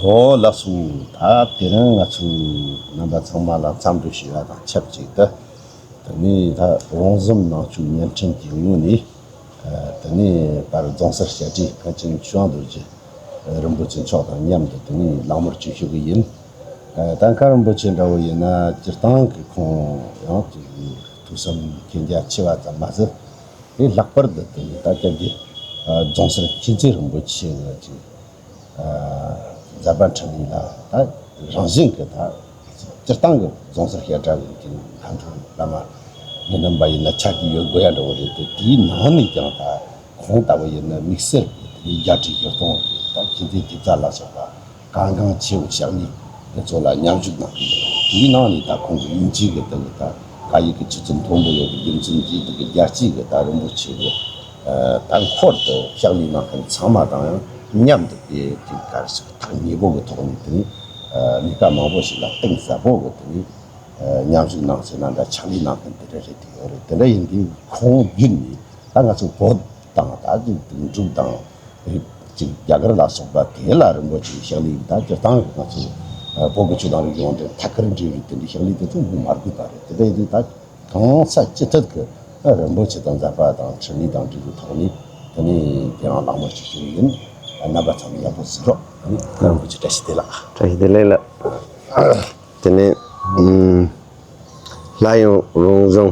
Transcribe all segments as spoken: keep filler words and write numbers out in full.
ཨོ་ལགས་སོ། ད་དེ་རིང་ང་ཚོས་རྣམ་པ་ཚང་མ་ལ་འཚམས་འདྲི་ཞུ་བ་དང་ཆབས་ཅིག་ཏུ། དེ་ནས་ད་རོང་ཟོམ་ནང་ཆོས་བརྙན་འཕྲིན་གྱི་ངོས་ནས། དེ་ནས་པར་རྫོང་སར་བཤད་གྲྭའི་མཁན་ཆེན་ཆོས་དབང་རྡོ་རྗེ་རིན་པོ་ཆེ་མཆོག་དང་མཉམ་དུ་དེ་ནས་ལག་མོལ་ཅིག་ཞུ་གི་ཡིན། ད་མཁན་རིན་པོ་ཆེ་འདྲ་བོ་ཡིན་ན་སྤྱིར་བཏང་གི་ཁོང་ཡང་ཅིག་ཐོས་བསམ་མཁྱེན་རྒྱ་ཆེ་བ་ཙམ་མ་ཟད། དེ་ལྷག་པར་དུ་དེ་ནས་ད་སྐྱབས་རྗེ་རྫོང་སར་མཁྱེན་བརྩེ་རིན་པོ་ཆེ་ཅིག་ཛ་དཔལ་འཕྲིན་ལས་ལ་ད་རང་བཞིན་གྱི་ད་སྤྱིར་བཏང་གི་རྫོང་སར་བཤད་གྲྭ་གི་ཀྱི་མཁན་སྤྲུལ་བླ་མ་ངེས་ལམ་པ་ཡིན་ན་ཆགས་ཀྱི་ཡོད་དགོས་ཡ་འདྲ་བོ་རེད་དེ། དེའི་ནང་ནས་ཀྱང་ད་ཁོང་ལྟ་བུ་ཡིན་ན་དམིགས་བསལ་གྱི་དེ་རྒྱ་ཁྲི་ཡོད་སྟོང་རེད། ད་མཁྱེན་བརྩེ་ཐེབས་རྩ་ལ་སོགས་པ་གལ་འགངས་ཆེ་བའི་ཕྱག་ལས་དེ་ཚོ་ལ་མཉམ་ཞུགས་གནང་གི་ཡོད་རེད། དེའི་ནང་ནས་ད་ཁོང་གི་དབྱིན་ཇི་གི་དེ་ལ་ད་སྐད་ཡིག་གི་ཆུ་ཚད་མཐོན་པོ་ཡོད་པའི་རྒྱུ་མཚན་གྱིས་དེ་གི་རྒྱལ་སྤྱིའི་གི་ད་རིན་པོ་ཆེ་གི་ད་འཁོར་དུ་ཕྱག་ལས་གནང་མཁན་ཚང་མ་དང་ཡང་མཉམ་དུ་དེ་དེ་གར་སོགས་ཐག་ཉེ་པོ་གི་ཐོག་ནས་དེ་ནི་ལས་ཀ་མང་པོ་ཞིག་ལ་གཏིང་ཟབ་པོ་གི་དེ་ནི་མཉམ་ཞུགས་གནང་ཟེར་ན་འདྲ་ཕྱག་ལས་གནང་མཁན་དེ་འདྲ་རེད་དེ་ཡོད་རེད། དེ་འདྲ་ཡིན་དུས་ཁོང་བརྒྱུད་ནས་ད་ང་ཚོ་བོད་དང་ད་ཅིག་འབྲུག་དང་རིགས་ཅིག་རྒྱ་གར་ལ་སོགས་པ་དེ་ལ་རིན་པོ་ཆེའི་ཕྱག་ལས་ཡིན། ད་སྤྱིར་བཏང་ང་ཚོ་བོད་ཀྱི་ཆོས་དང་རིག་གཞུང་འབྲེལ་ཐད་ཀར་འབྲེལ་བའི་དེ་འདྲའི་ཕྱག་ལས་དེ་ཚོ་མི་མ་དགོས་པ་རེད། དེ་འདྲ་ཡིན་དུས་ད་གང་ས་ཅི་ཐད་ཀྱི་རིན་པོ་ཆེ་དང་མཛད་པ་དང་འཕྲིན་ལས་དང་འབྲེལ་བའི་ཐོག་ནས་དེ་ནས་དེ་རང་ལག་མོ་ཅིག་ཞུ་ཡིན། རྣམ་པ་ཚང་མ་ཡག་པོ་གཟིགས་རོགས། དེ་ནས་རིན་པོ་ཆེ་བཀྲ་ཤིས་བདེ་ལེགས། བཀྲ་ཤིས་བདེ་ལེགས་ལགས། དེ་ནས་ཨུམ། སླར་ཡང་རོང་ཟོམ་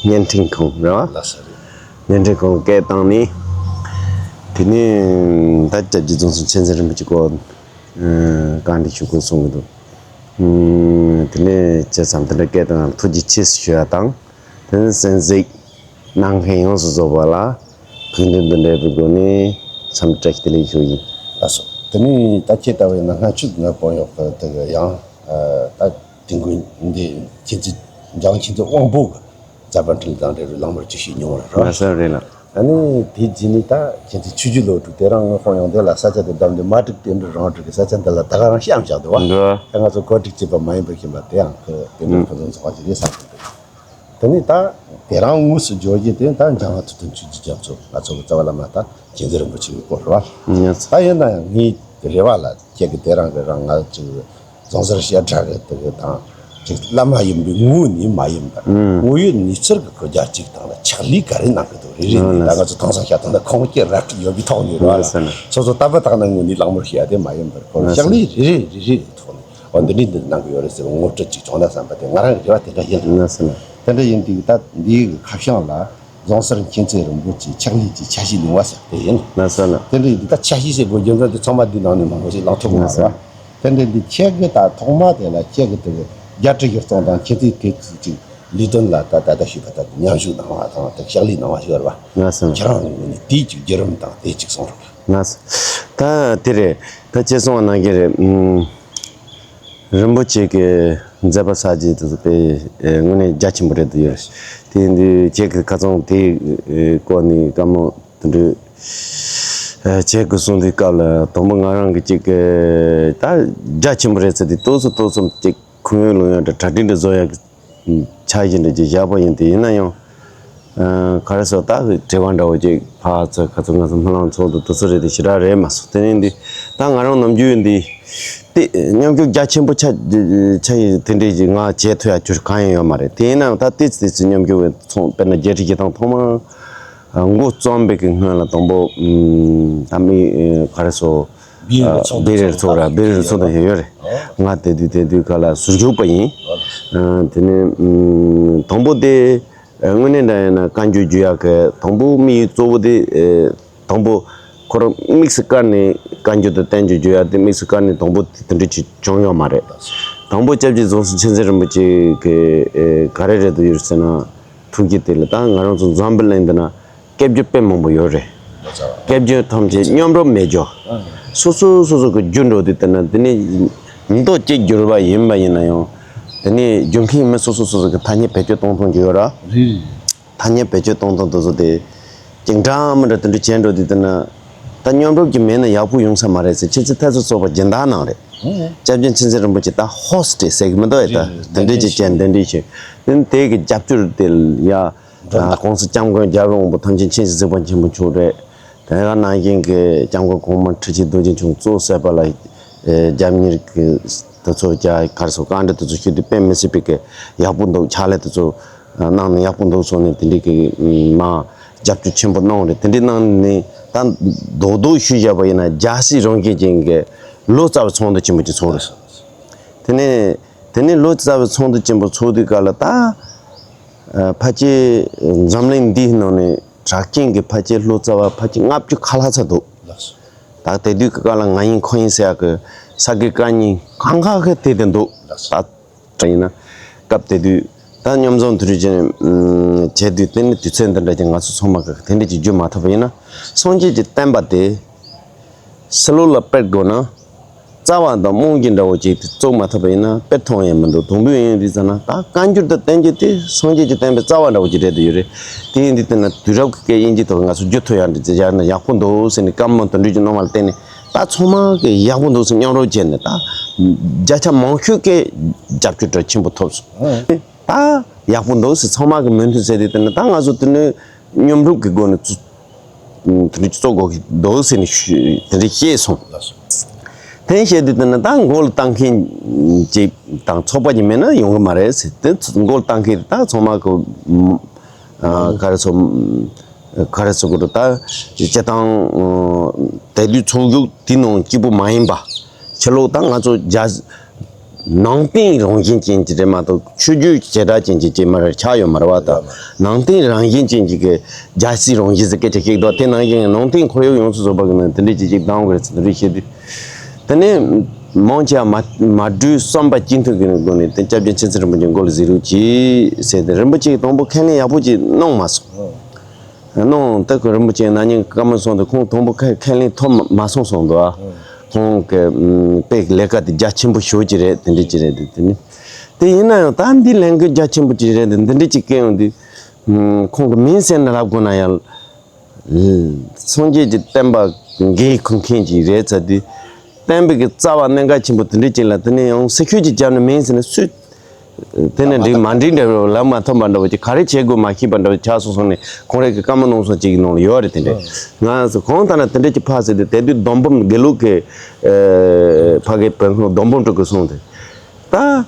བརྙན་འཕྲིན་ཁང་རེད་བ། ལགས་སོ་རེད། བརྙན་འཕྲིན་ཁང་སྐད་བཏང་ནས། དེ་ནས་ད་སྐྱབས་རྗེ་རྫོང་སར་མཁྱེན་བརྩེ་རིན་པོ་ཆེ་སྐོར་ཨ་བཀའ་འདྲི་ཞུ་དགོས་གསུང་གི་འདུག་ཨུམ། དེ་ནས་བྱས་ཙང་དེ་འདྲ་སྐད་བཏང་ཐུགས་རྗེ་ཆེ་ཞུ་ཡ་དང་། དེ་ནས་གསན་གཟིགས་གནང་མཁན་ཡོངས་སུ་རྫོགས་པ་ལ་གུས་འདུན་དང་འབྲེལ་བའི་སྒོ་ནས་འཚམས་འདྲི་བཀྲ་ཤིས་བདེ་ལེགས་ཞུ་ཡིན། ལགས་སོ། དེ་ནས་ད་ཁྱེད་ལྟ་བུའི་ནང་སྔ་ཕྱི་ང་དཔོན་གཡོག་གི་དེ་གི་ཡང་ད་དེ་འགོ་འདི་མཁྱེན་བརྩེ་འཇང་མཁྱེན་བརྩེ་དབང་པོ་གི་ཛ་དཔལ་འཕྲིན་ལས་དང་འབྲེལ་བའི་ལག་མོལ་ཅིག་ཞུས་མྱོང་བ་རེད། ལགས་སོ་རེད་ལགས། ཨ་ནི་དེའི་རྗེས་ནས་ད་ཁྱེད་ཚོའི་ཆོས་བརྒྱུད་སློབ་ཕྲུག་དེ་རང་དངོས་ཁོང་ཡོང་དེ་ལ་ས་ཆ་དེ་བདམས་ཏེ་མ་འགྲིག་དེ་འདྲ་རང་འགྲིག་གི་ས་ཆ་འདི་ལ་ད་ག་རང་བཤམས་བཞག་འདུག་བ། འདུག་ད་ང་ཚོ་གོ་སྒྲིག་བྱས་པ་མ་ཡིན་པར་ཤེས་པ་དེ་ཡང་ཁོ་དེ་འདྲ་ཕུན་སུམ་ཚོགས་པ་ཞིག་རེད་བསམ་གྱི་འདུག་དེ་ནས་ད་དེ་རང་དངོས་སུ་འབྱོར་རྒྱུ་དེ་ད་འཇང་དབང་ཐུབ་བསྟན་ཆོས་ཀྱི་རྒྱ་མཚོ་ང་ཚོ་གི་རྩ་བ་བླ་མ་ད་མཁྱེན་བརྩེ་རིན་པོ་ཆེ་གི་སྐོར་རེད་བ། ད་ཡིན་ན་ཡང་ངའི་རེ་བ་ལ་ཁྱེད་ཀྱི་དེ་རང་གི་རང་ང་ཅིག་རྫོང་སར་བཤད་གྲྭ་གི་དེ་གི་དང་ཅིག་བླ་མ་ཡིན་པའི་ངོས་ནས་མ་ཡིན་པར་དངོས་ཡོད་གནས་ཚུལ་གི་ཁོ་རྒྱ་གཅིག་དང་ལ་ཕྱག་ལས་ག་རེ་གནང་གི་འདུག་རེ་རེ་ནས་ད་ང་ཚོ་དེང་སང་བཤད་སྟངས་ད་ཁོང་སྐྱེ་ར་སྤྲི་ཡོད་པའི་ཐོག་ནས་རེད་བ། སོ་སོ་ལྟ་བུ་དག་ན་ངོས་ནས་ལག་མོལ་ཞུ་ཡ་དེ་མ་ཡིན་པར་ཁོ་ཕྱག་ལས་རེ་རེ་རེ་རེ་གི་ཐོག་ནས། འོ་འདི་འདྲའི་འདི་གནང་གི་ཡོད་རེད་ཟེར་བ་ངོ་སྤྲོད་ཅིག་བྱུང་ན་བསམ་པ་དེ་ང་རང་གི་རེ་བ་དེ་འདྲ་ཡིན། ལགས་སོ་ལགས། དེ་འདྲ་ཡིན་དུས་ད་འདིའི་ཁ་བྱང་ལ་རྫོང་སར་མཁྱེན་བརྩེ་རིན་པོ་ཆེ་ཕྱག་ལས་ཀྱི་ཆ་ཤས་ལེན་པ་ཟེར་དེ་ཡིན། ལགས་སོ་ལགས། དེ་འདྲ་ཡིན་དུས་ད་ཆ་ཤས་ཟེར་དགོས་རྒྱུ་མཚན་དེ་ཚང་མ་འདི་ནང་ནས་མང་པོ་ཞིག་ལངས་ཐུབ་མ་རེད་བ། དེ་འདྲ་འདི་ཁྱེད་ཀྱི་ད་ཐོག་མ་དེ་ལ་ཁྱེད་ཀྱི་དེ་གི་རྒྱ་ཁྲི་ཡིར་ཚང་དང་མཁྱེན་བརྩེ་དེ་ཅིག་ལས་དོན་ལ་ད་ད་ལྟ་ཞུས་པ་ལྟར་མཉམ་ཞུགས་གནང་བ་དང་དེ་ཕྱག་ལས་གནང་བ་ཞིག་ཡོད་རེད་བ། ལགས་སོ། ཁྱེད་རང་ངོས་ནས་དེའི་ཅིག་བརྒྱུད་རིམ་དང་དེ་ཅིག་གསུང་རོགས། ལགས་སོ། ད་དེ་རེད། ད་ཁྱེད་གསུང་བ་ནང་བཞིན་རེད། ཨུམ། རིན་པོ་ཆེ་གི་མཛད་པ་གསར་བརྗེ་དེ་ཚོ་དཔེ་དངོས་གནས་རྒྱ་ཆེན་པོ་རེད་འདུག་ཡོད། དེ་ཡིན་དུས་ཁྱེད་ཀྱི་ཁ་སང་དེའི་སྐོར་ནས་བཀའ་མོལ་དེ་འདྲ་བྱེད་དགོས་གསུངས་དུས་སྐབས་ལ་དང་པོ་ང་རང་གི་ཅིག་ད་རྒྱ་ཆེན་པོ་རེད་ཟེར་དུས་ཏོག་ཙམ་ཏོག་ཙམ་ཅིག་ཁུངས་ཡོད་ལུང་ཡོད་འདྲ་གྲ་སྒྲིག་འདྲ་བཟོ་ཡག་གི་འཆར་གཞི་འདྲ་ཅིག་བཞག་པ་ཡིན་དུས་ཡིན་ན་ཡང་། ཨ། ག་རེ་ཟེར་ད་དྲི་བ་འདྲ་བོ་ཅིག་ཕར་ཚུར་ཁ་ཚུར་ང་ཚོ་སྨོན་ལམ་ཚོགས་འདུ་དེ་ཚོ་རེད་དེ་ཞེ་དྲག་རེད་མ་སོང་། དེ་ནས་འདི་ད་ང་རང་ནམ་རྒྱུན་འདི་དེ་མཉམ་ཞུགས་རྒྱ་ཆེན་པོ་ཆགས་ཆགས་ཡིན་དེ་འདྲས་ཅིག་ང་བྱེད་ཐུབ་ཡ་ཅིག་གང་ཡང་ཡོད་མ་རེད། དེ་ཡིན་ནའང་ད་ཏོག་ཙམ་ཏོག་ཙམ་མཉམ་ཞུགས་པའི་ཚོགས་དཔེར་ན་རྒྱལ་སྤྱིའི་བརྗེད་ཐང་ཐོག་མར་འགོ་རྩོམ་པའི་གི་སྔོན་ལ་དང་པོ་ད་མི་ག་རེ་ཟེར། བེ་རི་ཚོགས་བེ་རི་ཚོགས་ར་བེ་རི་ཚོགས་དང་ཡོད་ཡོད་རེད། ང་དེ་དུས་དེ་དུས་ག་ལ་ཟུར་ཞུགས་པ་ཡིན། ཨ། དེ་ནས་ཨུམ། དང་པོ་དེ་དངོས་གནས་འདྲ་ཡིན་ན་བཀའ་འགྱུར་བསྒྱུར་ཡག་གི་དང་པོ་དམིགས་ཡུལ་གཙོ་བོ་དེ་དང་པོ་ཁོ་རང་དམིགས་སུ་བཀར་ནས་བཀའ་འགྱུར་དང་བསྟན་འགྱུར་བསྒྱུར་ཡག་དེ་དམིགས་སུ་བཀར་ནས་དང་པོ་དེ་དེ་འདྲ་ཅིག་བྱུང་ཡོད་མ་རེད། དང་པོ་སྐྱབས་རྗེ་རྫོང་སར་མཁྱེན་བརྩེ་རིན་པོ་ཆེ་གི་ག་རེ་རེད་འདུག་ཡོད་ཟེར་ན། ཐུགས་ཀྱི་དེ་ལ་ད་ང་རང་ཚོ་འཛམ་བུ་གླིང་འདི་ན་སྐད་སྒྱུར་དཔེ་མང་པོ་ཡོད་རེད། སྐད་སྒྱུར་ཐམས་ཅད་མཉམ་རུབ་མེད་རྒྱུ། སོ་སོ་སོ་སོ་གི་སྒྱུར་འགྲོ་དུས་དེ་ན་དེ་ནས་མདོ་གཅིག་བསྒྱུར་བ་ཡིན་པ་ཡིན་ན་ཡང་དེ་ནས་སྒྱུར་མཁན་མི་སོ་སོ་སོ་སོ་གི་ཐ་སྙད་བེད་སྤྱོད་གཏོང་སྟངས་ཀྱི་ཡོད་ར། ཐ་སྙད་བེད་སྤྱོད་གཏོང་སྟངས་དེ་ཚོ་དེ་ཅིག་འདྲ་མི་འདྲ་དེ་འདྲ་བྱས་འགྲོ་དུས་དེ་ན་ད་མཉམ་རུབ་ཀྱི་མེད་ན་ཡག་པོ་ཡོང་ས་མ་རེད་ཟེར། ཁྱེད་ཚོས་ཐད་ཚོ་ཚོགས་པ་སྦྱིན་བདག་གནང་རེད། སྐྱབས་རྗེ་མཁྱེན་བརྩེ་རིན་པོ་ཆེ་ད་ཧོ་སི་ཊི་ཟེར་གི་མི་འདུག་ཨེ། ད་དེ་འདྲས་ཅིག་བྱས་འདི་འདྲས་བྱས་དེ་དེ་གི་རྒྱབ་སྐྱོར་དེ་ཡ། ཨ། ༸གོང་ས་༸སྐྱབས་མགོན་རྒྱལ་བའི་དབང་པོ་ཐམས་ཅད་མཁྱེན་ཅིང་གཟིགས་པ་ཆེན་པོ་མཆོག་རེད། དེ་ག་ནང་བཞིན་གྱི་༸སྐྱབས་མགོན་གོང་མ་ཁྲི་ཆེན་རྡོ་རྗེ་འཆང་གཙོ་བྱས་པ་ལ་ རྒྱབ་གཉེར་གྱི་དེ་ཚོ་རྒྱ་གར་སོགས་བཀའ་འདྲི་དེ་ཚོ་ཞུས་དུས་དཔེ་མི་སྲིད་པའི་གི་ཡག་པོ་འདུག་ཕྱག་ལས་དེ་ཚོ་གནང་ནས་ཡག་པོ་འདུག་སོང་ནས་དེ་འདྲའི་གི་མ་རྒྱབ་སྐྱོར་ཆེན་པོ་གནང་རེད། དེ་འདྲའི་གནང་ནས་ད་རྡོག་རྡོག་ཞུས་བཞག་པ་ཡིན་ན་རྒྱལ་སྲིད་རང་བཞིན་ཅན་གྱི་ལོ་ཙཱ་བའི་ཚོགས་འདུ་ཆེན་པོ་ཅིག་ཚོགས་རེད། དེ་ནས་དེ་ནས་ལོ་ཙཱ་བའི་ཚོགས་འདུ་ཆེན་པོ་ཚོགས་དུས་སྐབས་ལ་ད་ཕལ་ཆེར་འཛམ་གླིང་འདིའི་ནང་ནས་གྲགས་ཅན་གྱི་ཕལ་ཆེར་ལོ་ཙཱ་བ་ཕལ་ཆེར་ལྔ་བཅུ་ཁ་ལྷག་ཙམ་འདུག་ད་དེ་དུས་ཀྱི་སྐབས་ལ་ང་ཡིན་ཁོ་ཡིན་ཟེར་ཡག་གི་ས་དགེ་བཀའ་རྙིང་གང་ག་གི་དེ་དེ་འདུག་ད་ཡིན་ན་སྐབས་དེ་དུས་ད་མཉམ་འཛོམས་དུས་རིག་ཅན་བྱས་དུས་དེ་ནི་དུས་ཚོད་འདི་འདྲ་ཅིག་ང་ཚོ་ཚང་མ་གི་དེ་འདྲ་ཅིག་བརྒྱུད་མ་ཐུབ་པ་ཡིན་ན་སངས་རྒྱས་ཀྱི་བསྟན་པ་དེ་ཕྱི་ལོགས་ལ་སྤེལ་དགོས་ན། རྩ་བ་དང་རྨང་གཞི་འདྲ་བོ་ཅིག་དེ་བཙུགས་མ་ཐུབ་པ་ཡིན་ན་སྤེལ་ཐུབ་ཡང་མི་འདུག་དུམ་བུ་ཡིན་དུས་ཙམ་ན་ད་བཀའ་འགྱུར་དང་བསྟན་འགྱུར་དེ་སངས་རྒྱས་ཀྱི་བསྟན་པའི་རྩ་བ་འདྲ་བོ་ཅིག་རེད་དུ་ཡོད་རེད། དེ་ཡིན་དུས་དེ་ན་དུས་རབས་ཀྱི་སྐད་དབྱིན་ཇི་ཐོག་ང་ཚོ་བསྒྱུར་ཐུབ་ཡག་འདྲ་ཅིག་ཡག་ན་ཡག་པོ་འདུག་ཟེར་ནས་བཀའ་མོལ་དེ་འདྲ་ཅིག་གནང་བ་ལ་བརྟེན་ནས་ད་ཚང་མ་གི་ཡག་པོ་འདུག་ཟེར་མཉམ་རོགས་བྱས་ནས་ད་བརྒྱ་ཆ་མང་ཤོས་ཀྱི་རྒྱབ་སྐྱོར་འདྲ་ཆེན་པོ་ཐོབ་སོང་། ད་ཡག་པོ་འདུག་ཟེར་ཚང་མ་གི་མོས་མཐུན་བྱས་དུས་དེ་ན་ད་ང་ཚོ་དེ་ནས་མཉམ་རུབ་ཀྱི་སྒོ་ནས་བཙུགས། དེ་འདྲ་གཙོ་དགོས་ཀྱི་འདུག་ཟེར་ནས་ཞུ་དེ་འདྲ་བཤད་སོང་། དེ་བཤད་དུས་དེ་ན་ད་མགོ་ལ་བཏང་མཁན་ཅིག་དང་ཚོགས་པ་ཅིག་མེད་ན་ཡོང་གི་མ་རེད་ཟེར། དེ་མགོ་ལ་བཏང་མཁན་ད་ཚང་མ་གི་ག་རེ་ཚོ་ག་རེ་ཚོ་གི་རུ་ད་སྤྱི་བཏང་དེ་དུས་ཚོགས་རྒྱུགས་དེ་ནང་སྐྱིད་པོ་མ་ཡིན་པ། ཕྱི་ལོགས་ད་ང་ཚོ་རྒྱ་ནང་བསྟན་རང་བཞིན་ཅན་གྱི་རེད་མ་གཏོགས་ཆོས་བརྒྱུད་བྱེ་བྲག་ཅན་གྱི་ཅིག་མ་རེད། ཆགས་ཡོད་མ་རེད་བ། ད་ནང་བསྟན་རང་བཞིན་ཅན་གྱི་གི་རྒྱལ་སྲིད་རང་བཞིན་ཟེར་སྐད་ཆ་བཤད་འདུག་དེ་ནང་བཞིན་ནང་བསྟན་ཁོར་ཡུག་ཡོངས་སུ་རྫོགས་པ་གི་ནང་དེ་འདྲའི་ཅིག་ཅིག་བཏང་དགོས་རེད་ཟེར་དེ་འདྲ་བཤད་དུས། དེ་ནས་མང་ཆེ་བ་མ་མ་གྲོས་བསམ་པ་གཅིག་མཐུན་གྱི་སྒོ་ནས་དེ་སྐྱབས་རྗེ་མཁྱེན་བརྩེ་རིན་པོ་ཆེ་མགོ་ལ་གཟིགས་རོགས་གྱིས་ཟེར་ཏེ་རིན་པོ་ཆེ་གིས་དང་པོ་ཁས་ལེན་ཡག་པོ་ཅིག་གནང་མ་སོང་། ནང་ད་ཁོ་རིན་པོ་ཆེ་ན་ནིང་བཀའ་མོལ་གསུངས་ཏེ་ཁོང་དང་པོ་ཁས་ཁས་ལེན་ཐོབ་མ་མ་སོང་གསུངས་འདུག་ཨ། ཁོང་གི་དཔེ་ལས་ཀ་དེ་རྒྱ་ཆེན་པོ་ཞེ་པོ་ཅིག་རེད། དེ་འདྲ་ཅིག་རེད། དེ་དེ་ནི་དེ་ཡིན་ན་ཡང་ད་འདི་ལས་འགུལ་རྒྱ་ཆེན་པོ་ཅིག་རེད། དེ་འདི་འདྲ་ཅིག་སྐད་ཡོང་དུས་ཁོང་གི་མིང་ཟེར་ན་ལབ་དགོས་ན་ཡང་སངས་རྒྱས་ཀྱི་བསྟན་པ་འགན་འཁུར་མཁན་ཅིག་རེད་ཟེར་དུས། བསྟན་པའི་གི་རྩ་བ་གནད་འགག་ཆེན་པོ་དེ་འདྲ་ཅིག་ལ་དེ་ནས་ཡང་སེ་ཁྱོད་ཀྱིས་བརྒྱབ་ནས་མིན་ཟེར་ན་སུས། དེ་ནས་འགྲིག་མ་འགྲིག་འདྲ་བོ་ལབ་མ་ཐུབ་པ་འདྲ་བོ་ཅིག་ག་རེ་བྱེད་དགོས་མ་ཤེས་པ་འདྲ་བོ་ཆགས་སོང་སོང་ནས་ཁོང་རང་གི་བཀའ་མོལ་གནང་སོང་ཅིག་གི་ནང་ལ་ཡོད་རེད། དེ་འདྲ་ང་ཚོ་གང་ལྟར་ན་དེ་འདྲ་ཅིག་ཕར་ཟེར་དུས་དེ་དུས་སྡོམ་པོ་དགེ་ལུགས་ཀྱི་ཕ་གི་བོན་ཁང་སྡོམ་པོ་འགྲོ་དགོས་སོང་དེ་ད།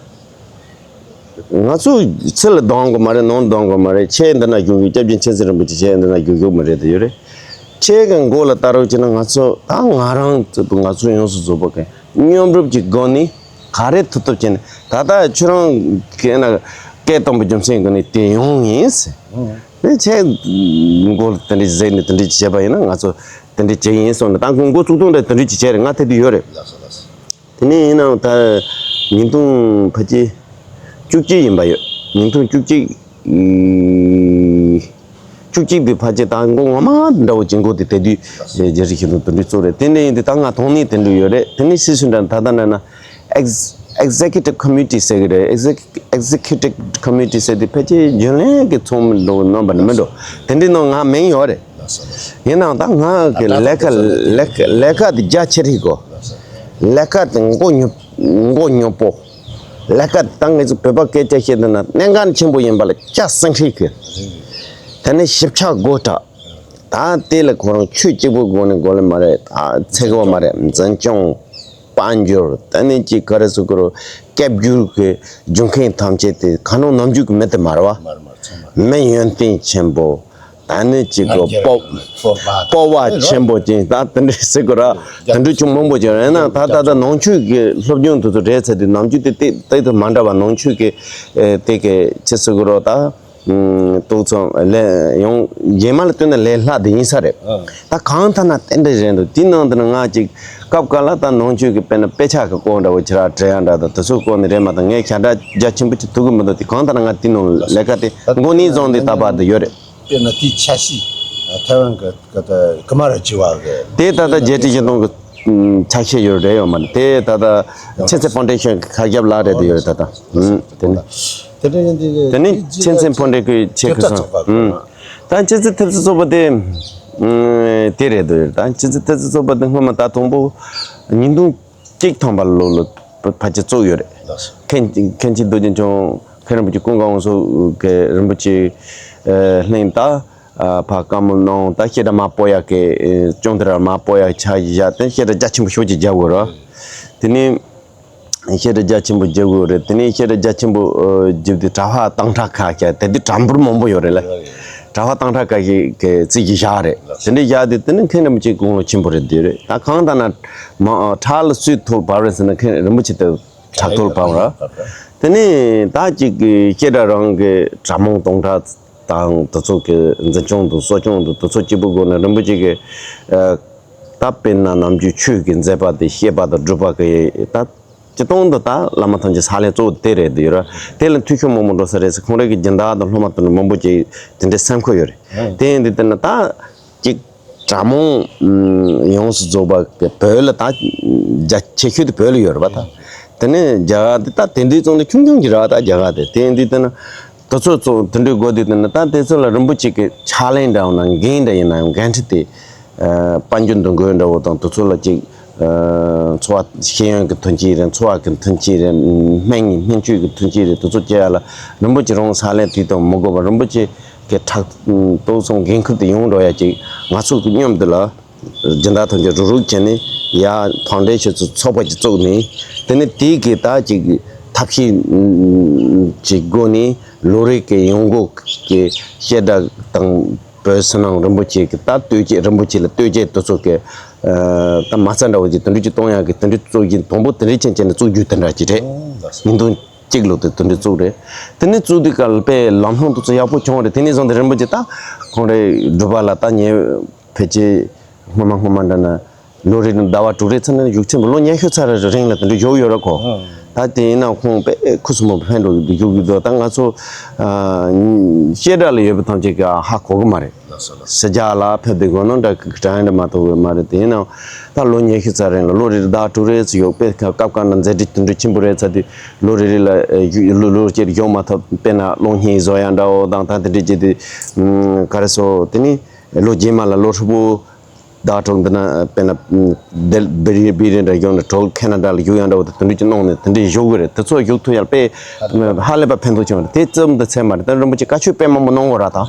ང་ཚོ་ཚུར་ལ་གཏོང་དགོས་མ་རེད། ནང་གཏོང་དགོས་མ་རེད། ཆེས་འདི་ན་བཞུགས་ཡོད། སྐྱབས་རྗེ་མཁྱེན་བརྩེ་རིན་པོ་ཆེ་ཆེས་འདི་ན་བཞུགས་ཡོད་མ་རེད་དེ་ཡོད་རེད། ཆེས་གི་མགོ་ལ་ལྟ་རོགས་བྱས་ན་ང་ཚོ་ད་ང་རང་ཚོ་ང་ཚོ་ཡོངས་སུ་རྫོགས་པ་གི་མཉམ་རུབ་ཀྱི་སྒོ་ནས་ག་རེ་ཐུབ་ཐུབ་བྱས་ནས་ད་ལྟ་ཁྱོད་རང་གི་ན་སྐད་གཏོང་པའི་རྒྱུ་མཚན་གི་ནས་དེ་ཡོང་ཡིན་ཟེར། དེ་ཆེས་མགོ་ལ་དེ་འདྲ་ཟེར་ནས་དེ་འདྲ་བྱས་པ་ཡིན་ན་ང་ཚོ་དེ་འདྲ་བྱས་ཡིན་སོང་ནས་ད་མགོ་ཚུགས་ཐུང་འདྲ་དེ་འདྲ་ཅིག་བྱས་རེད། ང་དེ་དུས་ཡོད་རེད། དེ་ནས་ཡིན་ནའང་ད་ཉིས་སྟོང་ཕལ་ཆེར་བཅུ་གཅིག་ཡིན་པ་ཡོད། ཉིས་སྟོང་བཅུ་གཅིག་བཅུ་གཅིག་དུས་ཕལ་ཆེར་ད་མགོ་ངོ་མ་འདྲ་བོ་ཅིག་མགོ་དེ་དེ་དུས་རྒྱལ་སྲས་ཞིག་དང་དུ་འགྲིག་ཚོགས་རེད། དེ་འདྲ་ཡིན་དུས་ད་ང་དོན་གནད་དེ་འདྲ་ཡོད་རེད། དེ་ནས་སི་སུ་འདྲ་ད་ལྟ་འདྲ་ན་ཨེག་ཨེག་ཛེ་ཀུ་ཊིབ་ཀོ་མི་ཊི་ཟེར་གི་རེད། ཨེག་ཛེ་ཀུ་ཊིབ་ཀོ་མི་ཊི་ཟེར་དུས་ཕལ་ཆེར་རྒྱུན་ལས་ཀྱི་ཚོགས་མི་འདྲ་བོ་རྣམ་པ་ནི་མི་འགྲོ། དེ་འདྲའི་ནང་ང་མིང་ཡོད་རེད། ཡིན་ནའང་ད་ང་གི་ལས་ཀ་ལས་ཀ་ལས་ཀ་དེ་རྒྱ་ཆེ་རིགས་གོ། ལས་ཀ་དེ་མགོ་ཉོ་མགོ་ཉོ་པོ། ལས་ཀ་དེ་ད་ངེད་ཚོ་བོད་པ་སྐད་ཆ་བཤད་འདུག་ན་གནད་འགག་ཆེན་པོ་ཡིན་པ་ལ་སྐྱ་སེང་ཧྲིག་གི། དེ་ནས་ཞིབ་ཆ་དགོས་དྲག་ད་དེ་ལ་ཁོ་རང་ཆོས་གཅིག་པུ་དགོས་ནས་དགོས་ལེ་མ་རེད། ད་ཚེ་གོ་མ་རེད། འཛིན་སྐྱོང་། དཔལ་འབྱོར། ད་ནི་ཅིག་ག་རེ་ཟེར་དགོས་རོ། སྐྱབས་བཅོལ་གྱི་འབྱུང་མཁན་ཐམས་ཅད་དེ་ག་ནང་ནམ་རྒྱུན་གྱི་མི་དེ་མ་རེད་བ། མི་ཡོན་ཏན་ཆེན་པོ། ད་ནི་ཅིག་གི་སྤོབས་སྤོབས་པ་ཆེན་པོ་ཅིག་ད་དེ་འདྲའི་ཟེར་དགོས་ར། དེ་འདྲའི་ཅུང་མང་པོ་ཅིག་ཡིན་ན་ད་ད་ལྟ་ནང་ཆོས་ཀྱི་སློབ་སྦྱོང་དེ་ཚོ་རེད་ཟེར་དུས་ནམ་རྒྱུན་དེ་དེ་དེ་དང་མ་འདྲ་བ་ནང་ཆོས་ཀྱི་དེ་གི་ཅི་ཟེར་དགོས་རོ་ད། ཏོག་ཙམ་ལས་ཡང་རྗེས་མ་ལ་བསྟུན་ན་ལས་སླ་དེ་ཡིན་ས་རེད། ད་གང་ལྟར་ན་ཏན་ཏན་རེད་འདུག་དེའི་ནང་དུ་ན་ང་ཅིག་སྐབས་འགའ་ལ་ད་ནང་ཆོས་ཀྱི་དཔེར་ན་དཔེ་ཆ་གི་སྐོར་འདྲ་བོ་ཁྱེད་རང་དྲན་ཡ་འདྲ་དང་དེ་ཚོའི་སྐོར་ནས་རེད་མ་གཏོགས་ངས་ཞེ་དྲག་རྒྱ་ཆེན་པོ་ཅིག་ཐུག་གི་མི་འདུག་དེ་གང་ལྟར་ན་ང་དེའི་ནང་ལས་ཀ་དེ་མགོ་ནས་བཟུང་སྟེ་ད་བར་དུ་ཡོད་རེད། དཔེར་ན་དེའི་ཆ་ཤས་ཐའེ་ཝན་གྱི་གི་ཀུ་མ་ར་ཇི་ཝ་གི་དེ་ད་ལྟ་བརྒྱད་ཁྲི་བཞི་སྟོང་གི་ཆ་ཤས་ཡོད་རེད་ཡོད་མ་རེད། དེ་ད་ལྟ་མཁྱེན་བརྩེ་ཕའོན་ཌེ་ཤན་གྱི་ཁ་རྒྱབ་ལ་རེད་དེ་ཡོད་རེད་ད་ལྟ། དེ་ནི་དེ་ནི་མཁྱེན་བརྩེ་ཕའོན་ཌེ་ཤན་གྱི་ཆེད་ཁུལ་སོང་། ད་མཁྱེན་བརྩེ་ཐེབས་རྩ་ཚོགས་པ་དེ་དེ་རེད་དེ་ཡོད་རེད། ད་མཁྱེན་བརྩེ་ཐེབས་རྩ་ཚོགས་པ་དེ་སྔོན་མ་ད་དང་པོ་ཉིས་སྟོང་གཅིག་ཐམ་པ་ལོ་ལ་ཕལ་ཆེར་བཙུགས་ཡོད་རེད། མཁན་མཁན་ཆེན་རྡོ་རྗེ་འཆང་མཁན་རིན་པོ་ཆེ་ཀུན་དགའ་བང་སོ་གི་རིན་པོ་ཆེ་གླིང་ད། ཕ་བཀའ་མོལ་གནང་ད་བཤད་གྲྭ་མ་སྤོ་ཡག་གི་ཅུང་དེ་ར་མ་སྤོ་ཡག་ཆ་བཞག་དེ་བཤད་གྲྭ་རྒྱ་ཆེན་པོ་ཤོས་ཀྱི་རྒྱབ་དགོས་ར། དེ་ནས་བཤད་གྲྭ་རྒྱ་ཆེན་པོ་བརྒྱབ་དགོས་རེད། དེ་ནས་བཤད་གྲྭ་རྒྱ་ཆེན་པོ་ཨ་བརྒྱབ་དུས་གྲྭ་པ་སྟག་ཁྲ་ཁ་ཤས་དེ་དུས་གྲྭ་འབུར་མང་པོ་ཡོད་རེད་ལ། གྲྭ་པ་སྟག་ཁྲ་ཁ་ཤས་ཀྱིས་རྩིས་ཀྱི་བཞག་རེད། དེ་འདྲའི་བཞག་དུས་དེ་ནི་མཁན་རིན་པོ་ཆེ་དགུང་ལོ་ཆེན་པོ་རེད་དེ་རེད། ད་གང་ལྟར་ན་མ་ཁྲག་ལ་སུས་ཐོག་བབས་རེད་ཟེར་ན་མཁན་རིན་པོ་ཆེ་དེ་ཁྲག་ཐོག་བབས་ར། དེ་ནས་ད་ཅིག་གི་བཤད་གྲྭ་རང་གི་གྲྭ་མང་སྟོང་ཕྲག་དང་དེ་ཚོ་གི་འཛིན་སྐྱོང་དང་གསོ་སྐྱོང་དང་དེ་ཚོ་གཅིག་པུ་སྒོ་ནས་རིན་པོ་ཆེ་གི་ཨ་ད་དཔེར་ན་ནམ་རྒྱུན་ཆོས་ཀྱི་མཛད་པ་དེ་བཤད་པ་དང་སྒྲུབ་པ་གི་ད་སྤྱིར་བཏང་དུ་ད་བླ་མ་ཐམས་ཅད་ཕྱག་ལེན་གཙོ་བོ་དེ་རེད་འདུག་ཡོད་ར། དེ་ལ་འཐུས་ཤོར་མང་པོ་འགྲོ་ས་རེད་ཟེར། ཁོང་རང་གི་སྦྱིན་བདག་དང་སློབ་མ་དེ་ནི་མང་པོ་ཅིག་དེ་འདྲའི་སེམས་ཁུར་ཡོད་རེད། དེ་ཡིན་དུས་དེ་ན་ད་ཅིག་གྲྭ་མང་ཡོངས་སུ་རྫོགས་པ་གི་བོད་ལ་ད་རྒྱ་ཆེ་ཤོས་དེ་བོད་ལ་ཡོད་རེད་པ། ད་དེ་ནས་རྒྱ་གར་དེ་ད་དེ་འདྲའི་ཙམ་ནས་ཆུང་ཆུང་གི་རེད་པ། ད་རྒྱ་གར་དེ་དེ་ཡིན་དུས་དེ་ན། དེ་ཚོ་ཚོ་དེ་འདྲའི་དགོས་དུས་དེ་ནི་ད་དེ་ཚོ་ལ་རིན་པོ་ཆེ་གི་ཕྱག་ལེན་འདྲ་བོ་ན་འགན་འདྲ་ཡིན་ན་ཡང་འགན་འཁྲི་དེ་ཨ་དཔལ་འབྱོར་འདུ་འགོད་འདྲ་བོ་དང་དེ་ཚོ་ལ་ཅིག་ཨ་འཚོ་བ་ཤེས་ཡོན་གྱི་མཐུན་རྐྱེན་རེད། འཚོ་བ་གི་མཐུན་རྐྱེན་རེད། སྨན་སྨན་བཅོས་ཀྱི་མཐུན་རྐྱེན་རེད། དེ་ཚོ་སྤྱད་ཡ་ལ་རིན་པོ་ཆེ་རང་ཕྱག་ལེན་དུས་དང་མི་དགོས་པ་རིན་པོ་ཆེ་གི་ཕྲག་ཏོག་ཙམ་འགན་ཁུར་དེ་ཡོང་འགྲོ་ཡ་ཅིག་ང་ཚོ་གི་མཉམ་དུ་ལ། སྦྱིན་བདག་ཐམས་ཅད་རུག་རུག་བྱས་ནས་ཡར་ཕན་འབྲས་ཆེད་དུ་ཚོགས་པ་ཅིག་བཙུགས་ནས། དེ་ནས་དེའི་གི་ད་ཅིག་ཐབས་ཤེས་ཅིག་སྒོ་ནས་ལོ་རེ་གི་ཡོང་སྒོ་གི་བཤད་གྲྭ་དང་བོད་ཕྱི་ནང་རིན་པོ་ཆེ་གི་ད་ལྟོས་བཅས་རིན་པོ་ཆེ་ལ་ལྟོས་བཅས་དེ་ཚོ་གི་ཨ་ད་མ་རྩ་འདྲ་བོ་ཅིག་དེ་འདྲ་ཅིག་གཏོང་ཡག་གི་དེ་འདྲ་བཙུགས་ཀྱིན་དང་པོ་དེ་འདྲ་ཅན་ཅན་ནས་བཙུགས་རྒྱུ་དེ་འདྲ་ཅིག་རེད། ཉིས་སྟོང་གཅིག་ལོ་དེ་དེ་འདྲ་བཙུགས་རེད། དེ་ནས་བཙུགས་དུས་སྐབས་ལ་དཔེ་ལམ་ལྷོང་དེ་ཚོ་ཡག་པོ་བྱུང་བ་རེད། དེ་ནས་བཟུང་སྟེ་རིན་པོ་ཆེ་ད་ཁོང་རེ་སྒྲུབ་པ་ལ་ད་ཉེ་ཕལ་ཆེར། སྔོན་མ་སྔོན་མ་འདྲ་ན་ལོ་རེ་ཟླ་བ་དྲུག་རེ་ཚར་ན་བཞུགས་ཆེན་པོ་ལོ་ཉི་ཤུ་ཚར་རིང་ལ་དེ་འདྲ་བཞུགས་ཡོད་ར་ཁོ། ད་དེ་ཡིན་ན་ཁོང་དཔེ་ཁུ་སིམ་པོ་ཕན་འགྲོ་གི་འདུག་བཞུགས་ཡོད་དོ། ད་ང་ཚོ་ཨ་བཤད་གྲྭ་ལ་ཡོད་པ་ཐམས་ཅད་ཀྱིས་ཧ་གོ་གི་མ་རེད། ཕྱི་རྒྱལ་ལ་ཕེབས་དུས་དགོས་ན་འདྲ་གི་དྲན་འདྲ་མ་ཐུབ་གི་མ་རེད། དེ་ཡིན་ན་ད་ལོ་ཉི་ཤུ་ཚར་རིང་ལ་ལོ་རེ་ཟླ་དྲུག་རེ་ཚོ་ཡོད་པས། སྐབས་སྐབས་ན་མཛད་རྗེས་དེ་འདྲ་ཆེན་པོ་རེད་ཚར་དུས་ལོ་རེ་རེ་ལ་ལོ་ལོ་བཅུ་བཞུགས་མ་ཐུབ། དཔེར་ན་གློག་བརྙན་བཟོ་ཡ་འདྲ་བོ་དང་ད་དེ་འདྲ་བྱས་དུས་ག་རེ་སོ་དེ་ནི། ལོ་རྗེས་མ་ལ་ལོ་ཧྲིལ་པོ་ཟླ་དྲུག་འདི་ན་དཔེར་ན་ལྡི་ལི་བི་རི་འདྲ་བཞུགས་ན་གྲོལ་ཁེ་ན་ཌ་ལ་བཞུགས་ཡང་འདྲ་བོ་དེ་དེ་འདྲ་ཅིག་གནང་ནས་དེ་འདྲ་བཞུགས་གི་རེད། དེ་ཚོ་བཞུགས་ཐུབ་ཡང་དཔེ་ཧ་ལས་པ་ཕན་ཐོགས་ཆེན་པོ་རེད། དེ་ཙམ་དུ་ཚད་མ་རེད། ད་རིན་པོ་ཆེ་བཀའ་ཆོས་དཔེ་མང་པོ་གནང་བ་ར་ད།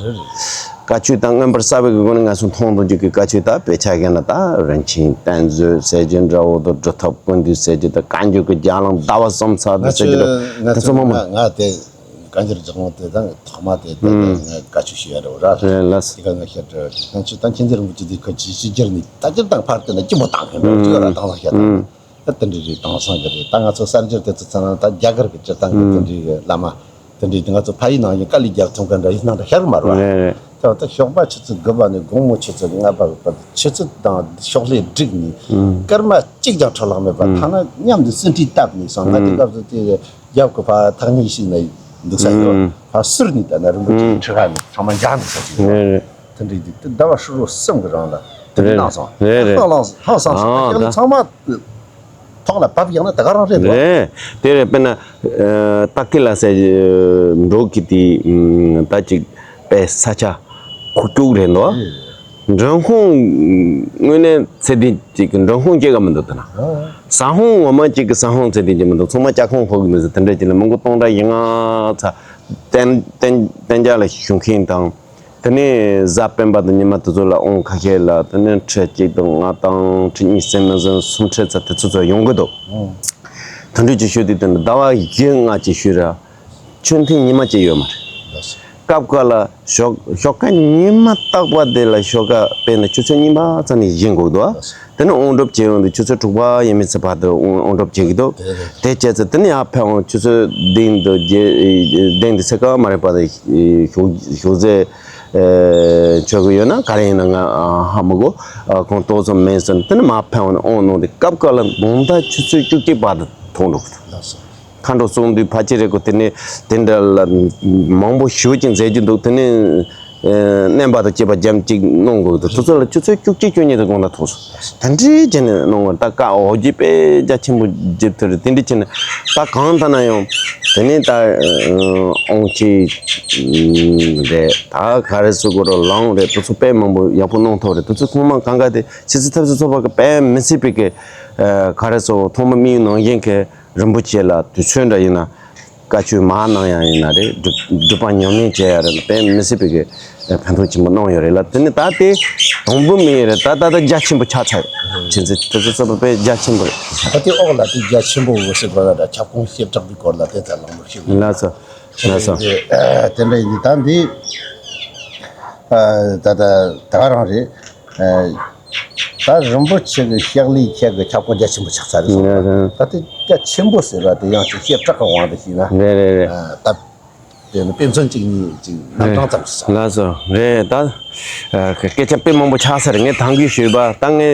བཀའ་ཆོས་ད་མངོན་པར་གསལ་བའི་སྒོ་ནས་ང་ཚོ་མཐོང་ཐུབ་རྒྱུ་གི་བཀའ་ཆོས་ད་དཔེ་ཆ་གན་ན་ད་རིན་ཆེན་གཏེར་མཛོད་ཟེར་རྒྱུ་འདྲ་བོ་དང་སྒྲུབ་ཐབས་ཀུན་འདུས་ཟེར་རྒྱུ་ད་བཀའ་འགྱུར་གྱི་རྒྱ་ལམ་ཟླ་བ་གསུམ་ཚར་དུ་ཟེར་རྒྱུ་ད་དེ་ཚོ་མང་པོ། ང་དེ། བཀའ་འགྱུར་རྒྱག་ངོ་དེ་དང་ཐོག་མ་དེ་དེ་ང་བཀའ་ཆོས་ཤེས་ཡ་འདྲ་བོ་ར། རེད་ལགས། དེ་ག་ང་ཤེས་འདྲ་དེ་ཐང་ཆུ་དང་མཁྱེན་བརྩེ་རིན་པོ་ཆེ་དེ་ཁ་ཆེ་ཆེ་སྒྱུར་ནས་ད་སྒྱུར་དང་ཕར་དེ་ན་སྐྱིད་པོ་བཏང་མཁན་འདྲ་བོ་ཅིག་ཡོད་ར། དེང་སང་ཤེས་དང་ད་དེ་འདྲ་རེད། དེང་སང་གི་རེད། ད་ང་ཚོ་གསར་འགྱུར་དེ་ཚོ་ཚང་ན་ད་རྒྱ་གར་གི་སྤྱིར་བཏང་གི་དེ་འདྲའི་བླ་མ་དེ་འདྲའི་དེ་ང་ཚོ་ཕ་ཡི་ནང་བཞིན་དཀའ་ལས་རྒྱབ་ཐུབ་མཁན་འདྲ་ཡིན་ན་འདྲ་ཤར་མ་རེད་བ། རེད་རེད། ད་ད་ཞོགས་པ་ཆུ་ཚོད་དགུ་པ་ནས་དགོང་མོ་ཆུ་ཚོད་ལྔ་པ་བར་དུ་ཆུ་ཚོད་དང་ཤོག་ལྷེ་བསྒྲིགས་ནས་སྐར་མ་གཅིག་ཀྱང་འཕྲོ་བརླག་མེད་པར་ཐ་ན་མཉམ་དུ་ཟིན་བྲིས་བཏབ་ནས་སོང་། ང་དེ་སྐབས་སུ་དེ། རྒྱབ་ཀྱི་ཕར་ཐག་ཉེ་ཞིག་ན་འདུག་ས་ཡོད། ཨང་། ཕར་ཟུར་ནས་བལྟས་ན་རིན་པོ་ཆེའི་ཨང་། ཁྲི་ཁ་ནས་ཚང་མ་འཇག་འདུག་ས་ཅིག་ཡོད། རེད་རེད། དེ་འདྲའི་དུས་དེ་ཟླ་བ་ཧྲིལ་བོ་གསུམ་གྱི་རིང་ལ་དེ་འདྲ་རེད་གནང་སོང་། རེད་རེད། ཧང་སངས་ཧང་སངས་སོང་། ཨང་། ད་ཚང་མ་ཐོག་ལ་བབས་ཡོང་ན་དེ་ག་རང་རེད་འདུག་རེད། དེ་རེད། དཔེར་ན་ཨ་སྟག་ཀི་ལ་ཟེར་འབྲོག་གི་དེ་ཨ་ད་ཅིག་པའི་ས་ཆ་ཁུག་ཀྱོག་རེད་འདུག་མགྲོན་ཁང་དངོས་གནས་ཚད་ལྡན་ཅིག་གི་མགྲོན་ཁང་སྐྱེ་ག་མི་འདུག་ད་ན། ཟ་ཁང་ངོ་མ་ཅིག་གི་ཟ་ཁང་ཚད་ལྡན་ཅིག་མི་འདུག་ཚང་མ་ལྕགས་ཁང་ཕོག་གི་མི་འདུག་དེ་འདྲ་ཅིག་ལ་མི་མགོ་སྟོང་ཕྲག་བཞི་ལྔ་ཚ་གཏན་གཏན་གཏན་འཇགས་ལ་བཞུགས་མཁན་དང་། དེ་ནས་གཟའ་སྤེན་པ་དང་ཉི་མ་དེ་ཚོ་ལ་དབང་ཁ་ཤས་ལ་དེ་ནས་ཁྲི་གཅིག་དང་ལྔ་དང་ཁྲི་གཉིས་ཟིན་མི་ཟིན་གསུམ་ཁྲི་ཚ་དེ་ཚོ་ཚོ་ཡོང་གི་འདུག་དེ་འདྲ་ཅིག་ཤོད་དུས་དེ་འདྲ་ཟླ་བ་བཞི་ལྔ་ཅིག་ཤོད་ར། མཆོད་རྟེན་ཉི་མ་བཅས་ཡོད་མ་རེད། སྐབས་འགའ་ལ་ཞོགས་ཞོགས་ཀ་ཉི་མ་རྟག་པ་དེ་ལ་ཞོགས་ཀ་དཔེར་ན་ཆུ་ཚོད་གཉིས་པ་ཙམ་ནས་བཞེངས་དགོས་འདུག་དེ་ནས་དབང་སྒྲུབ་བྱེད་ཡོང་དུས་ཆུ་ཚོད་དྲུག་པ་ཡས་མས་ཚེ་བར་དུ་དབང་དབང་སྒྲུབ་བྱེད་ཀྱི་འདུག་དེ་བྱས་ཚེ་དེ་ནས་ཡར་ཕེབས་འོང་ཆུ་ཚོད་བདུན་དུ་བརྒྱད་བདུན་དུ་ཚེ་ག་མ་རེད་པ་དེ་ཞོགས་ཞོགས་ཟས་མཆོད་ཀྱི་ཡོད་ན་ག་རེ་ཡིན་ན་ང་ཧ་མི་གོ་ཁོང་ཏོག་ཙམ་མེད་ཟེར་ནས་དེ་ནས་མར་ཕེབས་འོང་དབང་གནང་དུས་སྐབས་འགའ་ལ་དགོང་དག་ཆུ་ཚོད་བཅུ་གཅིག་བར་དུ་ཐོག་འགྲོ་གི་འདུག་མཁའ་འགྲོ་གསུང་དུས་ཕལ་ཆེར་རེ་སྐོར་དེ་ནས་དེ་འདྲ་ལ་མང་པོ་ཞུ་ཅིག་མཛད་རྒྱུ་འདུག་དེ་ནས་ཨ་བསྣན་པ་དང་བཅས་པ་རྒྱམ་གཅིག་གནང་དགོས་འདུག་དེ་ཚོ་ལ་ཆུ་ཚོད་བཅུ་གཅིག་བཅུ་གཉིས་དང་དགོང་དག་ཐོག་སོང་། དེ་འདྲའི་བྱས་ནས་གནང་བ་ད་བཀའ་འོ་བརྒྱུད་དཔེ་རྒྱ་ཆེན་པོ་བརྒྱུད་ཐུབ་རེད། དེ་འདྲ་བྱས་ནས་ད་གང་ལྟར་ན་ཡང་དེ་ནས་ད་ཨ་དབང་ཆེན་རེད། ད་ག་རེ་ཟེར་དགོས་རེད། ལམ་རེད། དེ་ཚོ་དཔེ་མང་པོ་ཡག་པོ་གནང་ཐུབ་རེད། དེ་ཚོ་ཚང་མ་གང་ག་དེ་ཕྱི་སྲིད་ཐབས་སྲིད་ཚོགས་པ་གི་དཔེ་མི་སྲིད་པའི་གི་ཨ་ག་རེ་ཟེར་ཐོག་མ་དམིགས་ནང་བཞིན་གི་རིན་པོ་ཆེ་ལ་དུས་ཚོད་འདྲ་ཡིན་ན། བཀའ་ཆོས་མ་གནང་ཡང་ཡིན་ན་རེད། སྒྲུབ་སྒྲུབ་པ་ཉམས་ལེན་བྱེད་ཡ་རེད། དཔེ་མི་སྲིད་པའི་གི་ཕན་ཐོགས་ཆེན་པོ་གནང་ཡོད་རེད་ལ། དེ་ནི་ད་དེ་དང་པོ་མི་ཡིན་རེད། ད་ད་ད་རྒྱ་ཆེན་པོ་ཆགས་ཚར། ཆེན་ཚེ་དེ་ཚོ་ཚོ་དཔེ་རྒྱ་ཆེན་པོ་རེད། ད་དེ་འོག་ལ་དེ་རྒྱ་ཆེན་པོ་འོ་ཟེར་དགོས་ན་འདྲ། ཁྱབ་ཁོངས་བྱེ་བྲག་གི་སྐོར་ལ་དེ་ལྟར་གླེང་མོལ་ཞུ་གི་ཡིན། ལགས་སོ། ལགས་སོ། དེ་འདྲ་ཡིན་དུས་ད་འདི་ད་ད་ད་ག་རང་རེད། ད་རིན་པོ་ཆེ་གི་ཕྱག་ལས་ཁྱེད་ཀྱི་ཁྱབ་ཁོངས་རྒྱ་ཆེན་པོ་ཆགས་ཚར་རེད་སོང་། ད་དེ་རྒྱ་ཆེན་པོ་ཟེར་བ་དེ་ཡང་ཅིག་བྱེ་བྲག་གི་དབང་དུ་བྱས་ན། རེད་རེད་རེད། ད་དེ་ནི་དཔེ་མཚོན་གཅིག་གཉིས་ཅིག་རྣམ་གྲངས་ཙམ་ཞིག་སོང་། ལགས་སོ། རེད། ད་སྐད་ཆ་དཔེ་མང་པོ་ཆགས་ཚར། ངས་ཐང་གིས་ཞུས་པ་ད་ངས་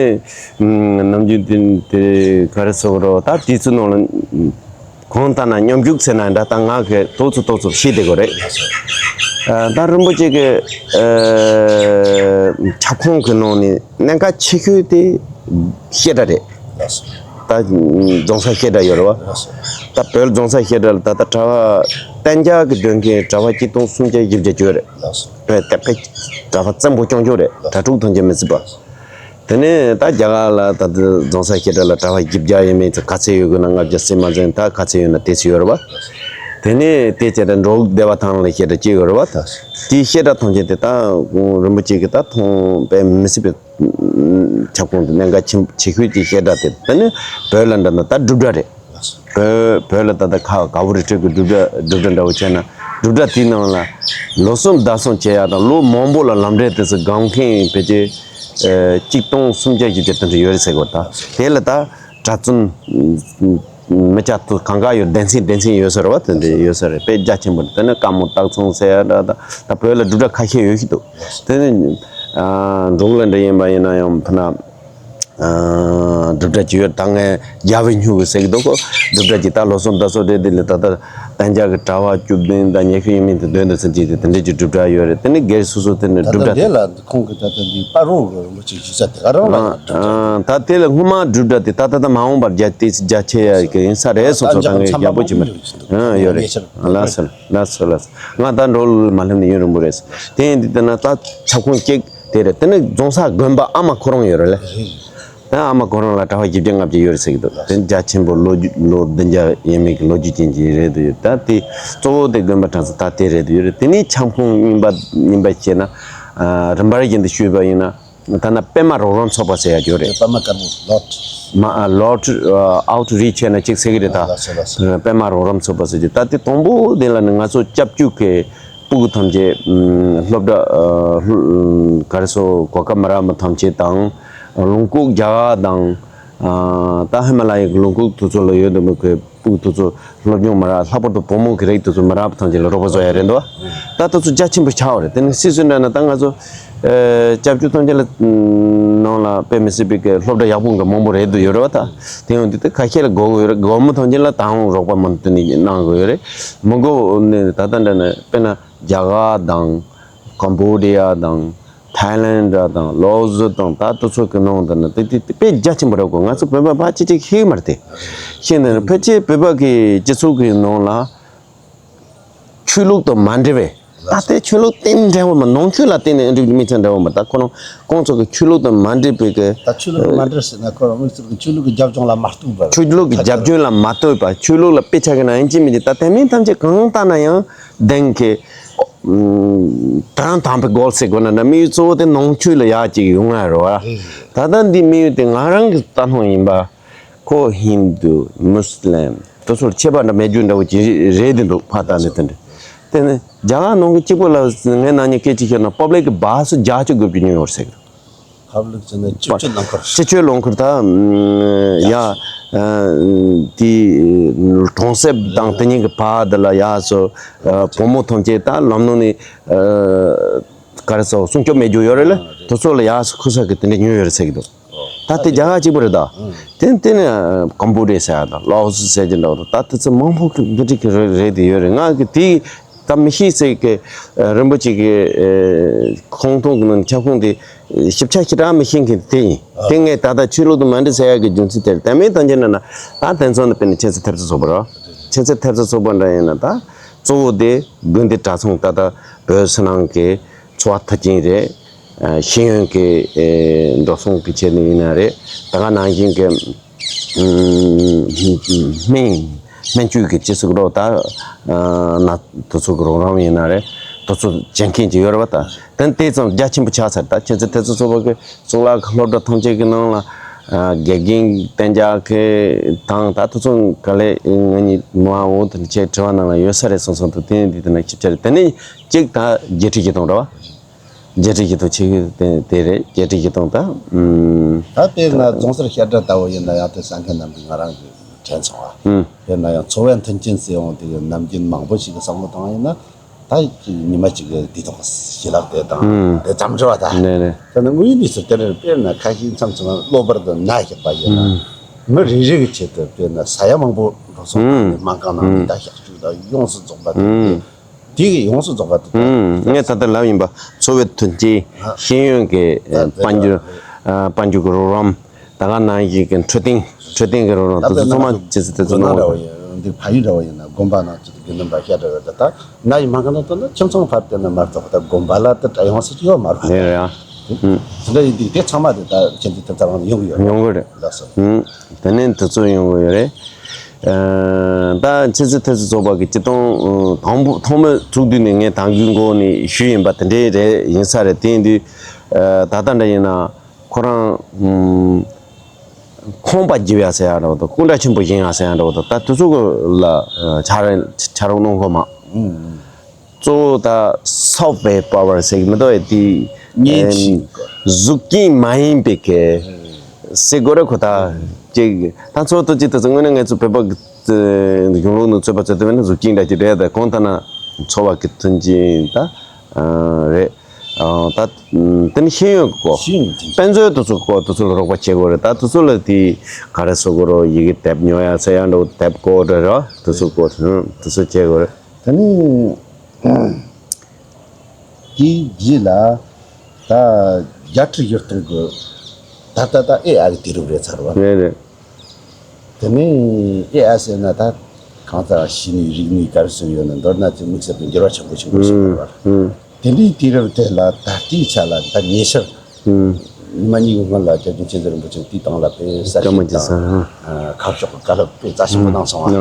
ནམ་རྒྱུན་དེ་དེ་ག་རེ་ཟེར་དགོས་རེད། ད་དུས་ཚོད་ནང་ལ། གང་ལྟར་ན་སྙོམས་འཇུག་ཟེར་ན་འདྲ། ད་ང་གི་ཏོག་ཙམ་ཏོག་ཙམ་ཤེས་བསྡད་དགོས་རེད། ད་རིན་པོ་ཆེ་གི་ཁྱབ་ཁོངས་ཀྱི་ནང་ནས་གནད་འགག་ཆེ་ཤོས་དེ་བཤད་གྲྭ་རེད། ད་རྫོང་སར་བཤད་གྲྭ་ཡོད་རེད་བ། ད་བོད་རྫོང་སར་བཤད་གྲྭ་ལ་ད་ལྟ་གྲྭ་པ་གཏན་འཇགས་ཀྱི་སྡོད་མཁན་གྲྭ་པ་གཅིག་སྟོང་སུམ་བརྒྱ་བཞི་བརྒྱ་ཅིག་ཡོད་རེད། བོད་དེ་བོད་གྲྭ་པ་བཙན་པོ་རྐྱང་རྐྱང་རེད། གྲྭ་ཕྲུག་ཐམས་ཅད་མི་སྲིད་པ། དེ་ནས་ད་རྒྱ་གར་ལ་ད་ལྟ་རྫོང་སར་བཤད་གྲྭ་ལ་གྲྭ་པ་བཞི་བརྒྱ་ཡས་མས་ཚོ་ག་ཚད་ཡོད་དགོས་ན། ལྔ་བརྒྱ་ཟིན་མ་ཟིན་ད་ག་ཚད་ཡོད་ན་དེ་ཚོ་ཡོད་རེད་བ། དེ་ནས་དེ་བྱས་ཏེ་འབྲོག་སྡེ་བ་ཐང་ལ་བཤད་གྲྭ་གཅིག་ཡོད་རེད་བ། ད་དེའི་བཤད་གྲྭ་ཐམས་ཅད་དེ་ད་རིན་པོ་ཆེ་གིས་ད་མཐོང་དཔེ་མི་སྲིད་པའི་ཁྱབ་ཁོངས་དེ་གནད་འགག་ཆེན་ཆེ་ཤོས་ཀྱི་བཤད་གྲྭ་དེ། དེ་ནས་བོད་ལ་འདྲ་ན་ད་སྒྲུབ་གྲྭ་རེད། བོད་བོད་ལ་ད་ལྟ་ཁ་ག་བོ་རི་ཁྲོད་ཀྱི་སྒྲུབ་གྲྭ་སྒྲུབ་གྲྭ་འདྲ་བོ་བྱས་ན། སྒྲུབ་གྲྭ་དེའི་ནང་ལ་ལོ་གསུམ་ཟླ་གསུམ་བྱས་ཡ་དང་། ལོ་མང་པོ་ལ་ལམ་འབྲས་དེ་ཚོ་སྒང་མཁན་ཕལ་ཆེར་གཅིག་སྟོང་སུམ་བརྒྱ་བཞི་བརྒྱ་དེ་འདྲ་ཡོད་རེད་ཟེར་གོ། ད་དེ་ལ་ད་གྲྭ་བཙུན་མི་སྐྱ་དེ་གང་ག་ཡོད། སྡེ་ཚན་སྡེ་ཚན་ཡོད་ས་རེད་བ། དེ་འདྲ་ཡོད་ས་རེད། དཔེ་རྒྱ་ཆེན་པོ་རེད། དེ་ནས་བཀའ་མོལ་སྟག་ཚང་ཟེར་ཡ་འདྲ། ད་ད་བོད་ལ་སྒྲུབ་གྲྭ་ཁ་ཤས་ཡོད་ཤི་འདུག། དེ་ནས་འབྲོག་ལ་འདྲ་ཡིན་པ་ཡིན་ན་ཡང་ཕུ་ན། སྒྲུབ་གྲྭ་ཅིག་ཡོད། ད་ངས་རྒྱལ་བའི་སྨྱུ་གུ་ཟེར་གི་འདུག་གོ། སྒྲུབ་གྲྭ་ཅིག་ད་ལོ་གསུམ་ཟླ་གསུམ་རེད། དེ་ལས་ད་ལྟ་གཏན་འཇགས་ཀྱི་གྲྭ་པ་བཅུ་བདུན་དང་ཉི་ཤུ་ཡས་མས་དེ་སྡོད་འདུག་ཟེར་གྱི་དེ་དེ་འདྲས་ཀྱི་སྒྲུབ་གྲྭ་ཡོད་རེད། དེ་ནི་སྒེར་སོ་སོ་དེ་ནི་ད་སྒྲུབ་ལྟ་གྲྭ་དེ། འདི་ལ་ཁོང་གི་ད་ལྟ་འདི་སྤ་རོ་གི་རིན་པོ་ཆེ་གཞིས་ཆགས་དེ་ག་རང་ལ་ཡང་སྒྲུབ་གྲྭ། ད་དེ་ལ་སྔོན་མ་སྒྲུབ་གྲྭ་དེ་ད་ད་ད་མ་འོངས་པར་རྒྱ་དེ་རྒྱ་ཆེ་ཡ་གི་ཡིན་ས་རེད་སོང་ཙང་ད་ངས་ཡག་པོ་ཅིག་མ། ཡོད་རེད། ལགས་སོ་ལགས་སོ་ལགས་སོ། ང་ད་འགྲོ་ལ་མ་སླེབས་ནས་ཡུན་རིང་པོ་རེད། དེ་ཡིན་དུས་ད་ན་ད་ཁྱབ་ཁོངས་གཅིག་དེ་རེད། དེ་ནི་རྫོང་སར་དགོན་པ་ཨ་མ་ཁོ་རང་ཡོད་རེད་ལ། ད་ཨ་མ་ཁོ་རང་ལ་གྲྭ་པ་བཞི་བརྒྱ་ལྔ་བརྒྱ་ཡོད་རེད་ཟེར་གི་འདུག། དེ་རྒྱ་ཆེན་པོ་ལོ་རྒྱུས་ལོ་བདུན་བརྒྱ་ཡས་མས་ཀྱི་ལོ་རྒྱུས་ཅན་གྱི་རེད་འདུག། ད་དེ་གཙོ་བོ་དེ་དགོན་པ་གྲྭ་ཚང་ད་དེ་རེད་འདུག་ཡོད་རེད། དེ་ནས་ཁྱབ་ཁོངས་རྙིང་པ་རྙིང་པ་བཤད་ན། རིམ་པར་བཞིན་དུ་ཞུས་པ་ཡིན་ན། ད་ན་པད་མ་རོགས་རམ་ཚོགས་པ་ཟེར་ཡ་ཡོད་རེད། པད་མ་དཀར་པོ་ལོར། མ་ལོར་ཨའུ་ཊི་རི་ཆི་ཟེར་ན་ཅིག་ཟེར་གི་རེད་ད། ལགས་སོ་ལགས་སོ། པད་མ་རོགས་རམ་ཚོགས་པ་ཟེར་གྱི། ད་དེ་དང་པོ་དེ་ལ་ནི་ང་ཚོ་སྐྱབས་བཅོལ་གྱི་སྤུ་གུ་ཐམས་ཅད་སློབ་གྲྭ་ག་རེ་ཟེར་གོ་སྐབས་མ་རག་མི་ཐམས་ཅད་དང་། ལུང་ཁུག་རྒྱ་གར་དང་། ད་ཧི་མ་ལ་ཡའི་ལུང་ཁུག་དེ་ཚོ་ལ་ཡོད་འདུག་མི་གི་སྤུ་གུ་དེ་ཚོ་སློབ་སྦྱོང་མ་རག། ལྷག་པར་དུ་བུ་མོ་གི་རིགས་དེ་ཚོ་མ་རག་པ་ཐམས་ཅད་ལ་རོགས་པ་བཟོ་ཡ་རེད་འདུག། ད་དེ་ཚོ་རྒྱ་ཆེན་པོ་ཆགས་པ་རེད། དེ་ནི་སུད་སི་འདྲ་ན་ད་ང་ཚོ་སྐྱབས་བཅོལ་ཐམས་ཅད་ལ་ནང་ལ་དཔེ་མི་སྲིད་པའི་གི་སློབ་གྲྭ་ཡག་པོ་འགའ་མང་པོ་རེད་འདུག་ཡོད་རེད་བ། ད་དེ་ཡང་འདི་ད་ཁ་ཤས་ལ་དགོས་ཀྱི་ཡོད་རེད། དགོས་མི་ཐམས་ཅད་ལ་ད་རུང་རོགས་པ་མུ་མཐུད་ནས་གནང་དགོས་ཡོད་རེད། མི་དགོས་ནི་ད་ལྟ་འདྲ་ན་དཔེར་ན་རྒྱ་གར་དང་། ཀམ་བོ་ཌི་ཡ་དང་། ཐའི་ལེན་ཌ་དང་ལའོ་སི་དང་ད་དེ་ཚོ་གི་ནང་དུ་ནི་དེ་དེ་དཔེ་རྒྱ་ཆེན་པོ་རེད་གོ། ང་ཚོ་བོད་པ་ཕལ་ཆེར་ཅིག་ཤེས་ཀྱི་མ་རེད་དེ། ཤེས་ནས་ཕལ་ཆེར་བོད་པ་གི་སྤྱི་ཚོགས་ཀྱི་ནང་ལ་ཆོས་ལུགས་དང་མ་འབྲེལ་བའི། ད་ལྟའི་ཆོས་ལུགས་དེ་འབྲེལ་བ་མ། ནང་ཆོས་ལ་བརྟེན་ནས་འགྲིག་མི་ཚང་འབྲེལ་བ་མ། ད་ཁོ་རང་ཁོང་ཚོ་གི་ཆོས་ལུགས་དང་མ་འབྲེལ་བའི་གི། ད་ཆོས་ལུགས་དང་མ་འབྲེལ་ཟེར་ན་ཁོ་རང་མི་ཚོ་གི་ཆོས་ལུགས་ཀྱི་རྒྱབ་ལྗོངས་ལ་མ་ལྟོས་པར། ཆོས་ལུགས་ཀྱི་རྒྱབ་ལྗོངས་ལ་མ་ལྟོས་པར་ཆོས་ལུགས་ལ་དཔེ་ཆ་གི་ན་ཡིན་གཅིག་མིན་གཅིག་ད་དེ་མིན་ཐམས་ཅད་གང་ལྟར་ན་ཡང་བདེན་གི། དྲང་དང་པོའི་སྒོ་ཟེར་དགོས་ན་འདྲ། དམིགས་ཡུལ་གཙོ་བོ་དེ་ནང་ཆོས་ལ་ཡག་ཅིག་ཡོང་ཡ་རེད་བ། ད་ལྟ་འདི་དམིགས་ཡུལ་དེ་ང་རང་གི་ལྟ་སྣང་ཡིན་པ། ཁོ་ཧིན་དུ་མུ་སི་ལིམ་དེ་ཚོར་ཁྱད་པར་འདྲ་མེད་རྒྱུ་འདྲ་བོ་ཅིག་རེད་དེ་འདུག་ཕ་ད་ནི་དེ་འདྲ། དེ་ནི་རྒྱ་གར་ནང་གི་གཅིག་པོ་ལ་ངས་ནང་ཉིད་སྐད་ཆ་བཤད་ན་པབ་ལིག་གི་བཱ་སི་བརྒྱ་ཅིག་དགོས་རྒྱུ་ཉོ་ཡོད་ཟེར་གི་འདུག། ཕབ་ལུགས་ཟེར་ན་སྤྱི་སྤྱོད་རླངས་འཁོར། སྤྱི་སྤྱོད་རླངས་འཁོར་ད། ཡ། དེ་གྲོང་གསེབ་དང་དེ་གཉིས་ཀྱི་བར་དེ་ལ་ཡ་སོ། བུ་མོ་ཐམས་ཅད་ད་ལམ་ནང་ནས་ག་རེ་ཟེར་སྲུང་སྐྱོབ་མེད་རྒྱུ་ཡོད་རེད་ལ། དེ་ཚོ་ལ་ཡ་སོ་ཁུ་ས་གི་དེ་འདྲ་ཉོས་ཡོད་རེད་ཟེར་གི་འདུག། ད་དེ་རྒྱ་གར་གཅིག་པུ་རེད་ད། དེ་དེ་ནས་ཀམ་བོ་ཌི་ཡ་ཟེར་ཡ་དང་ལའོ་སི་ཟེར་གྱི་འདྲ་བོ་དང་ད་དེ་ཚོ་མང་པོ་འདི་འདྲ་གི་རེད་རེད་དེ་ཡོད་རེད། ང་གི་དེ། ད་མི་ཤེས་ཟེར་གི། རིན་པོ་ཆེ་གི་ཁོང་ཐོང་གི་ནང་ཁྱབ་ཁོངས་དེ་ཞིབ་ཆ་ཞེ་དྲག་མི་ཤེས་མཁན་དེ་ཡིན། དེ་ངས་ད་ལྟ་ཆོས་ལུགས་དང་མ་འབྲེལ་ཟེར་ཡག་གི་རྒྱུ་མཚན་དེར་དེ་མིན་ཐམས་ཅད་ན་ན་ད་དེང་སང་ནི་དཔེར་ན་ཁྱེད་ཚོ་ཐེབས་རྩ་ཚོགས་པ་རེད། ཁྱེད་ཚོ་ཐེབས་རྩ་ཚོགས་པ་འདྲ་ཡིན་ན་ད་གཙོ་བོ་དེ་དགོན་སྡེ་གྲྭ་ཚང་ད་ལྟ་བོད་ཕྱི་ནང་གི་འཚོ་བ་མཐའ་རྐྱེན་རེད། ཤེས་ཡོན་གྱི་འགྲོ་སོང་གི་ཆེད་ནས་ཡིན་ན་རེད། ད་ག་ནང་བཞིན་གྱི་སྨན་ སྨན་བཅོས་ཀྱི་སྤྱི་ཚོགས་རོགས་ད་ན་དུ་ཚོ་གི་རོགས་རམ་ཡིན་ན་རེད། དུ་ཚོ་བྱེད་མཁན་ཅིག་ཡོད་རེད་བ། ད་དེ་དེ་ཙམ་རྒྱ་ཆེན་པོ་ཆགས་ཚར། ད་ཁྱེད་ཚོ་དེ་ཚོ་ཚོགས་པ་གི་གཙུག་ལག་སློབ་གྲྭ་ཐམས་ཅད་ཀྱི་ནང་ལ་དགེ་རྒན་གཏན་འཇགས་ཀྱི་དང་ད་དུ་ཚོ་ག་ལེ་ང་གཉིས་མ་འོ་དེ་ཁྱེད་དྲི་བ་ནང་ལ་ཡོད་ས་རེད་སོང་སོང་དུ་དེ་འདི་དེ་ན་ཁྱེད་ཅག་རེད། དེ་ནས་གཅིག་ད་རྒྱལ་སྤྱིའི་གི་དང་རེད་བ། རྒྱལ་སྤྱིའི་གི་དང་ཆེ་གི་དེ་དེ་རེད། རྒྱལ་སྤྱིའི་གི་དང་ད་ཨུམ། ད་དཔེར་ན་རྫོང་སར་བཤད་གྲྭ་ལྟ་བུ་ཡིན་ན་ཡང་དེ་གསན་མཁན་རྣམས་ཀྱིས་ང་རང་གི་དྲན་སོང་བ། ཨུམ། དཔེར་ན་ཡང་འཚོ་བའི་མཐུན་རྐྱེན་ཟེར་ཡོང་དེ་གི་ནམ་རྒྱུན་མང་པོ་ཞིག་གི་བསམ་བློ་བཏང་ཡིན་ན། ད་ཉི་མ་གཅིག་གི་དུས་ཐོག་ཞི་ལག་དེ་དང་ཨུམ། དེ་ཙམ་རེད་བ་ད། ནས་ནས། ད་ནི་དངོས་ཡོད་གནས་ཚུལ་དེ་འདྲར་དཔེར་ན་ཁ་ཤས་མཚམས་མཚམས་གློ་བུར་དུ་ན་བཞག་པ་ཡིན་ན། ཨུམ། མི་རེ་རེ་གི་ཆེད་དུ་དཔེར་ན་ས་ཡ་མང་པོ་འགྲོ་སོང་ཨུམ། དང་སྨན་ཁང་ནང་ནས་ཨུམ། ད་གཤག་བཅོས་དང་ཡོངས་སུ་རྫོགས་པ་དེ་ཨུམ། དེ་གི་ཡོངས་སུ་རྫོགས་པ་དེ་དང་ཨུམ། ངས་ད་ལྟ་ལབ་ཡིན་པ་འཚོ་བའི་མཐུན་རྐྱེན་ཨ། ཤེས་ཡོན་གྱི་ད་དཔལ་འབྱོར་ཨ། དཔལ་འབྱོར་གྱི་རོགས་རམ། ད་ག་ནང་བཞིན་གྱི་འཕྲོད་བསྟེན་འཕྲོད་བསྟེན་གྱི་རོགས་རམ་དེ་ཚོ་ཚང་མ་ཇི་སྲིད་དེ་ཚོ་གནང་དགོས། འདི་ཕ་ཡུལ་འདྲ་བོ་ཡིན་ན་དགོན་པ་ནང་ཚུད་དགེ་འདུན་པ་བཤད་འདྲ་བོ་ད་ད་ན་ཡི་མ་ག་ན་ལྟོས་ན་ཁྱིམ་ཚང་ཕར་བལྟས་ན་མ་གཏོགས་ད་དགོན་པ་ལ་ད་ད་ཡོང་ས་ཅི་ཡོད་མ་རེད། རེད་རེད། དེ་འདྲ་ཡིན་དུས་དེ་ཚང་མ་དེ་ད་ཁྱེད་ཚོ་དེ་ཚོ་རང་ཡོང་གི་ཡོད་རེད། ཡོང་གི་རེད། ལགས་སོ། ད་ནས་དེ་ཚོ་ཡོང་གི་ཡོད་རེད། ད་ཆུ་ཚོད་ཐེར་ཚོ་ཚོགས་པ་གི་སྤྱི་དོན་དང་པོ་ཐོག་མའི་ཚོགས་དུས་ནས་ངས་ད་གིན་གོང་ནས་ཞུས་ཡིན་པ་དེ་འདྲའི་རེད་ཡིན་ས་རེད། དེ་ཡིན་དུས་ད་ལྟ་འདྲ་ཡིན་ན། ཁོ་རང་ཁོང་པ་རྒྱབ་ཡ་ཟེར་ཡ་འདྲ་བོ་དང་སྐུ་འདྲ་ཆེན་པོ་བཞེངས་ཡ་ཟེར་ཡ་འདྲ་བོ་དང་ད་དུས་ཚོད་ལ་ཆ་ར་ཆ་རོགས་གནང་གོ་མ། གཙོ་བོ་ད་software power ཟེར་གི་མི་འདུག་ཨེ་དེ་གཟུགས་ཅན་མ་ཡིན་པའི་གི་ཟེར་དགོས་རེད་ཁོ་ད་ཅིག་ད་ཚོགས་གཙོ་ཅིག་ད་ཚོ་དངོས་གནས་ང་ཚོ་བོད་པ་གི་གཞུང་ལུགས་ནང་རྩོད་པ་རྩོད་དུས་ན་གཟུགས་ཅན་འདྲ་ཅིག་རེད། ད་གང་ལྟར་ན་འཚོ་བ་གི་མཐུན་རྐྱེན་ད་རེད། ད་དེ་ནི་ཤེས་ཡོན་གྱི་སྐོར། ཤེས་ཡོན་གྱི། དཔེ་མཛོད་དེ་ཚོ་སྐོར་དེ་ཚོ་ལ་རོགས་པ་བྱེད་དགོས་རེད། ད་དེ་ཚོ་ལ་དེ་ག་རེ་ཟེར་དགོས་རེད། ཡི་གེ་དེབ་ཉོ་ཡ་ཟེར་ཡ་འདྲ་བོ་དེབ་སྐོར་རེད་ར་དེ་ཚོ་སྐོར་དེ་ཚོ་བྱེད་དགོས་རེད། ད་ནི་དེའི་རྗེས་ལ་ད་རྒྱལ་སྤྱིའི་གི་སྟེང་གི་ད་ལྟ་ད་ཨེ་ཨའི་དུས་རབས་རེད་ཚར་བ། རེད་རེད། དེ་ནས་ཨེ་ཨའི་ཟེར་ན་ད་གང་ལྟར་ཤེས་ནུས་རིག་ནུས་ག་རེ་ཟེར་ཡོད་ན་མདོར་ན་ཅིག་དམིགས་བསལ་གྱི་འགྱུར་བ་ཆེན་པོ་ཞིག་འགྲོ་བཞིན་ཡོད་པ་རེད། དེ་འདྲའི་དུས་རབས་དེ་ལ་ད་ལྟའི་ཆ་ལ་ད་ཉེ་ཆར་ཉི་མ་གཉིས་ཀྱི་སྔོན་ལ་རྒྱལ་ཡུམ་ཆེན་བརྩེ་རིན་པོ་ཆེ་དེའི་སྟེང་ལ་དཔེ་གསར་ཤེས་དང་ཁ་ཕྱོགས་ཀྱི་བཀའ་སློབ་དཔེ་རྩ་ཆེན་པོ་གནང་སོང་བ།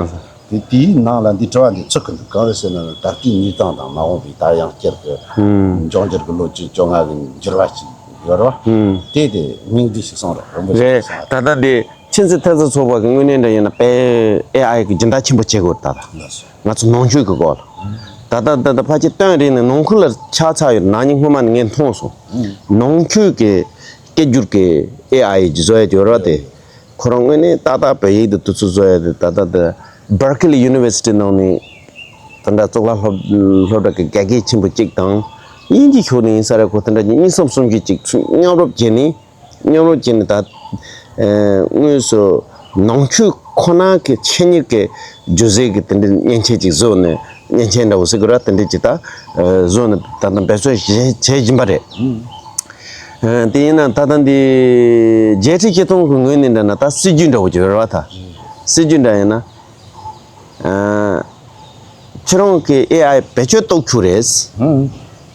དེ་དེའི་ནང་ལ་འདི་དྲི་བ་འདི་ཚུད་ཀྱི་འདུག་གང་རེད་ཟེར་ན་ད་ལྟའི་གནས་སྟངས་དང་མ་འོངས་པའི་ད་ཡང་བསྐྱར་གྱི་འབྱུང་འགྱུར་གྱི་ལོ་བཅུ་བཅོ་ལྔ་གི་འགྱུར་བ་ཞིག་ཡོད་རེད་བ། དེ་དེ་སྙིང་བསྡུས་ཤིག་གསུང་རོགས་རིན་པོ་ཆེ། རེད། ད་ལྟ་འདི་ཁྱེད་ཚོའི་ཐད་ཚོ་ཚོགས་པ་གི་དངོས་གནས་འདྲ་ཡིན་ན་དཔེ་ཨེ་ཨའི་གི་སྦྱིན་བདག་ཆེན་པོ་བྱེད་དགོས་ད་ལྟ། ང་ཚོ་ནང་ཆོས་ཀྱི་སྐོར་ལ། ད་ལྟ་ད་ལྟ་ཕལ་ཆེར་སྟོན་རེད་ནས་ནང་ཁུལ་ལ་ཆགས་ཚར་ཡོད། ན་ནིང་སྔོན་མ་ནས་ངས་མཐོང་སོང་། ནང་ཆོས་ཀྱི་སྐད་སྒྱུར་གྱི་ཨེ་ཨའི་གི་བཟོ་ཡ་ཅིག་ཡོད་རེད་བ་དེ། ཁོ་རང་དངོས་གནས་ཏག་ཏག་བོད་ཡིག་དེ་དུས་ཚོད་བཟོ་ཡ་དེ་ད་ལྟ་དེ་Berkeley University ནང་ནས་དེ་འདྲ་གཙུག་ལག་སློབ་སློབ་གྲྭ་གི་དགེ་རྒན་ཆེན་པོ་གཅིག་དང་དབྱིན་ཇི་ཕྱོགས་ནས་ཡིན་ས་རེད། ཁོ་དེ་འདྲ་གཉིས་གསུམ་གསུམ་བཞི་གཅིག་མཉམ་རུབ་བྱས་ནས་མཉམ་རུབ་བྱས་ནས་ད་དངོས་སུ་ནང་ཆོས་ཁོ་ན་གི་ཆེད་གཉེར་གྱི་སྒྱུ་རྩལ་གྱི་དེ་འདྲའི་མཉེན་ཆས་ཅིག་བཟོས་ནས་མཉེན་ཆས་འདྲ་བོ་ཟེར་དགོས་ར་དེ་འདྲ་ཅིག་ད་བཟོས་ནས་ད་ལྟ་འབད་བརྩོན་བྱེད་བྱེད་བཞིན་པ་རེད། དེ་ཡིན་ན་ད་ལྟ་འདི་རྒྱལ་སྤྱིའི་སྤྱི་དོན་གྱི་ངོས་ནས་འདྲ་ན་ད་སྲིད་ཇུས་འདྲ་བོ་ཅིག་ཡོད་རེད་བ་ད། སྲིད་ཇུས་འདྲ་ཡིན་ན། ཁྱེད་རང་གི་ཨེ་ཨའི་བེད་སྤྱོད་གཏོང་རྒྱུ་རེད།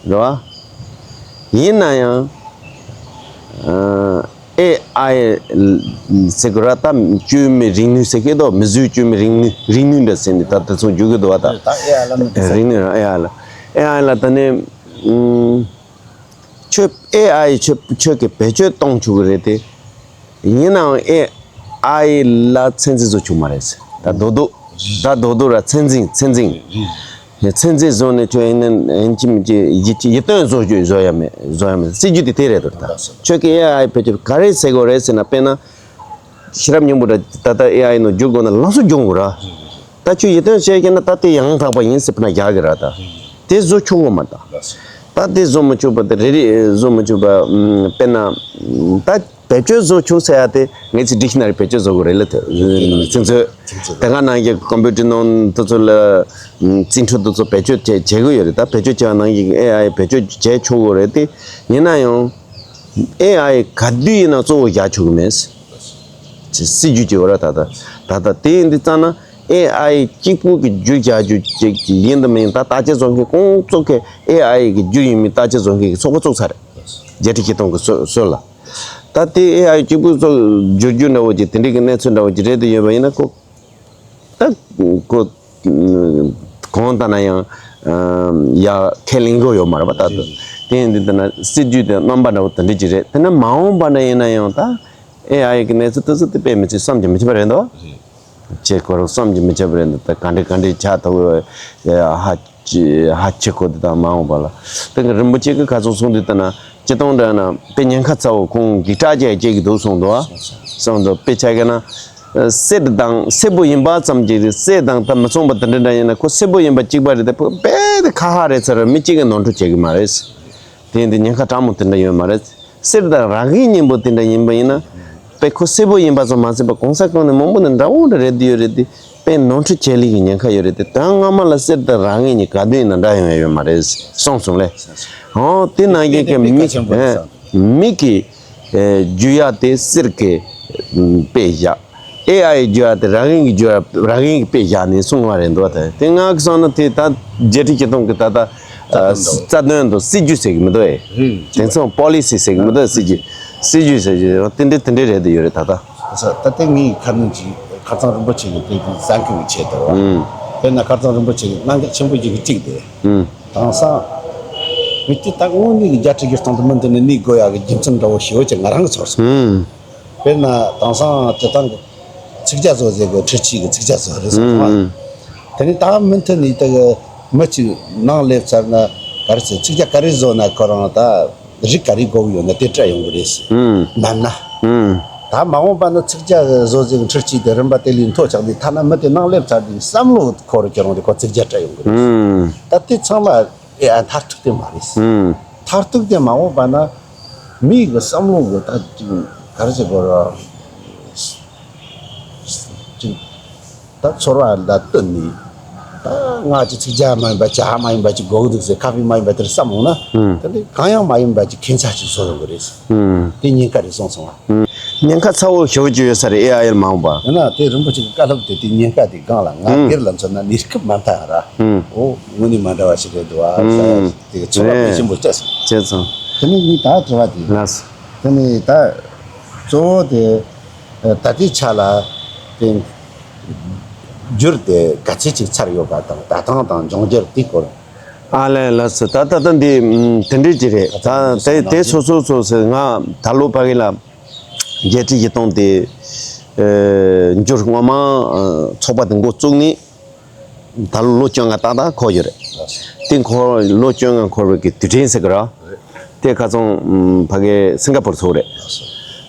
རེད་བ། ཡིན་ན་ཡང་ཨེ་ཨའི་ཟེར་དགོས་ར་ད་བཅོས་མའི་རིག་ནུས་ཟེར་གི་འདུག་མི་བཟོའི་བཅོས་མའི་རིག་ནུས་རིག་ནུས་འདྲ་ཟེར་ནས་ད་དེ་ཚོ་འཇུག་གི་འདུག་བ་ད། ད་ཨེ་ཨའི་ལ་མི་འདུག་ཟེར། རིག་ནུས་ར་ཨེ་ཨའི་ལ་ཨེ་ཨའི་ལ་ད་ནི། ཁྱོད་ཨེ་ཨའི་ཁྱོད་ཁྱོད་ཀྱིས་བེད་སྤྱོད་གཏོང་ཆོག་གི་རེད་དེ། ཡིན་ནའང་ཨེ་ཨའི་ལ་ཚད་འཛིན་བཟོ་ཆོག་མ་རེད། ད་རྡོག་རྡོག་ད་རྡོག་རྡོག་ར་ཚད་འཛིན་ཚད་འཛིན། ཚད་འཛིན་བཟོ་ནས་ཁྱོད་ཡིན་ན་ཡིན་གཅིག་མིན་གཅིག་ཡིད་ཡིད་རྟོན་བཟོ་རྒྱུ་བཟོ་ཡ་མེད་བཟོ་ཡ་མེད་སྲིད་ཇུས་དེ་དེ་རེད་དོ། ད་ཁྱོད་ཀྱིས་ཨེ་ཨའི་བེད་སྤྱོད་ག་རེ་ཟེར་དགོས་རེད་ཟེར་ན་དཔེར་ན། ཤེས་རབ་སྙིང་པོ་འདྲ་ད་ལྟ་ཨེ་ཨའི་ནང་བསྒྱུར་དགོས་ན་ལམ་སང་སྦྱོང་དགོས་ར། ད་ཁྱོད་ཡིད་རྟོན་བྱས་ཀྱི་ན་ད་དེ་ཡང་དག་པ་ཡིན་ཟེར་ཕུ་ན་རྒྱག་གི་ར་ད། དེ་བཟོ་ཆོག་གོ་མ་ད། ད་དེ་བཟོ་མི་ཆོག་པ་དེ་རེ་རེ་བཟོ་མི་ཆོག་པ་དཔེར་ན། ད་བེད་སྤྱོད་བཟོ་ཆོག་ཟེར་ཡ་དེ་ངས་ཚིག་ཌིག་ཤི་ན་རི་བེད་སྤྱོད་བཟོ་དགོས་རེད་ལ་དེ། ཚིག་མཛོད། དེ་ག་ནང་གི་ཀམ་པུ་ཊར་ནང་དེ་ཚོ་ལ་རྩིས་འཕྲུལ་དེ་ཚོ་བེད་སྤྱོད་བྱེད་བྱེད་དགོས་ཡོད་རེད། ད་བེད་སྤྱོད་བྱས་པ་ནང་གི་ཨེ་ཨའི་བེད་སྤྱོད་བྱེད་ཆོག་གོ་རེད་དེ། ཡིན་ན་ཡང་། ཨེ་ཨའི་ག་དུས་ཡིན་ན་གཙོ་བོ་རྒྱག་ཆོག་གི་མེད། ཅེས་སྲིད་ཇུས་ཀྱི་འོ་ར་ད་ལྟ་ད་ལྟ་དེ་ཡིན་དུས་ཙ་ན་ཨེ་ཨའི་གཅིག་པུ་གི་རྒྱུ་རྒྱག་རྒྱུ་ཅིག་ཡིན་དུ་མིན་ད་བརྟག་དཔྱད་བཟོ་མཁན་ཁོང་ཚོ་གི་ཨེ་ཨའི་གི་རྒྱུ་ཡིན་མིན་བརྟག་དཔྱད་བཟོ་མཁན་གི་ཚོགས་པ་བཙུགས་ཚར་རེད། རྒྱལ་སྤྱིའི་སྤྱི་དོན་གི་སྲོལ་སྲོལ་ལ། ད་དེ་ཨེ་ཨའི་གཅིག་པུ་ཚོ་བསྒྱུར་རྒྱུ་འདྲ་བོ་ཅིག་དེ་འདྲའི་གི་གནས་ཚུལ་འདྲ་བོ་ཅིག་རེད་དུ་ཡོད་པ་ཡིན་ན་ཁོ། ད་ཁོ་གང་ལྟར་ན་ཡང་ཡ་ཁས་ལེན་གྱི་ཡོད་མ་རེད་པ། ད་དེ་ཡིན་དུས་ད་ན་སྲིད་ཇུས་དེ་རྣམ་པ་འདྲ་བོ་དེ་འདྲ་ཅིག་རེད། དེ་ན་མ་འོངས་པ་འདྲ་ཡིན་ན་ཡང་ད་ཨེ་ཨའི་གི་གནས་ཚུལ་དེ་ཚོ་དེ་དཔེ་མི་སྲིད་བསམ་གྱིས་མི་ཁྱབ་པ་རེད་འདུག་ཁྱེད་ཁོ་རང་བསམ་གྱིས་མི་ཁྱབ་པ་རེད་འདུག་ད་ག་འདྲ་ག་འདྲ་ཆགས་ཐུབ་ཡ་ཧ་ཧ་ཅི་ཁོ་དེ་དང་མ་འོངས་པ་ལ། དེ་གི་རིན་པོ་ཆེ་གི་ཁ་ཚོན་གསུང་དུས་ད་ན་སྤྱི་དོན་འདྲ་ན་དཔེ་ཉེན་ཁ་ཚ་བོ་ཁོང་གི་སྐྲག་བྱས་སྐྱེ་གི་འདུག་གསུངས་འདུག་ཨ། གསུངས་འདུག་དཔེ་ཆ་གི་ན། གསེར་དང་སེར་པོ་ཡིན་པ་ཙམ་གྱིས་རེད། གསེར་དང་ད་མི་མཚུངས་པ་དེ་འདྲ་འདྲ་ཡིན་ན་ཁོ་སེར་པོ་ཡིན་པ་གཅིག་པ་རེད་དེ། དཔེ་དེ་ཁ་ཧ་རེད་ཚར་མི་གཅིག་གིས་ནོར་འཁྲུལ་བྱེད་གི་མ་རེད། དེ་ཡིན་དུས་ཉེན་ཁ་དྲག་མོ་དེ་འདྲ་ཡོད་མ་རེད། གསེར་དང་རང་གི་སྙིང་པོ་དེ་འདྲ་ཡིན་པ་ཡིན་ན། དཔེ་ཁོ་སེར་པོ་ཡིན་པ་ཙམ་མ་ཟད་པ་གོང་ས་གོང་ནས་མང་པོ་ནས་འདྲ་བོ་འདྲ་རེད་དེ་ཡོད་རེད་དེ། དཔེ་ནོར་འཁྲུལ་བྱེད་ལས་ཀྱི་ཉེན་ཁ་ཡོད་རེད་དེ། དོན་སྔ་མ་ལ་གསེར་དང་རང་གི་གཉིས་ག་དུས་ཡིན་ན་འདྲ་ཡོང་ཡ་ཡོད་མ་རེད། སོང་སོང་ལེ། ཨོ་དེ་ནང་བཞིན་གྱི་མི་མི་གི་ཨེ་རྒྱུ་ཡ་དེ་གསེར་གྱི་དཔེ་བཞག་ཨེ་ཨའི་རྒྱུ་ཡ་དེ་རང་གི་རྒྱུ་ཡ་རང་གི་དཔེ་བཞག་ནས་གསུངས་པ་རེད་འདུག་དེ་དེ་ང་གི་བསམ་ན་དེ་ད་རྒྱལ་སྤྱིའི་སྤྱི་དོན་གྱི་ད་ལྟ་རྩ་དོན་དང་སྲིད་ཇུས་ཟེར་གི་མི་འདུག་ཨེ། དེ་ཚོ་པོ་ལི་སི་ཟེར་གི་མི་འདུག་སྲིད་ཇུས། སྲིད་ཇུས་ཟེར་གི་རེད། དེ་འདྲ་དེ་འདྲ་རེད་དེ་ཡོད་རེད་ད་ལྟ། ད་ལྟ་དེ་ངའི་ཁ་སྣོན་གྱི་ཁ་རྩང་རིན་པོ་ཆེ་གི་དེ་གི་གསར་འགྱུར་གྱི་ཆེད་དུ། དཔེར་ན་ཁ་རྩང་རིན་པོ་ཆེ་གི་གནད་འགག་ཆེན་པོ་ཞིག་གི་གཅིག་དེ། དེང་སང་། མི་དེ་ད་དངོས་གནས་ཀྱི་རྒྱལ་སྤྱིའི་སྟེང་དུ་མུ་མཐུད་ནས་གནས་དགོས་ཡག་གི་རྒྱུ་མཚན་འདྲ་བོ་ཞེ་པོ་ཅིག་ང་རང་གིས་ཚོར་སོང་། དཔེར་ན་དེང་སང་སྤྱིར་བཏང་གི་ཚིག་ཇ་བཟོ་ཟེར་གི་འཕྲུལ་ཆས་ཀྱི་ཚིག་ཇ་བཟོ་རེད་ཟེར་སོང་། དེ་ནས་ད་མུ་མཐུད་ནས་དེ་གི་མི་གཅིག་ནང་སླེབས་ཚར་ན་ག་རེ་ཟེར། ཚིག་ཇ་ག་རེ་བཟོ་ན་ཁོ་རང་ད་རིགས་ག་རེ་དགོས་ཀྱི་ཡོད་ན་དེ་སྤྲད་ཡོང་གི་རེད་ཟེར། ནམ་ན། ད་མ་འོངས་པ་ན་ཚིག་ཇ་བཟོ་ཟེར་གི་འཕྲུལ་ཆས་དེ་རིམ་པ་དེ་ལས་མཐོ་ཆགས་ནས་ཐ་ན་མི་དེ་ནང་སླེབས་ཚར་དུས་བསམ་བློ་འཁོར་ཁྱེད་རང་དེ་ཁོ་ཚིག་ཇ་སྤྲད་ཡོང་གི་རེད་ཟེར། ད་དེ་ཚང་མ། ཨེ་ཨ་མཐར་ཐུག་དེ་མ་རེད། ཨུམ། མཐར་ཐུག་དེ་མ་འོངས་པ་ན་མི་གི་བསམ་བློ་གི་ད་ཅིག་ག་རེ་ཟེར་དགོས་ར། ཅིག་ད་ཚོར་བ་ལ་བསྟུན་ནས་ད་ང་ཅིག་ཚིག་ཇ་མ་ཡིན་པ་ཇ་མ་ཡིན་པ་ཅིག་དགོས་ཀྱི་འདུག་ཟེར། ཁ་ཕི་མ་ཡིན་པ་དེར་བསམ་འོང་ན། ཨུམ། ད་འདི་གང་ཡང་མ་ཡིན་པ་ཅིག་ཁྱད་མཚར་ཅིག་བཟོ་ཡོང་གི་རེད། ཨུམ། དེ་ཉེན་ཁ་རེད་སོང་སོང་བ། ཉེན་ཁ་ཚ་བོ་ཞེ་པོ་ཅིག་ཡོད་ས་རེད། ཨེ་ཨའི་ཨེལ་མ་འོངས་པ། ཡིན་ན་དེ་རིན་པོ་ཆེ་གི་བཀའ་སློབ་དེ་དེ་ཉེན་ཁ་དེ་སྒང་ལ་ང་ཨུམ། སྒེར་ལ་མཚོན་ན་གནས་སྐབས་མ་མཐའ་ཡང་ར། ཨུམ། འོ་དངོས་གནས་མ་འདྲ་བ་ཞིག་རེད་འདུག་ཨ། ཨུམ། དེ་གི་ཚོར་བ་དཔེ་ཞིམ་པོ་སྤྲད་སོང་། བྱས་ཙང་། དེ་ནས་ངས་ད་དྲི་བ་དེ། ལགས་སོ། དེ་ནས་ད་གཙོ་བོ་དེ་ད་ལྟའི་ཆ་ལ་དེ་འགྱུར་དེ་ག་ཚད་ཅིག་ཚར་ཡོད་པ་དང་ད་ཐེངས་དང་འབྱུང་འགྱུར་དེའི་སྐོར། ཨ་ལས་ལགས་སོ། ད་ད་ལྟ་འདི་དེ་འདྲས་ཅིག་རེད། ད་དེ་དེ་སོ་སོ་སོ་སོ་ང་ད་ལོ་ཕ་གི་ལ། རྒྱལ་སྤྱིའི་སྤྱི་དོན་དེ་འགྱུར་སྔོན་མ་ཚོགས་པ་དེ་འགོ་བཙུགས་ནས་ད་ལོ་ལོ་བཅོ་ལྔ་ཏག་ཏག་འཁོར་ཡོད་རེད། དེ་འཁོར་ལོ་བཅོ་ལྔ་འཁོར་བའི་གི་དུས་དྲན་ཟེར་གི་ར། དེ་ཁ་སང་ཕ་གི་སིང་ག་པུར་ཚོགས་རེད།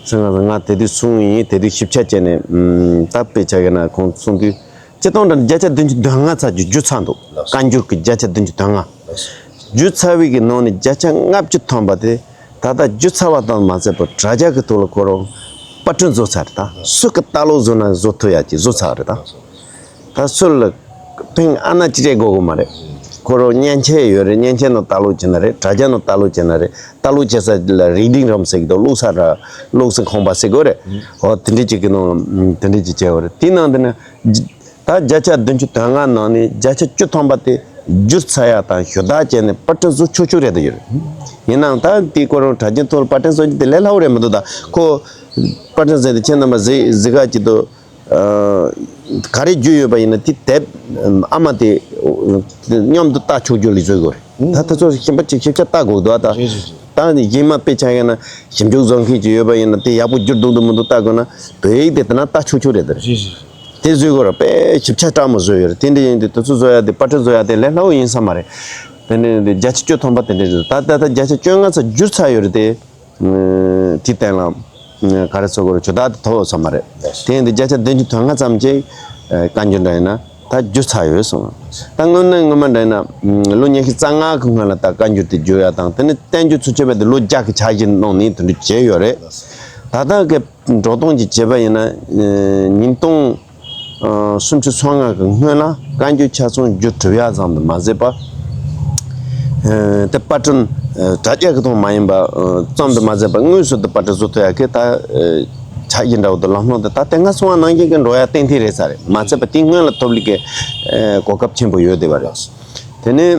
སིང་ག་པུར་ང་དེ་དུས་གསུངས་ཡིན། དེ་དུས་ཞིབ་ཆ་བྱས་ནས་ད་དཔེ་ཆ་གི་ན་ཁོང་གསུང་དུས། སྤྱི་བཏང་འདྲ་བརྒྱ་ཆ་བདུན་ཅུ་དོན་ལྔ་ཚར་རྒྱུ་བསྒྱུར་ཚར་འདུག་ལགས་སོ། བཀའ་འགྱུར་གྱི་བརྒྱ་ཆ་བདུན་ཅུ་དོན་ལྔ། ལགས་སོ། བསྒྱུར་ཚར་བའི་གི་ནང་ནས་བརྒྱ་ཆ་ལྔ་བཅུ་ཐམ་པ་དེ་ད་ལྟ་བསྒྱུར་ཚར་བ་དང་མ་ཟད་པར་དྲ་རྒྱ་གི་ཐོག་ལ་ཁོ་རང་པར་སྐྲུན་བཟོ་ཚར་རེད་ད། སུ་གི་ལྟ་ཀློག་བཟོ་ན་བཟོ་ཐུབ་ཡ་ཅིག་བཟོ་ཚར་རེད་ད། ད་སུ་ལ་ཕན་ཨ་ན་ཅི་སྤྲད་དགོས་གི་མ་རེད། ཁོ་རང་མཉེན་ཆས་ཡོད་རེད། མཉེན་ཆས་ནང་ལྟ་ཀློག་བྱེད་ན་རེད། དྲ་རྒྱ་ནང་ལྟ་ཀློག་བྱེད་ན་རེད། ལྟ་ཀློག་བྱེད་ས་ལ་རི་ཌིང་རུམ་ཟེར་གི་འདུག་ཀློག་ས་ར་ཀློག་ས་ཁང་པ་ཟེར་དགོས་རེད། ཨོ་དེ་འདྲས་ཅིག་གི་ནང་དེ་འདྲས་ཅིག་བྱས་ཡོད་རེད། དེའི་ནང་དེ་ནས། ད་བརྒྱ་ཆ་བདུན་ཅུ་དོན་ལྔ་ནང་ནས་བརྒྱ་ཆ་བཅུ་ཐམ་པ་དེ་བསྒྱུར་ཚར་ཡ་དང་ཞུ་དག་བྱས་ནས་པར་སྐྲུན་བཟོ་ཆོག་ཆོག་རེད་དུ་ཡོད། ཡིན་ནའང་ད་དེའི་སྐོར་དྲ་རྒྱའི་ཐོག་ལ་པར་སྐྲུན་བཟོ་རྒྱུ་དེ་ལས་སླ་བོ་རེད་མི་འདུག་ད་ཁོ་པར་སྐྲུན་བཟོས་ཏེ་ཁྱེད་རྣམ་པ་གཟིགས་གཟིགས་ག་ཅིག་ཏུ་ག་རེ་བསྒྱུར་ཡོད་པ་ཡིན་ན་དེ་དེབ་ཨ་མ་དེ་མཉམ་དུ་ལྟ་ཆོག་རྒྱུ་ལས་བཟོ་དགོས་རེད། ད་ད་ཚོ་ཞིབ་པ་ཅིག་ཞིབ་ཆ་ལྟ་དགོས་འདུག་ད། རེད་རེད་རེད། ད་ནི་རྗེས་མ་དཔེ་ཆ་ཡིན་ན་ཞིབ་འཇུག་བཟོ་མཁན་ཅིག་ཡོད་པ་ཡིན་ན་དེ་ཡག་པོ་བསྒྱུར་འདུག་འདུག་མི་འདུག་ལྟ་དགོས་ན་བོད་ཡིག་དེ་དེ་ན་ལྟ་ཆོག་ཆོག་རེད་དེ། རེད་རེད། དེ་བཟོས་དགོས་ར་དཔེ་ཞིབ་ཆ་དྲག་མོ་བཟོས་ཡོད་རེད། དེ་འདྲ་ཡིན་དུས་དེ་ཚོ་བཟོ་ཡ་དེ་པར་སྐྲུན་བཟོ་ཡ་དེ་ལས་སླ་བོ་ཡིན་ས་མ་རེད། དེ་ནས་བརྒྱ་ཆ་བཅུ་ཐམ་པ་དེ་འདྲ་རེད། ད་ད་ལྟ་བརྒྱ་ཆ་བཅོ་ལྔ་ཙམ་བསྒྱུར་ཚར་ཡོད་རེད་དེ། དེའི་སྟེང་ལ་ག་རེ་ཟེར་དགོས་རེད། ཇུས་གཏོགས་དེ་ཐོབ་ཡོད་ས་མ་རེད། དེ་ཡིན་དུས་བརྒྱ་ཆ་བདུན་ཅུ་དོན་ལྔ་ཙམ་ཅིག་བཀའ་འགྱུར་འདྲ་ཡིན་ན། ད་བསྒྱུར་ཚར་ཡོད་གསུངས། ད་སྔོན་ནས་སྔོན་མ་འདྲ་ན་ལོ་ཉི་ཤུ་རྩ་ལྔ་གི་སྔོན་ལ་ད་བཀའ་འགྱུར་དེ་བསྒྱུར་ཡ་དང་དེ་ནས་བསྟན་འགྱུར་ཚུན་ཆད་པ་དེ་ལོ་བརྒྱ་གི་འཆར་གཞི་གནང་ནས་དེ་འདྲ་བྱས་ཡོད་རེད། ད་ལྟ་གི་འགྲོ་སྟངས་ཀྱི་བྱས་པ་ཡིན་ན་ཉིས་སྟོང་སུམ་ཅུ་སོ་ལྔ་གི་སྔོན་ལ་བཀའ་འགྱུར་ཆ་ཚང་བསྒྱུར་གྲུབ་ཡ་ཙམ་དུ་མ་ཟད་པ། དེ་པར་སྐྲུན་དྲ་རྒྱ་གི་ཐོག་མ་ཡིན་པ་ཙམ་དུ་མ་ཟད་པ་དངོས་སུ་དུ་པར་སྐྲུན་བཟོ་ཐུབ་ཡ་གི་ད། ཆ་ཡིན་འདྲ་བོ་དང་ལམ་ལྷོང་དེ་ད་དེ་སྔ་སོང་བ་ནང་བཞིན་གྱི་འགྲོ་ཡ་ཏན་ཏན་རེད་ས་རེད། མ་ཚད་པ་དེའི་སྔོན་ལ་ཐོབ་ལི་གི་གོ་སྐབས་ཆེན་པོ་ཡོད་བསྡད་པ་རེད། དེ་ནས་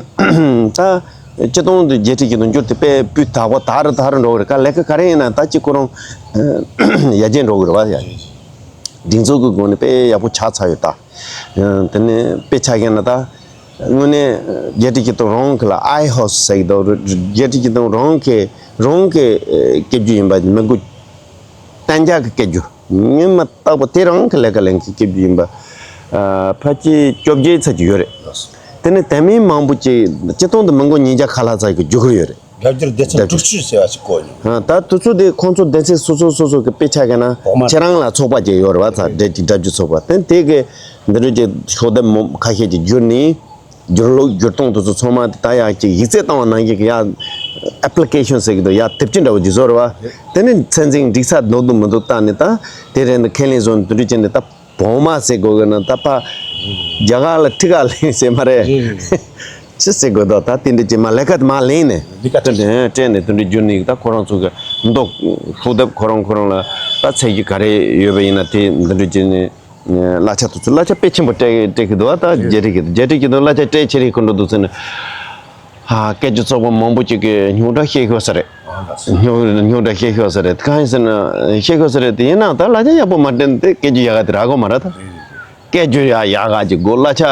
ད་སྤྱི་དོན་དུ་རྒྱལ་སྤྱིའི་གི་དོན་འགྱུར་དེ་དཔེ་སྤུས་དག་པོ་དར་དར་འགྲོ་གི་རེད། ག་ལས་ཀ་ག་རེ་ཡིན་ན་ད་ཅིག་ཁོ་རང་ཡར་རྒྱས་འགྲོ་གི་རེད་བ། ཡ་སྒྲིག་འཛུགས་ཀྱི་སྒོ་ནས་དཔེ་ཡག་པོ་ཆགས་ཚར་ཡོད་ད། ཨ། དེ་ནས་དཔེ་ཆ་བཞག་ན་ད་དངོས་གནས་རྒྱལ་སྲས་སྐྱིད་སྡུག་རང་གི་ལ་ཨའི་ཧོ་སི་ཟེར་གྱི་འདུག་རྒྱལ་སྲས་སྐྱིད་སྡུག་རང་གི་རང་གི་ཨ་སྐད་སྒྱུར་ཡིན་པ་མི་དགོས། གཏན་འཇགས་ཀྱི་སྐད་སྒྱུར་ཉི་མ་རྟག་པར་དེ་རང་གི་ལས་ཀ་ལས་མཁན་སྐད་སྒྱུར་ཡིན་པ། ཨ། ཕལ་ཆེར་བཅོ་བརྒྱད་ཙམ་ཅིག་ཡོད་རེད། དེ་ནས་དེ་མིན་མང་པོ་ཅིག་སྤྱིར་བཏང་དུ་མི་མགོ་ཉིས་བརྒྱ་ཁ་ལྷག་ཙམ་ཞིག་སྒྱུར་གྱི་ཡོད་རེད། སྒྲ་སྒྱུར་སྡེ་ཚན་དྲུག་ཅུ་ཟེར་བ་ཞིག་བཀོད་ཡོད། ཨ། ད་དུས་ཚོད་དེ་ཁོང་ཚོ་སྡེ་ཚན་སོ་སོ་སོ་སོ་གི་དཔེ་ཆ་བཞག་ན་འོག་མ་ཁྱེད་རང་ལ་ཚོགས་པ་ཅིག་ཡོད་རེད་བ། ཚ་སྒྲ་སྒྲ་སྒྱུར་ཚོགས་པ་དེ་དེ་གི་འདི་འདྲ་ཅིག་ཤོག་ལྡེབ་མོ་ཁ་ཤས་ཅིག་བསྒྱུར་ནས། སྒྱུར་ལུགས་སྒྱུར་སྟངས་དེ་ཚོ་ཚང་མ་ད་ཡག་ཅིག་ཡིག་ཚད་བཏང་བ་ནང་བཞིན་གྱི་ཡ་ཨེ་པི་ལི་ཀེ་ཤན་ཟེར་གྱི་འདུག་ཡ་དེབ་ཅིག་འདྲ་བོ་ཅིག་བཟོ་རེད་བ། དེ་ནས་ཚད་འཛིན་འགྲིག་ས་འདུག་འདུག་མི་འདུག་བལྟས་ནས་ད་དེ་རེད་འདུག་ཁས་ལེན་བཟོ་ནས་དེ་འདྲ་བྱས་ནས་ད་བོགས་མ་ཟེར་དགོས་གི་ན་ད་ཕ་རྒྱ་གར་ལ་ཁྲི་ཁ་ལེན་ཟེར་མ་རེད། ཅི་ཟེར་དགོས་འདུག་ད་དེ་འདྲ་ཅིག་མ་ལས་ཀ་དེ་མ་ལེན་ནས་ལས་ཀ་སྤྲད་ནས་སྤྲད་ནས་དེ་འདྲ་བསྒྱུར་ནས་ད་ཁོ་རང་ཚོ་གི་མདོ་ཤོག་ལྡེབ་ཁོ་རང་ཁོ་རང་ལ་ད་ཚད་གཞི་ག་རེ་ཡོད་པ་ཡིན་ན་དེ་འདི་འདྲ་བྱས་ནས། གླ་ཆ་དེ་ཚོ་གླ་ཆ་དཔེ་ཆེན་པོ་སྤྲད་སྤྲད་ཀྱི་འདུག་ད་རྒྱལ་སྲས་ཀྱི་རྒྱལ་སྲས་ཀྱི་འདུག་གླ་ཆ་སྤྲད་ཆེ་རིགས་ཁོ་འགྲོ་འདུག་ཟེར་ན། ཧ། སྐད་སྒྱུར་ཚོགས་པ་མང་པོ་ཅིག་གིས་རྙོག་དྲ་བཤད་ཤོག་ཟེར་རེད། རྙོག་རྙོག་དྲ་བཤད་ཤོག་ཟེར་རེད། གང་ཡིན་ཟེར་ན་བཤད་ཤོག་ཟེར་རེད་དེ་ཡིན་ནའང་ད་གླ་ཆ་ཡག་པོ་མ་སྤྲད་ན་དེ་སྐད་སྒྱུར་ཡག་ག་དེ་རག་གི་མ་རེད་ད། སྐད་སྒྱུར་ཡག་ཡག་ག་ཅིག་དགོས། གླ་ཆ་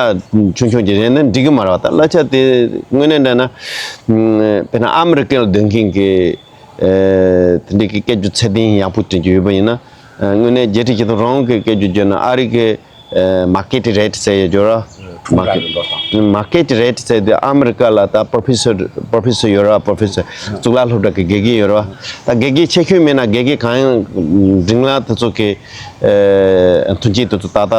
ཆུང་ཆུང་ཅིག་རེད་ན་འགྲིག་གི་མ་རེད་བ། ད་གླ་ཆ་དེ་དངོས་གནས་འདྲ་ན། དཔེར་ན་ཨ་མི་རི་ཀའི་ལ་སྡོད་མཁན་གྱི་ཨ་དེ་འདྲའི་གི་སྐད་སྒྱུར་ཚད་ལྡན་ཡག་པོ་སྤྲད་རྒྱུ་ཡོད་པ་ཡིན་ན། ཨ་དངོས་གནས་རྒྱལ་སྲས་སྐྱིད་སྡུག་རང་གི་སྐད་སྒྱུར་བརྗོད་ན་ཨ་རི་གི་ཨ་མར་ཀེ་ཊི་རེ་ཊི་ཟེར་ཡོད་ར། ཁྲོམ་ར་གི་འགྲོ་སྟངས། མར་ཀེ་ཊི་རེ་ཊི་ཟེར་དུས་ཨ་མི་རི་ཀ་ལ་ད་པོ་རོ་ཕེ་སར་པོ་རོ་ཕེ་སར་ཡོད་ར། པོ་རོ་ཕེ་སར་གཙུག་ལག་སློབ་གྲྭ་གི་དགེ་རྒན་ཡོད་ར། ད་དགེ་རྒན་ཆེ་ཤོས་མིན་ན་དགེ་རྒན་གང་ཡང་འབྲིང་ལ་དེ་ཚོ་གི་ཨ་མཐུན་རྐྱེན་དེ་ཚོ་ཏག་ཏག་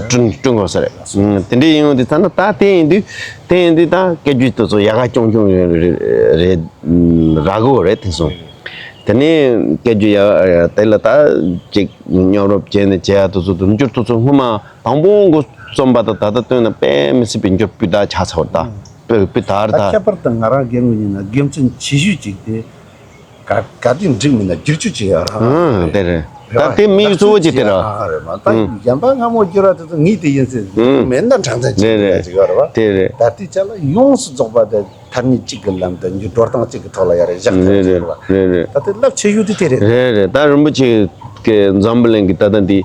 བསྐྲུན་བསྐྲུན་དགོས་ས་རེད། དེ་འདྲའི་ཡིན་ཡོང་དུས་ཙ་ན་ད་དེ་ཡིན་དུས་དེ་ཡིན་དུས་ད་སྐད་སྒྱུར་དེ་ཚོ་ཡག་ག་རྐྱང་རྐྱང་རེད་རེད་རག་གི་རེད་དེང་སང་། དེ་ནས་སྐད་སྒྱུར་ཡག་དེ་ལ་ད་ཅིག་མཉམ་རུབ་བྱས་ནས་བྱེད་ཡག་དེ་ཚོ་དུ་འགྱུར་དེ་ཚོ་སྔོན་མ་དང་པོ་འགོ་རྩོམ་པ་དང་ད་ལྟ་བསྟུན་ན་དཔེ་མི་སྲིད་པའི་འགྱུར་སྤུས་དག་ཆགས་ཚར་བ་ད། སྤུས་སྤུས་དག་རེད་ད། ད་ཁྱད་པར་དུ་ང་རང་དགེ་རྒན་ཡིན་ན་དགེ་མཚན་ཆེ་ཤོས་ཅིག་དེ་ག་ག་དུས་འགྲིག་མིན་ན་བསྒྱུར་བཅོས་བྱེད་ཡག་རང་ཨང་དེ་རེད། ད་དེ་དམིགས་ཡུལ་གཙོ་བོ་ཅིག་དེ་རེད། ཨང་རེད་མ་ད་ཨང་གཞན་པ་སྔ་མོ་བསྒྱུར་བ་དེ་ཚོ་ངས་དེ་ཡིན་ཟེར་ཨང་མེད་ན་གྲངས་ཚད་ཅིག་རེད་རེད་ཅིག་ཡོད་རེད་བ། དེ་རེད། ད་ལྟའི་ཆ་ལ་ཡོངས་སུ་རྫོགས་པ་དེ་ཐ་སྙད་གཅིག་གི་ལམ་དུ་འགྱུར་འགྲོ་སྟངས་གཅིག་གི་ཐོག་ལ་ཡ་རེ་བཞག་ཐུབ་རེད་ཀྱི་རེད་རེད་བ། རེད་རེད། ད་དེ་རླབས་ཆེ་ཤོས་དེ་དེ་རེད། རེད་རེད། ད་རིན་པོ་ཆེ་གི་འཛམ་བུ་གླིང་གི་ད་ལྟ་འདི་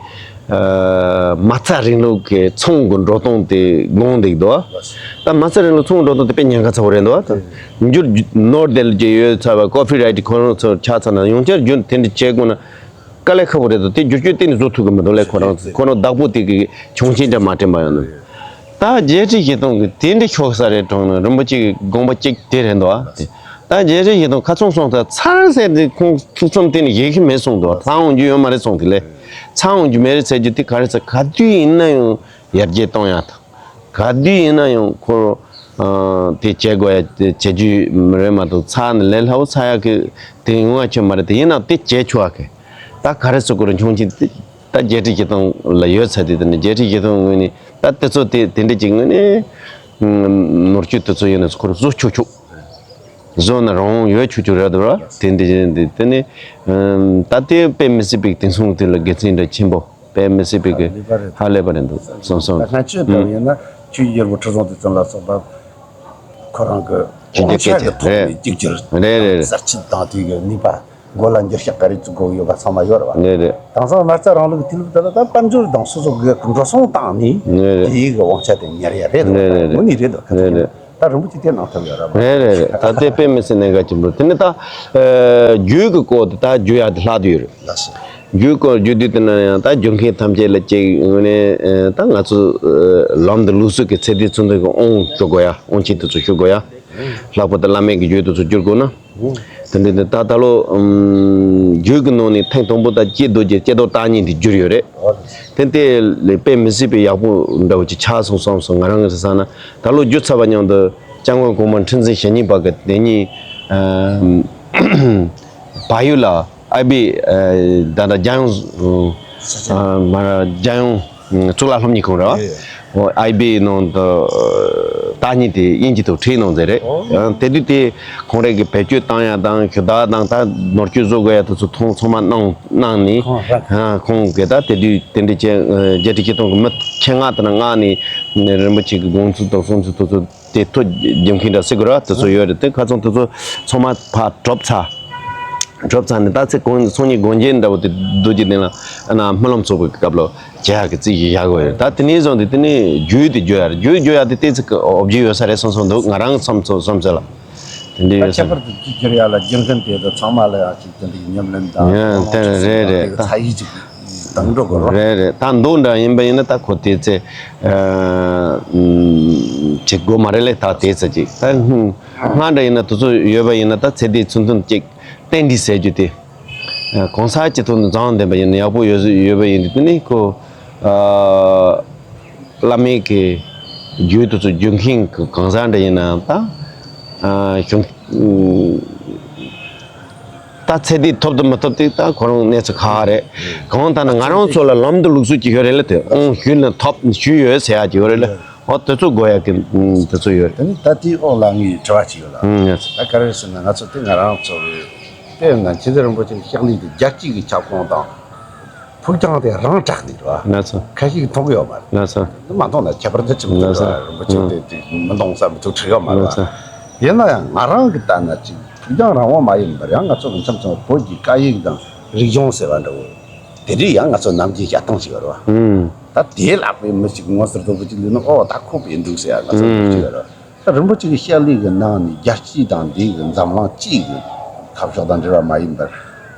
ཨ་མ་རྩ་རིང་ལུགས་ཀྱི་ཚོང་གི་འགྲོ་སྟངས་དེ་དགོངས་འདུག་འདུག་ད་མ་རྩ་རིང་ལུགས་ཚོང་འགྲོ་སྟངས་དེ་དཔེ་ཉེན་ཁ་ཚ་བོ་རེད་འདུག་ད་འགྱུར་ནོར་དེ་ལ་ཅིག་ཡོད་ཚ་བ་ཀོ་པི་རའེ་ཊི་ཁོ་རང་ཚོ་ཆགས་ཚར་ན་ཡང་བསྐྱར་རྒྱུན་དེ་འདྲ་བྱེད་དགོས་ན། དཀའ་ལས་ཁག་པོ་རེད་དོ། དེ་བསྒྱུར་བཅོས་གཏན་ནས་བཟོ་ཐུབ་ཀྱི་མི་འདུག་ལས་ཁོ་རང་ཁོ་རང་བདག་པོ་དེ་གི་ཆུང་ཆེན་འདྲ་མ་དྲན་པ་ཡོང་ནི། ད་རྒྱལ་སྲས་བཞི་སྟོང་གི་དེ་འདྲ་ཤོག་ས་རེད་དྲང་ནི་རིན་པོ་ཆེ་གི་དགོངས་པ་གཅིག་དེ་རེད་འདུག་ཨ། དེ་ད་རྒྱལ་སྲས་བཞི་སྟོང་ཁ་ཚོན་སོང་ད་ཚར་ཟེར་དེ་ཁོང་ཐུགས་བསམ་གཏན་ནས་བཞེས་ཀྱི་མེད་གསུངས་འདུག་ཚར་འོང་རྒྱུ་ཡོད་མ་རེད་གསུངས་དེ་ལས་ཚར་འོང་རྒྱུ་མེད་རེད་ཟེར་རྒྱུ་དེ་ག་རེ་ཟེར་ག་དུས་ཡིན་ན་ཡང་ཡར་རྒྱས་གཏོང་ཡག་དང་། ག་དུས་ཡིན་ན་ཡང་ཁོ་ཨ་དེ་བྱེད་དགོས་ཡ་དེ་བྱེད་རྒྱུ་མ་རེད་མ་གཏོགས་ཚར་ནས་ལས་སླ་བོ་ཚར་ཡག་གི་དེ་ཡོང་བ་ཁྱོད་མ་རེད། དེ་ཡིན་ནའང་དེ་བྱེད་ཆོག་ཡ་གི་ད་ག་རེ་ཟེར་དགོས་རེད། ཆུང་ཆེན་དེ་ད་རྒྱལ་སྲས་བཞི་སྟོང་ལ་ཡོད་ཚ་དེ་དེ་ནས་རྒྱལ་སྲས་བཞི་སྟོང་ངོས་ནས་ད་དེ་ཚོ་དེ་དེ་འདྲ་ཅིག་ངོས་ནས་ནོར་སྐྱོན་དེ་ཚོ་ཡིན་ན་ཁོ་རང་བཟོ་ཆོག་ཆོག་བཟོ་ན་རང་ཡོད་ཆོག་ཆོག་རེད་འདུག་ར། དེ་འདྲ་ཅིག་དེ་དེ་ནས་ད་དེ་དཔེ་མི་སྲིད་པའི་དེང་སང་དེ་ལ་དགེ་མཚན་འདྲ་ཆེན་པོ། དཔེ་མི་སྲིད་པའི་གི་ལེགས་པ་རེད། ཧ་ལས་པ་རེད་འདུག་བསམ་སོང་། ད་སྔ་ཆོས་ལྟར་ཡིན་ན་ཆོས་རྒྱལ་པོ་ཁྲི་སྲོང་ལྡེ་བཙན་ལ་སོགས་པ་ཁོ་རང་གི་ཆོས་དབང་ཆ་གི་ཐོག་ནས་གཅིག་གྱུར་རེད་རེད་རེད། གསར་བརྗེ་དང་དེ་གི་ནུས་པ་མགོ་ལ་འགྱུར་ཤག་ག་རེ་བཙུགས་དགོས་ཡོད་པ་ཚང་མ་ཡོད་རེད་བ། རེད་རེད། དེང་སང་མ་རྩ་རིང་ལུགས་ཀྱི་དུས་ལུགས་དེ་ལ་ད་དཔལ་འབྱོར་དང་སོ་སོ་གི་འགྲོ་སོང་བཏང་ནས་རེད་རེད། དེ་ཡི་གི་དབང་ཆ་དེ་ཉར་ཡ་རེད་འདུག་རེད་རེད་རེད། དངོས་གནས་རེད་འདུག་ག་རེད་རེད། ད་རིན་པོ་ཆེ་དེ་གནང་ཐུབ་ཡོད་ར་མ་རེད། རེད་རེད། ད་དེ་དཔེ་མི་སྲིད་གནད་འགག་ཆེན་པོ་རེད། དེ་ནི་ད་ཨ་རྒྱུད་ཀྱི་སྐོར་དེ་ད་རྒྱུད་ཡག་དེ་ལྷག་ཏུ་ཡོད་རེད། ལགས་སོ། རྒྱུད་སྐོར་རྒྱུད་སྡེ་དེ་ན་ཡང་ད་རྒྱུད་མཁན་ཐམས་ཅད་ལ་ཅིག་ངོས་ནས་ཨ་ད་ང་ཚོ་ཨ་ལམ་དུ་ལུགས་སྲོལ་གྱི་ཚད་ལྡན་ཚུལ་འདི་གི་དབང་ཞུ་དགོས་ཡ། དབང་ཆེན་དེ་ཚོ་ཞུ་དགོས་ཡ། ལྷག་པར་དུ་བླ་མེད་ཀྱི་རྒྱུད་དེ་ཚོ་བསྒྱུར་དགོས་ན། དེ་འདྲ་དེ་ད་ད་ལོ་ཨམ་རྒྱུད་ཀྱི་ནང་ནས་ཐེངས་དང་པོ་ད་ཀྱེ་རྡོ་རྗེ་ཀྱེ་རྡོར་བརྟག་གཉིས་འདི་བསྒྱུར་ཡོད་རེད། དེ་དེ་ལས་དཔེ་མི་སྲིད་པའི་ཡག་པོ་འདྲ་བོ་ཅིག་ཆགས་སོང་བསམ་སོང་། ང་རང་གི་བསམ་ན་ད་ལོ་བསྒྱུར་ཚར་བ་མཉམ་དུ་སྐྱབས་མགོན་གོང་མ་ཁྲི་འཛིན་ཞེ་གཉིས་པ་གི་དེ་ཉིད་ཨམ་བལ་ཡུལ་ལ་ཨའི་བི་ཨ་ད་ལྟ་རྒྱལ་ཡོངས་ཨ་མ་རྒྱལ་ཡོངས་གཙུག་ལག་སློབ་གཉེར་ཁང་རེད་བ། ཨའི་བི་ནང་དུ་བརྟག་གཉིས་དེ་དབྱིན་ཇི་དུ་ཁྲིད་གནང་མཛད་རེད། ཨ་དེ་དུས་དེ་ཁོང་རང་གི་བེད་སྤྱོད་བཏང་ཡ་དང་ཞུ་དག་དང་ད་ནོར་སྐྱོན་བཟོ་དགོས་ཡ་དེ་ཚོ་ཐོང་ཚང་མ་གནང་གནང་ནས་ཁོང་རང་ཨ་ཁོང་གིས་ད་དེ་དུས་དེ་འདྲ་བྱས་ཨ་རྒྱལ་སྲས་ཆེ་མཐོང་གི་མི་ཁྱེད་ང་དེ་ན་མངགས་ནས་རིན་པོ་ཆེ་གི་དགོངས་ཚུལ་དང་གསུང་ཚུལ་དེ་ཚོ་དེ་ཐོ་རྒྱབ་མཁན་འདྲ་སེ་གོ་ར་དེ་ཚོ་ཡོད་རེད། དེ་ཁ་ཚང་དེ་ཚོ་ཚང་མ་ཕར་གྲུབ་ཚར། གྲུབ་ཚར་ནས་ད་ཚེ་གང་ཚོང་གཉེར་སྒོ་འབྱེད་འདྲ་བོ་དེ་རྡོ་རྗེ་གདན་ལ་ཨ་ན་སྨོན་ལམ་ཚོགས་པའི་སྐབས་ལ་བྱེད་ཡག་གི་རྩིས་ཀྱི་བཞག་དགོས་ཡོད། ད་དེ་ནས་བཟུང་སྟེ་དེ་ནས་རྒྱུད་དེ་བརྗོད་ཡག་རེད། རྒྱུད་བརྗོད་ཡག་དེ་ཏོག་ཙམ་གི་འོ་བརྒྱལ་ཡོད་ས་རེད་བསམ་བསམ་འདུག་ང་རང་བསམ་ཚོད་བསམ་ཚོད་ལ། དེ་འདྲ་ད་ཡོད་ས་ཁྱད་པར་དུ་རྒྱུད་བརྗོད་ཡག་ལ་རྒྱུན་ལྡན་དེ་དང་ཚང་མ་ལ་ཡང་ཅིག་དེ་འདྲའི་ཉམས་ལེན་དང་ཡང་དེ་རེད་རེད། ད་ཚ་ཡིག་ཅིག་དང་འགྲོ་དགོས་རོགས། རེད་རེད། ད་མདོ་འདྲ་ཡིན་པ་ཡིན་ན་ད་ཁོ་དེ་ཚེ་ཨ་ཨུམ་བྱེད་དགོས་མ་རེད་ལེ། ད་དེ་ཚེ་ཅིག་ད་ཧུམ་སྔ་འདྲ་ཡིན་ན་དུས་ཚོད་ཡོད་པ་ཡིན་ན་ད་ཚེ་འདིའི་ཚུལ་མཐུན་ཅིག་བསྟན་འདི་ཟེར་རྒྱུ་དེ། ཨ་གང་ཟག་སྤྱི་ཚོགས་ནང་མཛངས་ལྡན་པ་ཡིན་ན་ཡག་པོ་ཡོད་ཡོད་པ་ཡིན་དུས་དེ་ནི་ཁོ་ཨ་བླ་མའི་གི་རྒྱུད་དུ་ཚུར་རྒྱུད་མཁན་གི་གང་ཟག་འདྲ་ཡིན་ནའང་ད་ཨ་གཞུང་ད་ཚེ་འདི་ཐོབ་དང་མ་ཐོབ་དེ་ད་ཁོ་རང་གནས་ཚུལ་ཁག་རེད། གང་ལྟར་ན་ང་རང་ཚོ་ལ་ལམ་དང་ལུགས་སྲོལ་ཅིག་ཡོད་རེད་ལ། དེ་ཨང་ཞུས་ན་ཐོབ་ཞུས་ཡོད་ཟེར་ཡག་ཅིག་ཡོད་རེད་ལ། ཨོ་དེ་ཚོ་དགོས་ཡག་གི་དེ་ཚོ་ཡོད་རེད། དེ་ནི་ད་དེའི་འོག་ལ་ངའི་དྲི་བ་ཅིག་ཡོད་ལ། ཨང་ཡ། ད་ག་རེ་ཟེར་ན་ང་ཚོ་དེ་ང་རང་ཚོ་དཔེར་ན་ཆོས་རྗེ་རིན་པོ་ཆེའི་ཕྱག་ལས་དེ་རྒྱལ་སྤྱི་གི་ཁྱབ་ཁོངས་དང་ཕུགས་རྒྱང་དེ་རང་དྲག་ནས་རེད་བ། ལགས་སོ། ཁ་ཤས་ཀྱིས་མཐོང་གི་ཡོད་མ་རེད། ལགས་སོ། མ་མཐོང་ན་ཁྱད་པར་དུ་ཆེ་མི་འདུག་ལགས་སོ། རིན་པོ་ཆེ་དེ་དེ་མི་མཐོང་ས་མི་ཐུག་ཁྲིད་ཡོད་མ་རེད་ལགས་སོ། བ། ཡིན་ན་ཡང་ང་རང་གི་ལྟ་ན་ཅིག་ཕུགས་རྒྱང་རང་དབང་མ་ཡིན་པར་ཡང་ང་ཚོ་གི་མཚམས་མཚམས་བོད་ཀྱི་སྐད་ཡིག་དང་རིག་གཞུང་ཟེར་བ་འདྲ་བོ་དེ་འདྲའི་ཡང་ང་ཚོ་ནམ་རྒྱུན་བཞག་སྟངས་ཤིག་ཡོད་རེད་བ། ཨུམ། ད་དེ་ལྷག་པའི་མི་ཞིག་མངོན་གསལ་དོད་པོ་ཅིག་ལུས་ན་ཨོ་ད་ཁོ་པས་འདུག་ཟེར་ཡ་ང་ཚོ་ཨུམ། འདུག་ཅིག་ཡོད་རེད། ད་རིན་པོ་ཆེ་གི་བཤད་ལུགས་ཀྱི་ནང་ནས་རྒྱལ་སྤྱི་དང་འདི་གི་འཛམ་གླིང་སྤྱི་གི་ཁ་ཕྱོགས་དང་འབྲེལ་བ་མ་ཡིན་པར་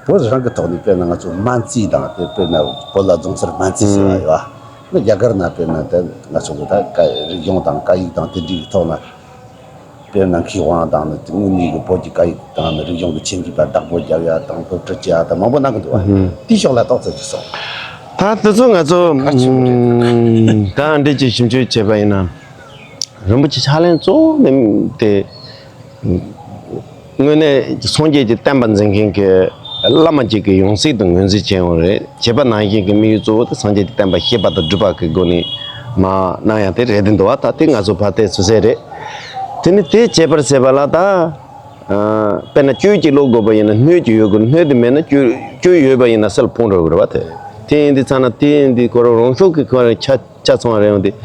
བོད་རང་གི་ཐོག་ནས་དཔེར་ན་ང་ཚོ་སྨན་རྩིས་དང་དེ་དཔེར་ན་བོད་ལ་རྫོང་སར་སྨན་རྩིས་ཟེར་བ་ཡོད་ཨ། ནི་རྒྱ་གར་ན་དཔེར་ན་དེ་ང་ཚོ་གི་ད་སྐད་རིག་གཞུང་དང་སྐད་ཡིག་དང་དེ་འདྲའི་ཐོག་ན་དཔེར་ན་མཁས་དབང་དང་ནི་དངོས་གནས་ཀྱི་བོད་ཀྱི་སྐད་ཡིག་དང་ནི་རིག་གཞུང་གི་ཆེད་མཁས་པ་བདག་པོ་རྒྱབ་ཡ་དང་སློབ་ཁྲིད་བྱེད་ཡ་དང་མང་པོ་གནང་གི་འདུག་བ། དེའི་ཕྱོགས་ལ་ཏོག་ཙམ་ཅིག་གསུངས། ད་དེ་ཚོ་ང་ཚོ་གལ་ཆེན་པོ་རེད། ད་འདི་ཅིག་ཞིབ་འཇུག་བྱས་པ་ཡིན་ན། རིན་པོ་ཆེ་ཕྱག་ལེན་གཙོ་བོ་ནི་དེ། དངོས་གནས་སངས་རྒྱས་ཀྱི་བསྟན་པ་འཛིན་མཁན་གྱི་བླ་མ་གཅིག་གི་ཡང་སྲིད་དུ་ངོས་འཛིན་བྱས་ཡོང་རེད། བྱས་པ་ནང་བཞིན་གྱི་དམིགས་ཡུལ་གཙོ་བོ་དེ་སངས་རྒྱས་ཀྱི་བསྟན་པ་བཤད་པ་དང་སྒྲུབ་པ་གི་སྒོ་ནས་མ་གནང་ཡང་དེ་རེད་དེ་འདུག་བ། ད་དེ་ང་ཚོ་ཕར་དེ་སུ་ཟེར་རེད། དེ་ནི་དེ་བྱས་པར་ཟེར་བ་ལ་ད། དཔེར་ན་བཅུད་ཀྱི་བློ་དགོས་པ་ཡིན་ན་སྣོད་ཀྱི་ཡོད་དགོས། སྣོད་དེ་མེད་ན་བཅུད་བཅུད་ཡོད་པ་ཡིན་ན་སིལ་ཕོང་འགྲོ་གི་རེད་བ། དེ་དེ་ཡིན་དུས་ཙ་ན་དེ་ཡིན་དུས་ཁོ་རང་རང་ཤུགས་ཀྱི་ཁོ་རང་ཆ་ཆ་ཚང་བ་རེད་ཡོང་དུས།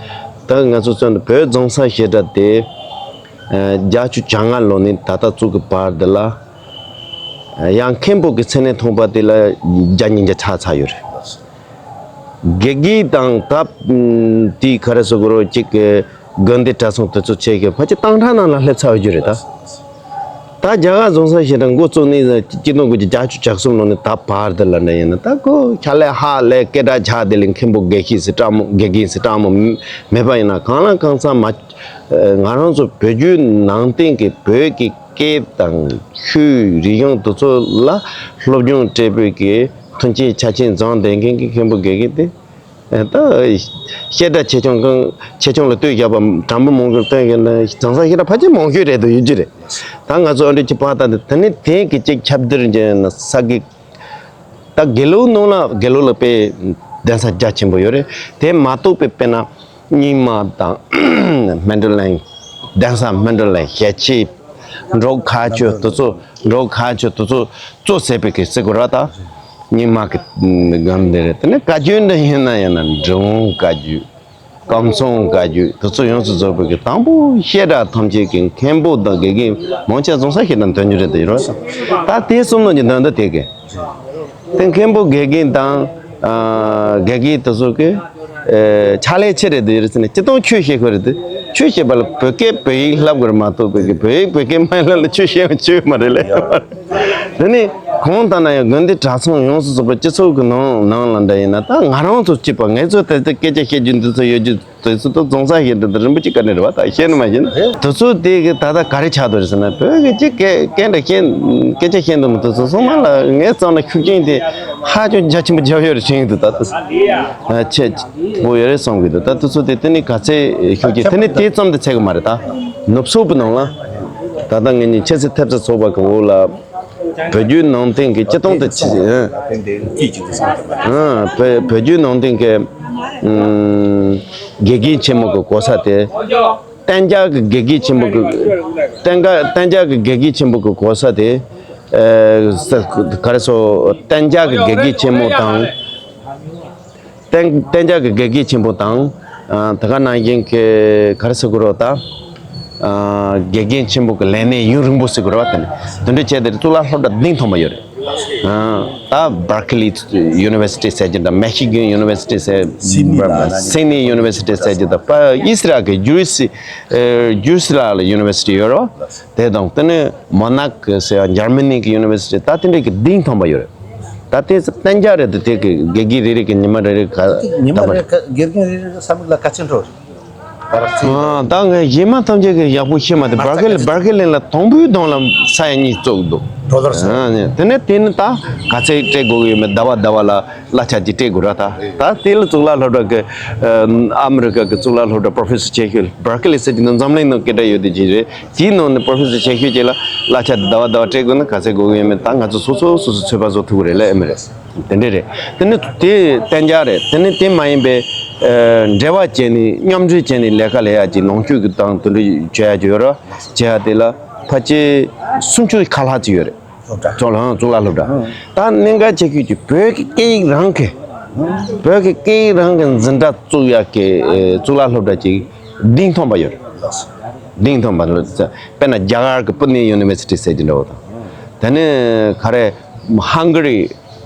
ད་ང་ཚོ་བཙོན་དུ་བོད་རྫོང་སར་བཤད་གྲྭ་དེ་བརྒྱད་ཅུ་གྱ་ལྔ་ལོ་ནས་ད་ལྟ་བཙུགས་ཀྱི་བར་འདི་ལ་ཡང་མཁན་པོ་གི་མཚན་གནས་ཐོགས་པ་དེ་ལ་བརྒྱ་ཉིས་བརྒྱ་ཆགས་ཚར་ཡོད་རེད། དགེ་རྒན་དང་སྐབས་དེའི་ག་རེ་ཟེར་དགོས་རེད། གཅིག་གི་དགོན་སྡེ་གྲྭ་ཚང་དེ་ཚོ་ཆེ་གི་ཕལ་ཆེར་བཏང་ཁྲ་ནང་ལ་སླེབས་ཚར་ཡོད་རྒྱུ་རེད་ད། ད་རྒྱ་གར་རྫོང་སར་བཤད་གྲྭ་འགོ་བཙུགས་ནས་གཅིག་སྟོང་དགུ་བརྒྱ་བརྒྱད་ཅུ་གྱ་གསུམ་ལོ་ནས་ད་བར་དེ་ལ་འདྲ་ཡིན་ན་ད་ཁོ་ཁ་ལས་ཧ་ལས་སྐད་གྲགས་ཆགས་དེ་ལས་མཁན་པོ་དགེ་བཤེས་སུ་སྤྲང་མོ་དགེ་རྒན་སུ་སྤྲང་མོ་མེད་པ་ཡིན་ན་གང་ལ་གང་འཚམ་མ་ང་རང་ཚོ་བོད་བརྒྱུད་ནང་བསྟན་གྱི་བོད་ཀྱི་སྐད་དང་ཆོས་རིག་གཞུང་དེ་ཚོ་ལ་སློབ་སྦྱོང་སྤྲད་པའི་གི་མཐུན་རྐྱེན་ཆ་རྐྱེན་སྦྱངས་ལྡན་མཁན་གྱི་མཁན་པོ་དགེ་རྒན་དེ། ད་བཤད་གྲྭ་ཆེ་ཆུང་གང་ཆེ་ཆུང་ལ་ལྟོས་བཞག་པ་དྲང་པོ་མང་པོ་སྟོན་གྱི་ན་གྲྭ་ས་བཤད་གྲྭ་ཕལ་ཆེར་མང་ཤོས་རེད་འདུག་ཡོད་ཀྱི་རེད། ད་ང་ཚོ་ཨ་འདྲ་གྱི་པར་ད་འདི་ད་ནི་དེང་གི་གཅིག་ཁྱབ་བསྡུར་བྱས་ན་ས་གི་ད་དགེ་ལུགས་ནང་ལ་དགེ་ལུགས་ལ་དཔེ་གདན་ས་རྒྱ་ཆེན་པོ་ཡོད་རེད། དེ་མ་གཏོགས་པའི་དཔེར་ན་རྙིང་མ་དང་སྨན་སྒྲོན་གླིང་གདན་ས་སྨན་སྒྲོན་གླིང་ཞལ་ཆེ་འབྲོག་མཁར་ཆུ་དེ་ཚོ་འབྲོག་མཁར་ཆུ་དེ་ཚོ་གཙོ་བྱས་པའི་གི་སི་གོ་ར་ད། རྙིང་མ་གི་སྒམ་དེ་རེད། དེ་ནས་བཀའ་བརྒྱུད་འདྲ་ཡིན་ན་ཡང་ན་འབྲི་གུང་བཀའ་བརྒྱུད། ཀམ་ཚང་བཀའ་བརྒྱུད་དེ་ཚོ་ཡོངས་སུ་རྫོགས་པའི་གི་དང་པོ་བཤད་གྲྭ་ཐམས་ཅད་ཀྱི་མཁན་པོ་དང་དགེ་རྒན་མང་ཆེ་རྫོང་སར་བཤད་གྲྭ་འདོན་རྒྱུ་རེད་དེ་ཡོད་རེད། ད་དེ་གསུམ་ནང་གི་འདོན་ད་དེ་གི་དེ་མཁན་པོ་དགེ་རྒན་དང་དགེ་རྒན་དེ་ཚོ་གི་ཕྱག་ལས་ཆེ་རེད་དེ་ཡོད་རེད་ཟེར་ནས་སྤྱིར་བཏང་ཆོས་བཤད་དགོས་རེད་དེ། ཆོས་བཤད་པ་ལ་བོད་སྐད་བོད་ཡིག་བསླབ་དགོས་རེད་མ་གཏོགས་བོད་སྐད་བོད་ཡིག་བོད་སྐད་མ་བསླབ་ལ་ཆོས་བཤད་ཡང་ཆོས་མ་རེད་ལེ། དེ་ནི་གང་ལྟར་ན་ཡང་དགོན་སྡེ་གྲྭ་ཚང་ཡོངས་སུ་རྫོགས་པ་སྤྱི་ཚོགས་ཀྱི་ནང་ནང་ལ་འདྲ་ཡིན་ན་ད་ང་རང་ཚོ་གཅིག་པ་ངས་ཚོ་ད་ལྟ་སྐད་ཆ་བཤད་རྒྱུ་འདི་ཚོ་ཡོད་རྒྱུ་དེ་ཚོ་ད་རྫོང་སར་བཤད་འདི་ད་རིན་པོ་ཆེ་ག་ནས་རེད་བ། ད་བཤད་ནི་མ་བཤད་ན་དེ་ཚོ་དེ་གི་ད་ལྟ་ག་རེ་ཆགས་འདུག་རེད་ཟེར་ན་བོད་ཀྱི་གཅིག་སྐད་སྐད་འདྲ་བཤད་སྐད་ཆ་བཤད་འདུག་མི་དེ་ཚོ་ཚང་མ་ལ་ངས་ཙམ་ལ་ཤུགས་རྐྱེན་དེ་ཧ་ཅང་རྒྱ་ཆེན་པོ་རྒྱབ་ཡོད་རེད་བྱུང་ཡོད་འདུག་ད་ད་ཆེ་བོ་ཡོད་རེད་བསམ་གི་འདུག་ད་དེ་ཚོ་དེ་དེ་ནི་ག་ཚད་ཤུགས་རྐྱེན་དེ་ནི་དེ་ཙམ་དུ་ཚད་གི་མ་རེད། ད་ནུབ་ཕྱོགས་པའི་ནང་ལ་ད་ལྟ་ངེད་གཉིས་ཆབ་སྲིད་ཐེབས་རྩ་ཚོགས་པ་གི་འོག་ལ། བོད་བརྒྱུད་ནང་བསྟན་གྱི་སྤྱི་དོན་དུ་ཆེ་ཨ་བོད་བོད་བརྒྱུད་ནང་བསྟན་གྱི་ཨམ་དགེ་རྒན་ཆེན་མོ་གི་གོ་ས་དེ་གཏན་འཇགས་ཀྱི་དགེ་རྒན་ཆེན་མོ་གི་གཏན་འཇགས་གཏན་འཇགས་ཀྱི་དགེ་རྒན་ཆེན་མོ་གི་གོ་ས་དེ་ཨ་ག་རེ་ཟེར་གཏན་འཇགས་ཀྱི་དགེ་རྒན་ཆེན་མོ་དང་། གཏན་གཏན་འཇགས་ཀྱི་དགེ་རྒན་ཆེན་པོ་དང་། ཨ་ད་ག་ནང་བཞིན་གྱི་ག་རེ་ཟེར་དགོས་རེད་ད། ཨ་དགེ་རྒན་ཆེན་པོ་གི་ལས་གནས་ཡུན་རིང་པོ་ཟེར་དགོས་རེད་བ། དེ་ནི་དེ་འདྲ་བྱས་ཏེ་གཙུག་ལག་སློབ་གྲྭ་བདུན་ཐོན་པ་ཡོད་རེད། ད་Berkeley University ཟེར་གྱི་དང་Michigan University ཟེར། Sydney ལ་ན། Sydney University ཟེར་གྱི་དང་ཨི་སི་རལ་གྱི་ཇུ་སི་ཇུ་སི་ལ་ལ་University ཡོད་རོ། དེ་དང་དེ་ནས་མོ་ནག་ཟེར་ཡང་འཇར་མ་ནི་གི་University ད་དེ་འདྲ་གི་གདན་ཐོན་པ་ཡོད་རེད། ད་དེ་གཏན་འཇགས་རེད། དེ་དེ་གི་དགེ་རྒན་རེ་རེ་གི་ཉི་མ་རེ་རེ་ག་ཉི་མ་རེ་ག་དགེ་རྒན་རེ་རེ་གི་ས་མིག་ལ་ག་ཚོད་འགྲོ་རེད། ད་རག་ཚིག་ཨ། ད་ངས་གཞས་མ་ཐམས་ཅད་ཀྱི་ཡག་པོ་ཤེས་མ་ཐུབ། Berkeley Berkeley ལ་དང་པོའི་དང་ལ་ས་ཡ་གཉིས་བཙུགས་འདུག་ཌོ་ལར་ས། ཨ་ནི་དེ་ནས་དེ་ནི་ད་ག་ཚད་སྤྲད་དགོས་ཀྱི་ཡོད་མེད་ཟླ་བ་ཟླ་བ་ལ་གླ་ཆ་ཅིག་སྤྲད་དགོས་ར། ད་ད་དེ་ལ་གཙུག་ལག་སློབ་གྲྭ་གི་ཨ་ཨ་མི་རི་ཀ་གི་གཙུག་ལག་སློབ་གྲྭ་Professor Chase Hill Berkeley ཟེར་གྱི་ནི་འཛམ་གླིང་ནང་སྐད་གྲགས་ཡོད་དེ་ཅིག་རེད། དེའི་ནང་ནས་Professor Chase Hill ཅིག་ལ་གླ་ཆ་ཟླ་བ་ཟླ་བ་སྤྲད་དགོས་ན་ག་ཚད་དགོས་ཀྱི་ཡོད་མེད་ད་ང་ཚོ་སོ་སོ་སོ་སོ་ཚོད་དཔག་བཟོ་ཐུབ་ཀྱི་རེད་ལབ་ཨེ་མི་རེད། དེ་འདྲ་རེད། དེ་ནི་དེ་གཏན་འཇགས་རེད། དེ་ནི་དེ་མ་ཡིན་པའི་ཨ་འབྲེལ་བ་བྱས་ནས་མཉམ་འབྲེལ་བྱས་ནས་ལས་ཀ་ལས་ཡག་ཅིག་ནང་ཆོས་ཀྱི་དང་དེ་འདྲ་བྱེད་ཡག་ཅིག་ཡོད་ར། བྱེད་ཡག་དེ་ལ་ཕལ་ཆེར་སུམ་ཅུ་ཁ་ལྷག་ཅིག་ཡོད་རེད། སློབ་གྲྭ། གཙུག་ལག་གཙུག་ལག་སློབ་གྲྭ། ད་གནད་འགག་ཆེ་ཤོས་ཀྱི་བོད་ཀྱི་སྐད་ཡིག་རང་གི་བོད་ཀྱི་སྐད་ཡིག་རང་གི་འཛིན་གྲྭ་བཙུགས་ཡག་གི་ཨེ་གཙུག་ལག་སློབ་གྲྭ་ཅིག་གདན་ཐོན་པ་ཡོད་རེད། གདན་ཐོན་པ་རེད། དཔེར་ན་རྒྱ་གར་གྱི་པུ་ནེ་ཡུ་ནི་ཝར་སི་ཊི་ཟེར་གྱི་འདྲ་བོ་དང་། དེ་ནས་ག་རེ་ཧང་ག་རི་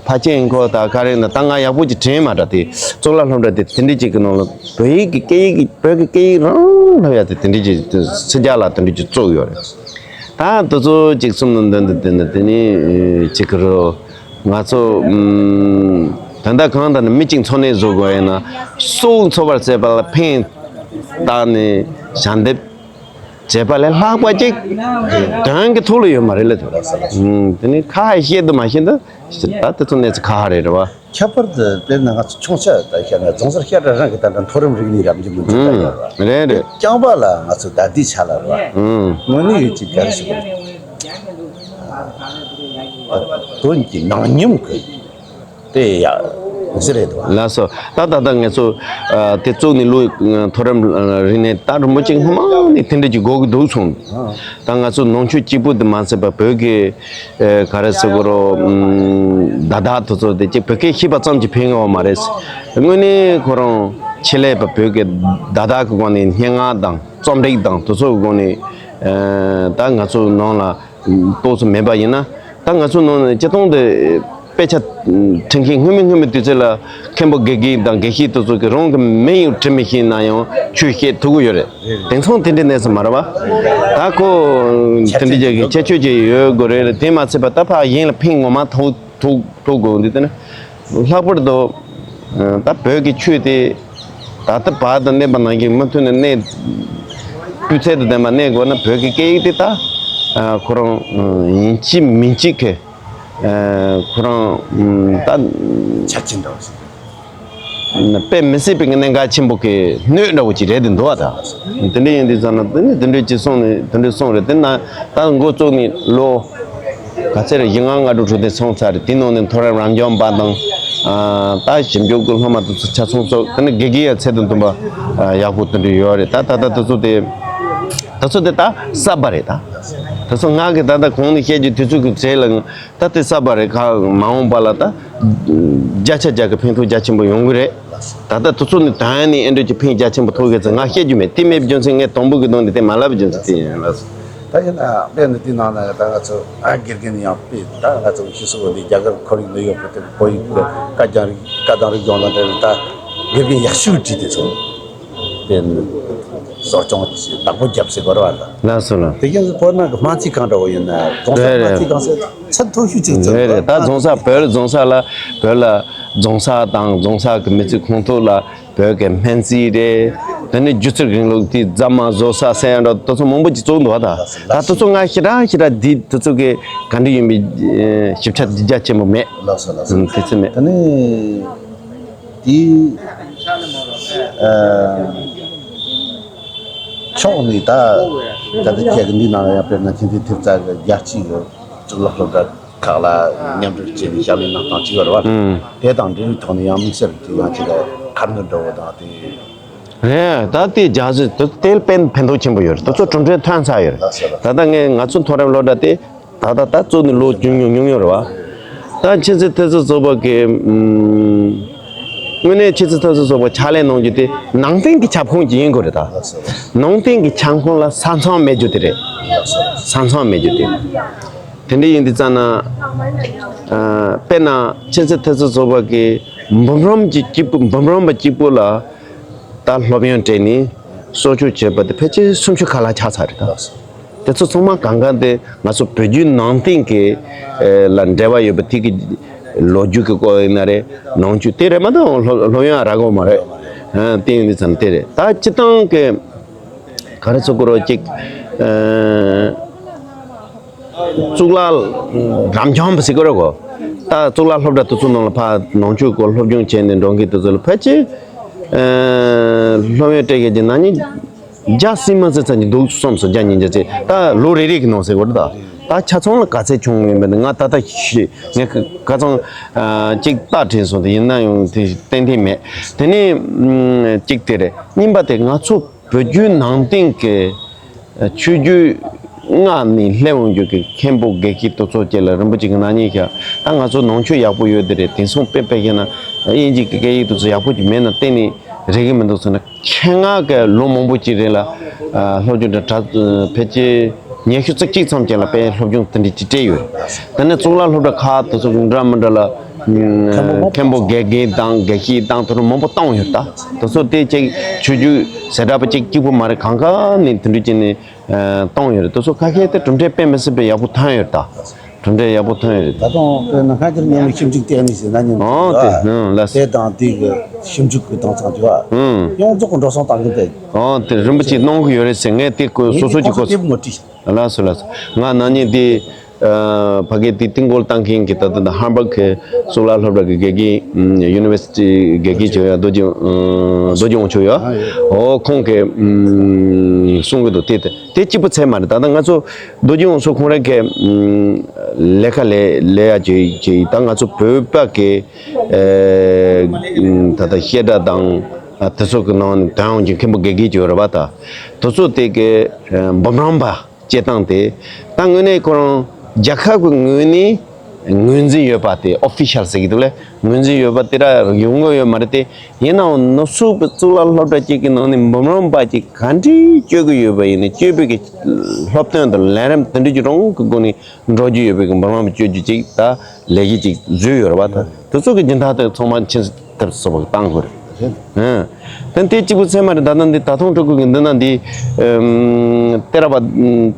ཕལ་ཆེར་ཁོ་ད་ག་རེ་ན་ད་ང་ཡག་པོ་ཅིག་དྲན་མ་འདྲ། དེ་གཙུག་ལག་སློབ་གྲྭ་དེ་དེ་འདྲ་ཅིག་གི་ནང་ལ་བོད་ཡིག་གི་སྐད་ཡིག་གི་བོད་ཀྱི་སྐད་ཡིག་རང་སློབ་ཡག་དེ་དེ་འདྲ་ཅིག་ཕྱི་རྒྱལ་ལ་དེ་འདྲ་ཅིག་བཙུགས་ཡོད་རེད། ད་དེ་ཚོ་ཅིག་གསུམ་ནང་དོན་དུ་དེ་ནི་དེ་ནི་ཅིག་གི་རོ། ང་ཚོ་ཨུམ་ད་ལྟ་གང་ལྟར་ན་མི་གཅིག་འཚོ་གནས་བཟོ་དགོས་ཡིན་ན་སྲོག་འཚོ་བར་བྱེད་པ་ལ་ཕན་བཏགས་ནས་ཞལ་འདེབས་བྱས་པ་ལས་ལྷག་པ་ཅིག་དོན་གྱི་ཐོག་ལ་ཡོད་མ་རེད་ལ། དེ་ནི་ཁ་ཧ་བཤད་དུ་མ་བཤད་དུ་ད་དེ་ཚོ་གནས་ཚུལ་ཁ་ཧ་རེད་རེད་བ། ཁྱད་པར་དུ་དཔེར་ན་ང་ཚོ་ཆུང་ཆ་ད་བཤད་ན་རྫོང་སར་བཤད་གྲྭ་རང་གི་ད་ལྟ་མཐོ་རིམ་རིག་གནས་རབ་འབྱམས་མི་འདུག་ད་ཡོད་ར། རེད་རེད། རྐྱང་པ་ལ་ང་ཚོ་ད་ལྟའི་ཆ་ལ་ར། དངོས་གནས་ཡོད་ཅིག་ག་རེ་ཞིག་དོན་གྱི་ནང་སྙོམས་ཀྱི་དེ་ཡ་ཟེར་རེད་དོ། ལགས་སོ། ད་ད་ལྟ་ངེད་ཚོ་ཨ་དེ་བཙུགས་ནས་ལོ་མཐོ་རིམ་རིག་གནས་ད་རིན་པོ་ཆེ་སྔོན་མ་ནས་དེ་འདྲ་ཅིག་དགོས་ཀྱི་འདུག་གསུངས། ད་ང་ཚོ་ནང་ཆོས་གཅིག་པུ་དེ་མ་ཟད་པ་བོད་ཀྱི་ཨ་ག་རེ་ཟེར་དགོས་རོ། ཨམ་བརྡ་དག་དེ་ཚོ་དེ་གཅིག་བོད་སྐད་ཤེས་པ་ཙམ་གྱིས་ཕན་གྱི་ཡོད་མ་རེད། དངོས་གནས་ཁོ་རང་ཆེད་ལས་པ་བོད་ཀྱི་བརྡ་དག་གི་སྒོ་ནས་སྙན་ངག་དང་རྩོམ་རིག་དང་དེ་ཚོ་གི་སྒོ་ནས་ཨ་ད་ང་ཚོ་ནང་ལ་ཏོག་ཙམ་མེད་པ་ཡིན་ན། ད་ང་ཚོ་ནང་ནས་སྤྱིར་བཏང་དུ་དཔེ་ཆ་འབྲི་མཁན་སྔོན་མའི་སྔོན་མའི་དུས་ཚོད་ལ་མཁན་པོ་དགེ་རྒན་དང་དགེ་བཤེས་དེ་ཚོ་གི་རང་གི་མིང་ཡང་འབྲི་མི་ཤེས་ན་ཡང་ཆོས་བཤད་ཐུབ་ཀྱི་ཡོད་རེད། དེང་སང་དེ་འདྲའི་གནས་ཚུལ་མ་རེད་བ། ད་ཁོ་དེ་འདྲའི་རྒྱ་གི་ཁྱད་ཆོས་ཅིག་ཡོད་དགོས་རེད། དེ་མ་ཚད་པ་ད་ཕར་གཞན་ལ་ཕན་ངོ་མ་ཐོགས་ཐུབ་ཐུབ་དགོས་འདི་དེ་ནི་ལྷག་པར་དུ་ད་བོད་ཀྱི་ཆོས་དེ་ད་ལྟ་བར་དུ་གནས་པ་ནང་བཞིན་མུ་མཐུད་ནས་གནས་སྤུས་ཚད་དང་ལྡན་པ་གནས་དགོས་ན་བོད་ཀྱི་སྐད་ཡིག་དེ་ད་ཁོ་རང་ཡིན་གཅིག་མིན་གཅིག་གི་ཁོ་རང་ད་ཆ་ཅི་འདྲ་བ་ཞིག་དཔེ་མི་སྲིད་པའི་གནད་འགག་ཆེན་པོ་གི་སྣོད་འདྲ་བོ་ཅིག་རེད་དེ་འདུག་བ། ད་དེ་འདྲ་ཡིན་དུས་ཙམ་ན་དེ་ནི་དེ་འདྲ་ཅིག་སོང་ནས་དེ་འདྲ་སོང་རེད། དེ་ན་ད་འགོ་བཙུགས་ནས་ལོ་ག་ཚད་རེད། བཞི་ལྔ་ལྔ་དྲུག་དྲུག་དེ་སོང་ཚར་རེད། དེ་ནང་ནས་མཐོ་རིམ་རབ་འབྱམས་པ་དང་ད་ཞིབ་འཇུག་གི་སློབ་མ་དེ་ཚོ་ཆ་ཚང་ཚོ་དེ་ནི་དགེ་རྒན་ཡང་ཚད་དང་མཐུན་པ་ཡག་པོ་དེ་འདྲ་ཡོད་རེད། ད་ད་ད་དེ་ཚོ་དེ་དེ་ཚོ་དེ་ད་གསར་པ་རེད། ད་དེ་ཚོ་ང་གི་ད་ལྟ་གོང་ནས་བཤད་རྒྱུ་དེ་ཚོ་གི་རྗེས་ལ་ད་དེ་གསར་པ་རེད། ཁ་མ་འོངས་པ་ལ་ད་བརྒྱ་ཆ་བརྒྱ་གི་ཕན་ཐོགས་རྒྱ་ཆེན་པོ་ཡོང་གི་རེད། ད་ལྟ་དེ་ཚོ་ནི་དོན་ནི་ཨེ་འདྲ་ཅིག་ཕན་རྒྱ་ཆེན་པོ་ཐོགས་ཡོད་ཚེ་ང་བཤད་རྒྱུ་མེད། དེ་མེད་རྒྱུ་མཚན་ངས་དང་པོ་གི་དོན་དེ་དེ་མ་ལབ་རྒྱུ་མཚན་དེ་ཡིན་ལ། ད་ཡིན་ན་དཔེ་ནི་དེ་ནང་ན་ད་ང་ཚོ་ཨ་དགེ་རྒན་ཡང་དཔེ་ད་ང་ཚོ་ཤི་སོ་བོ་འདི་རྒྱ་གར་ཁོར་ཡུག་ནུས་ཡོད་པ་དེ་བོད་ཡིག་གི་བཀའ་རྒྱང་རིག་བཀའ་དང་རིག་སྦྱོང་དང་འབྲེལ་བའི་ད་དགེ་རྒན་ཡག་ཤོས་བྲིས་དེ་ཚོ་དཔེ་གསོ་སྐྱོང་བདག་པོ་རྒྱབ་སྲིད་གོ་ར་བ་ལ། ལགས་སོ་ལགས། དེ་གིན་སུ་བོད་ནང་གི་སྨན་རྩིས་ཁང་འདྲ་བོ་ཡིན་ན་རྫོང་སར་རེད་རེད། སྨན་རྩིས་ཁང་ཟེར་ཚད་མཐོ་ཤོས་ཅིག་བཙུགས་རེད་རེད། ད་རྫོང་སར་བོད་རྫོང་སར་ལ་བོད་ལ་རྫོང་སར་དང་རྫོང་སར་གི་མི་ཚེ་ཁོངས་གཏོགས་ལ་བོད་ཀྱི་སྨན་རྩིས་རེད། དེ་ནས་སྒྱུ་རྩལ་རིང་ལུགས་དེ་རྫ་མ་བཟོ་ས་ཟེར་ཡང་འདྲ་དེ་ཚོ་མང་པོ་ཅིག་བཙུགས་འདུག་བ། ད་ད་དེ་ཚོ་ང་ཞེ་དྲག་ཞེ་དྲག་འདི་དེ་ཚོ་གི་ག་འདྲ་ཡིན་པའི་ཞིབ་ཆ་འདི་རྒྱ་ཆེན་པོ་མེད། ལགས་སོ་ལགས་སོ། ཨུམ་དེ་ཚོ་མེད། དེ་ནས་དེའི་ཕྱོགས་ནས་ད་ད་ལྟ་ཁྱེད་ཀྱི་འདི་ནང་ལ་ཡང་དཔེར་ན་ཁྱེད་ཚོའི་ཐེབས་རྩ་གི་རྒྱལ་སྤྱིའི་གི་གཙུག་ལག་སློབ་གྲྭ་ཁག་ལ་མཉམ་འབྲེལ་བྱས་ནས་ཞབས་ལས་གནང་སྟངས་ཅིག་ཡོད་རེད་བ། ཨུམ། དེ་དང་འབྲེལ་བའི་ཐོག་ནས་ཡང་དམིགས་བསལ་གྱི་ཡང་ཁྱེད་ལ་ཁ་སྣོན་འདྲ་བོ་དང་དེ། རེད། ད་དེ་རྒྱ་སེ་དེ་དེ་ཕན་ཕན་ཐོགས་ཆེན་པོ་ཡོད་རེད། དེ་ཚོ་གྲུབ་འབྲས་ཐོན་ཚར་ཡོད་རེད། ད་ལྟ་ངས་ང་ཚོ་མཐོ་རིམ་སློབ་གྲྭ་དེ་ད་ལྟ་ད་བཙུགས་ནས་ལོ་བཅུ་ཉུང་ཉུང་ཡོད་རེད་བ། ད་ཕྱི་ཚེས་ཐེ་ཚོ་ཚོགས་པ་གི་ཨུམ། དངོས་གནས་ཕྱི་ཚེས་ཐེ་ཚོ་ཚོགས་པ་ཕྱག་ལས་གནང་རྒྱུ་དེ་ནང་བསྟན་གྱི་ཁྱབ་ཁོངས་ཀྱི་ཡིན་དགོས་རེད་ད། ནང་བསྟན་གྱི་ཁྱབ་ཁོངས་ལ་ས་མཚམས་མེད་རྒྱུ་དེ་རེད། ས་མཚམས་མེད་རྒྱུ་དེ། དེ་འདྲ་ཡིན་དུས་ཙང་ན། ཨ། དཔེར་ན་ཆུ་ཚོད་ཐེ་ཚོ་ཚོགས་པ་གི་འབུམ་རམས་ཀྱི་གཅིག་པུ་འབུམ་རམས་པ་གཅིག་པུ་ལ་ད་སློབ་ཡོན་སྤྲད་ནས་གསོ་སྐྱོང་བྱས་པ་དེ་ཕལ་ཆེར་སུམ་ཅུ་ཁ་ལྷག་ཆགས་ཚར་རེད་ད། དེ་ཚོ་ཚང་མ་གང་ག་དེ་ང་ཚོ་བོད་བརྒྱུད་ནང་བསྟན་གྱི་ཨེ་ལ་འབྲེལ་བ་ཡོད་པ་དེ་གི་ལོ་རྒྱུས་ཀྱི་སྐོར་ཡིན་ན་རེད། ནང་ཆོས་དེ་རེད་མ་གཏོགས་སློབ་སློབ་ཡོན་རག་གི་མ་རེད། ཨ། དེ་ཡིན་དུས་ཙང་དེ་རེད། ད་སྤྱི་བཏང་གི་ག་རེ་ཚོ་སྐོར་གཅིག་ཨ། གཙུག་ལག་རབ་འབྱམས་པ་ཟེར་གི་རེད་གོ། ད་གཙུག་ལག་སློབ་གྲྭ་དེ་ཚོ་ནང་ལ་ཕར་ནང་ཆོས་སྐོར་སློབ་སྦྱོང་བྱས་ནས་འགྲོ་མཁན་དེ་ཚོ་ལ་ཕལ་ཆེར་ཨ་སློབ་ཡོན་སྤྲད་མཁན་གྱི་ན་ནིང་བརྒྱ་ཟིན་མ་ཟིན་ཙམ་གྱི་འདུག་བསམ་སོང་། བརྒྱ་ཉིས་བརྒྱ་ཙམ། ད་ལོ་རེ་རེ་གི་ནང་ཟེར་གི་རེད་ད། ད་ཆ་ཚང་ལ་ག་ཚད་བྱུང་ཡོད་མེད་ང་ད་ལྟ་ཤེས། ངས་ཁ་ཚང་ཨ་གཅིག་བལྟས་དྲན་སོང་། དེ་ཡིན་ན་ཡང་དེ་ཏན་ཏན་མེད། དེ་ནས་ཨ་གཅིག་དེ་རེད། གཉིས་པ་དེ་ང་ཚོ་བོད་བརྒྱུད་ནང་བསྟན་གྱི་ཆོས་བརྒྱུད་ལྔ་ནས་སླེབས་འོང་རྒྱུ་གི་མཁན་པོ་དགེ་བཤེས་དེ་ཚོ་བཅས་ལ་རིན་པོ་ཆེ་གི་ན་ནིང་ཤག་ད་ང་ཚོ་ནང་ཆོས་ཡག་པོ་ཡོད་དེ་རེད། དེང་སང་དཔེ་དཔེ་བཤད་ན་དབྱིན་ཇི་གི་སྐད་ཡིག་དེ་ཚོ་ཡག་པོ་ཅིག་མེད་ན་གཏན་ནས་རེག་གི་མི་འདུག་ཟེར་ན། ཁྱེད་ང་གི་ལོ་མང་པོ་ཅིག་རིང་ལ་ཨ་སློབ་སྦྱོང་དེ་གྲ་ཕལ་ཆེར་ཉི་ཤུ་རྩ་གཅིག་ཙམ་ཅིག་ལ་དཔེ་སློབ་སྦྱོང་དེ་འདྲ་ཅིག་སྤྲད་ཡོད། དེ་ནས་གཙུག་ལག་སློབ་གྲྭ་ཁག་དེ་ཚོ་འདྲ་མི་འདྲ་ལ་མཁན་པོ་དགེ་རྒན་དང་དགེ་བཤེས་དང་དེ་ཚོ་མང་པོ་བཏང་ཡོད་ད། དེ་ཚོ་དེ་ཅིག་ཆོས་བརྒྱུད་ཟེར་འདྲ་པོ་ཅིག་གཅིག་པུ་མ་རེད། གང་ག་ནས་དེ་འདྲ་ཅིག་ནས་ཨ་བཏང་ཡོད་རེད། དེ་ཚོ་ཁ་ཤས་དེ་གྲུབ་འབྲས་དཔེ་མི་སྲིད་པའི་ཡག་པོ་ཐོན་ཡོད་རེད་ད། གྲུབ་འབྲས་ཡག་པོ་ཐོན་ཡོད་རེད་ད། ད་དུང་དཔེར་ན་སྔ་འགྱུར་རྙིང་མའི་ཞིབ་འཇུག་ལྟེ་གནས་ཟེར་ན་མཉམ་དུ་ཨོ་དེ་ཡོད། ཨང་ལགས། དེ་དང་དེ་གི་ཞིབ་འཇུག་གི་གཏིང་ཚང་དེ་བ། ཨང་། ཡོངས་རྫོགས་གི་འགྲོ་སོང་བཏང་གི་འདུག་ཨོ་དེ་རིན་པོ་ཆེ་གནང་གི་ཡོད་རེད་ཟེར། ངས་དེ་གོ་སོ་སོ་གི་གོ་ངས་དེ་ཁོ་ཚོ་དེབ་ངོ་བྲིས། ལགས་སོ་ལགས་སོ། ང་ན་ནིང་དེ་ཨ་ཕ་གི་དེ་རྟིང་སྐོར་བཏང་མཁན་གྱི་ད་ལྟ་ཧམ་བྷག་གི་གཙུག་ལག་སློབ་གྲྭ་གི་དགེ་རྒན་ཨམ་ཡུ་ནི་ཝར་སི་ཊི་གི་དགེ་རྒན་ཅིག་ཡོད། རྡོ་རྗེ་ཨ་རྡོ་རྗེ་དབང་ཕྱུག་ཡོད། ཨོ་ཁོང་གིས་ཨམ་གསུང་གི་འདུག་དེ་དེ་དེ་གཅིག་པུ་ཚད་མ་རེད། ད་ལྟ་ང་ཚོ་རྡོ་རྗེ་དབང་ཕྱུག་ཁོང་རང་གིས་ཨམ་ལས་ཀ་ལས་ལས་ཡ་ཅིག་ཅིག་ད་ང་ཚོ་བོད་པ་གི་ཨེ་ད་ལྟ་བཤད་གྲྭ་དང་ཨ་དེ་ཚོ་གི་ནང་ནས་དོན་ཡོང་གི་མཁན་པོ་དགེ་རྒན་ཅིག་ཡོད་རེད་པ། ད་དེ་ཚོ་དེ་གི་ཨེ་འབུམ་རམས་པ་སྤྱིར་བཏང་དེ་ད་དངོས་གནས་ཁོ་རང་རྒྱལ་ཁབ་ཀྱི་ངོས་ནས་ངོས་འཛིན་ཡོད་པ་དེ། ཨོ་ཕི་ཤལ་ཟེར་གྱི་འདུག་ལེ། ངོས་འཛིན་ཡོད་པ་དེ་འདྲ་ཡོང་གི་ཡོད་མ་རེད་དེ། ཡིན་ནའང་ནུབ་ཕྱོགས་པའི་གཙུག་ལག་སློབ་གྲྭ་གཅིག་གི་ནང་ནས་འབུམ་རམས་པ་གཅིག་ག་འདྲས་བསྐྱོད་ཀྱི་ཡོད་པ་ཡིན་ན། བསྐྱོད་པའི་གི་སློབ་སྟོན་དང་ལས་རིམ་དེ་འདྲ་གི་རང་གི་སྒོ་ནས་འགྲོ་རྒྱུ་ཡོད་པའི་གི་འབུམ་རམས་པ་བསྐྱོད་རྒྱུ་གཅིག་ད་ལས་གཞི་གཅིག་བཟོས་ཡོད་རེད་པ། ད་དེ་ཚོ་གི་སྦྱིན་བདག་དེ་ཚང་མ་ཕྱིན་ཐབས་སུ་བཏང་དགོས་རེད། ཨ། དེ་དེ་གཅིག་པུ་ཚད་མ་རེད། ད་ལྟ་འདི་ད་ཐུང་ཕྲུ་གུ་གི་འདི་ན་འདི་ཨམ་ཏེ་ར་བ་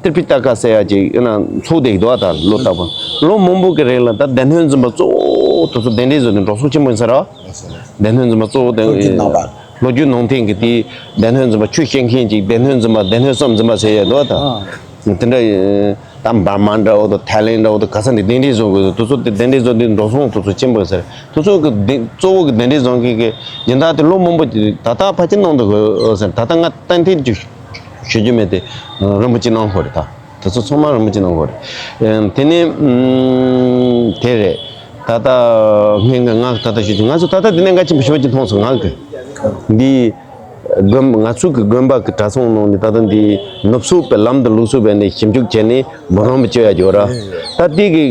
ཏྲི་པི་ཏ་ཀ་ཟེར་ཡ་ཅིག་ཡིན་ན་ཚུགས་བསྡད་ཀྱི་འདུག་ཨ། ད་ལོ་རྟག་པར་ལོ་མང་པོ་གི་རིང་ལ་ད་སྡེ་སྣོད་འཛིན་པ་གཙོ་བོ་དེ་ཚོ་གདན་འདྲེན་བཟོས་ནས་འགྲོ་སོང་ཆེན་པོ་ཡིན་ས་རེད། སྡེ་སྣོད་འཛིན་པ་གཙོ་བོ་དེ་ལོ་རྒྱུས་ནང་པ། ལོ་རྒྱུས་ནང་བསྟན་གྱི་དེའི་སྡེ་སྣོད་འཛིན་པ་ཆོས་བཤད་མཁན་ཅིག་སྡེ་སྣོད་འཛིན་པ་སྡེ་སྣོད་གསུམ་འཛིན་པ་ཟེར་ཡ་འདུག་ཨ། ད་དེ་འདྲ་ད་འབར་མ་འདྲ་བོ་དང་ཐའི་ལེན་འདྲ་བོ་དང་ག་ས་ནས་གདན་འདྲེན་བཟོ་དགོས། དེ་ཚོ་དེ་གདན་འདྲེན་བཟོ་དུས་འགྲོ་སོང་དེ་ཚོ་ཆེན་པོ་ཟེར། དེ་ཚོ་གི་གདན་གཙོ་བོ་གི་གདན་འདྲེན་བཟོ་མཁན་གྱི་སྦྱིན་བདག་དེ་ལོ་མང་པོ་ད་ལྟ་ཕལ་ཆེར་གནང་འདུག་གི་ཟེར། ད་ལྟ་ང་གཏན་གཏན་གྱི་ཞུ་རྒྱུ་མེད་དེ་རིན་པོ་ཆེ་གནང་དགོས་རེད་ད། དེ་ཚོ་ཚང་མ་རིན་པོ་ཆེ་གནང་དགོས་རེད། དེ་ནས་དེ་རེད། ད་ལྟ་ངས་ང་ད་ལྟ་ཞུ་རྒྱུ། ང་ཚོ་ད་ལྟ་འདི་གནད་འགག་ཆེན་པོ་ཞེ་པོ་ཅིག་མཐོང་སོང་། ང་གི་འདི་དགོན་ང་ཚོ་གི་དགོན་པ་གི་གྲྭ་ཚང་ནང་ནས་ད་ལྟ་འདི་ནུབ་ཕྱོགས་པའི་ལམ་དང་ལུགས་སྲོལ་བས་ནས་ཞིབ་འཇུག་བྱས་ནས་འབུམ་རམས་པ་བཅོ་ཡ་ཡོད་ར། ད་དེ་གི་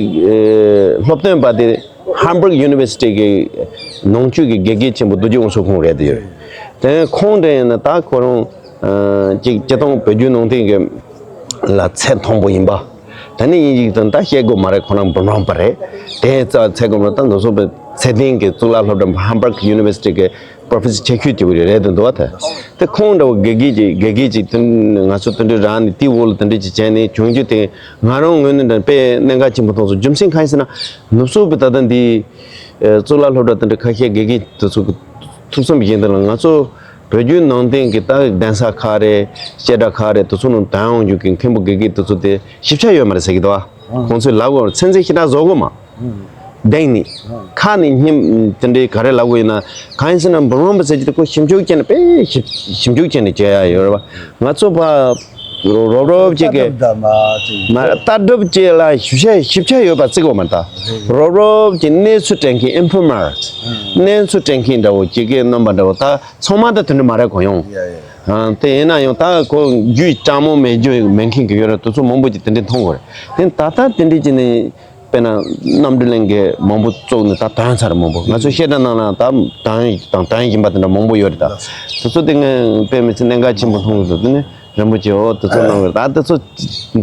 སློབ་སྟོན་པ་དེ་Hamburg University གི་ནང་ཆོས་ཀྱི་དགེ་རྒན་ཆེན་པོ་རྡོ་རྗེ་དབང་ཕྱུག་ཁོང་རེད་དེ་ཡོད་རེད། དེ་ཁོང་དེ་ཡིན་ན་ད་ཁོ་རང་ཅིག་སྤྱིར་བཏང་བོད་བརྒྱུད་ནང་བསྟན་གྱི་ལ་ཚད་མཐོན་པོ་ཡིན་པ། ད་ནི་དབྱིན་ཇི་དང་ད་བཤད་དགོས་མ་རེད། ཁོ་རང་འབུམ་རམས་པ་རེད། དེ་ཙ་ཚད་དགོས་མ་རེད། ད་ནུབ་ཕྱོགས་པའི་ཚད་ལྡན་གྱི་གཙུག་ལག་སློབ་གྲྭ་Hamburg University གི་Professor ཆེ་ཤོས་ཅིག་རེད་དུ་འདུག་བ། དེ་དེ་ཁོང་འདྲ་བོ་དགེ་རྒན་ཅིག་དགེ་རྒན་ཅིག་དེ་ང་ཚོ་དེ་འདྲ་རང་ནས་དེའི་འོག་ལ་དེ་འདྲ་ཅིག་བྱས་ནས་བྱུང་རྒྱུ་དེ་ང་རང་ངོས་ནས་འདྲ་དཔེ་གནད་འགག་ཆེན་པོ་མཐོང་སོང་། རྒྱུ་མཚན་གང་ཡིན་ཟེར་ན་ནུབ་ཕྱོགས་པའི་ད་ལྟ་འདི་གཙུག་ལག་སློབ་གྲྭ་དེ་འདྲ་ཁ་ཤས་དགེ་རྒན་དེ་ཚོ་གི་ཐུགས་བསམ་བཞེས་དེ་ལ་ང་ཚོ་བོད་བརྒྱུད་ནང་བསྟན་གྱི་ད་གདན་ས་ཁག་རེད། བཤད་གྲྭ་ཁག་རེད། དེ་ཚོ་ནང་དོན་ཡོང་རྒྱུ་གི་མཁན་པོ་དགེ་རྒན་དེ་ཚོ་དེ་ཞིབ་ཆ་ཡོད་མ་རེད་ཟེར་གྱི་འདུག་ཨ། ཁོང་ཚོས་ལབ་དགོས་རེད། ཚན་རྩལ་ཞེ་དྲག་བཟོ་དགོས་མ། གདན་ནི་ཁ་ནས་སྙན་དེ་འདྲའི་ག་རེ་ལབ་དགོས་ཡིན་ན། གང་ཡིན་ཟེར་ན་འབུམ་རམས་པ་ཟེར་གྱི་དེ་ཁོ་ཞིབ་འཇུག་བྱས་ནས་དཔེ་ཞིབ་ཞིབ་འཇུག་བྱས་ནས་བྱས་ཡ་ཡོད་རེད་བ། ང་ཚོ་ཕ་རོབ་རོབ་ཅིག་གི་ལྟ་གྲུབ་དང་མ་ཅིག་མ་ལྟ་གྲུབ་ཅིག་ལ་ཞིབ་ཆ་ཞིབ་ཆ་ཡོད་པ་བརྩི་དགོས་མ་རེད་ད། རོབ་རོབ་ཀྱི་གནས་ཚུལ་དྲན་མཁན་ཨིན་ཕོར་མར་གནས་ཚུལ་དྲན་མཁན་འདྲ་བོ་ཅིག་གི་རྣམ་པ་འདྲ་བོ་ད་ཚང་མ་ད་དེ་འདྲ་མ་རེད་གོ་ཡོང་། ཡ་ཡ། ཨ་དེ་ཡིན་ན་ཡང་ད་ཁོ་རྒྱུས་སྤྲང་མོ་མེད་རྒྱུ་མེད་མཁན་གྱི་ཡོད་རེད། དེ་ཚོ་མང་པོ་ཅིག་དེ་འདྲ་མཐོང་གོ་རེད། དེ་ད་ལྟ་དེ་འདྲ་ཅིག་ནས་དཔེར་ན་རྣམ་གྲོལ་གླིང་གི་མང་པོ་བཙུགས་ནས་ད་དོན་ཚར་མང་པོ་ང་ཚོ་བཤད་གྲྭ་ནང་ལ་ད་དོན་དང་དོན་ཡིན་པ་དེ་འདྲ་མང་པོ་ཡོད་རེད་ད། དེ་ཚོ་དེ་ངས་དཔེ་མི་སྲིད་གནད་འགག་ཆེན་པོ་མཐོང་གི་འདུག་དེ་ནས་རིན་པོ་ཆེ་འོ་དེ་ཚོ་གནང་གི་རེད་ད། དེ་ཚོ་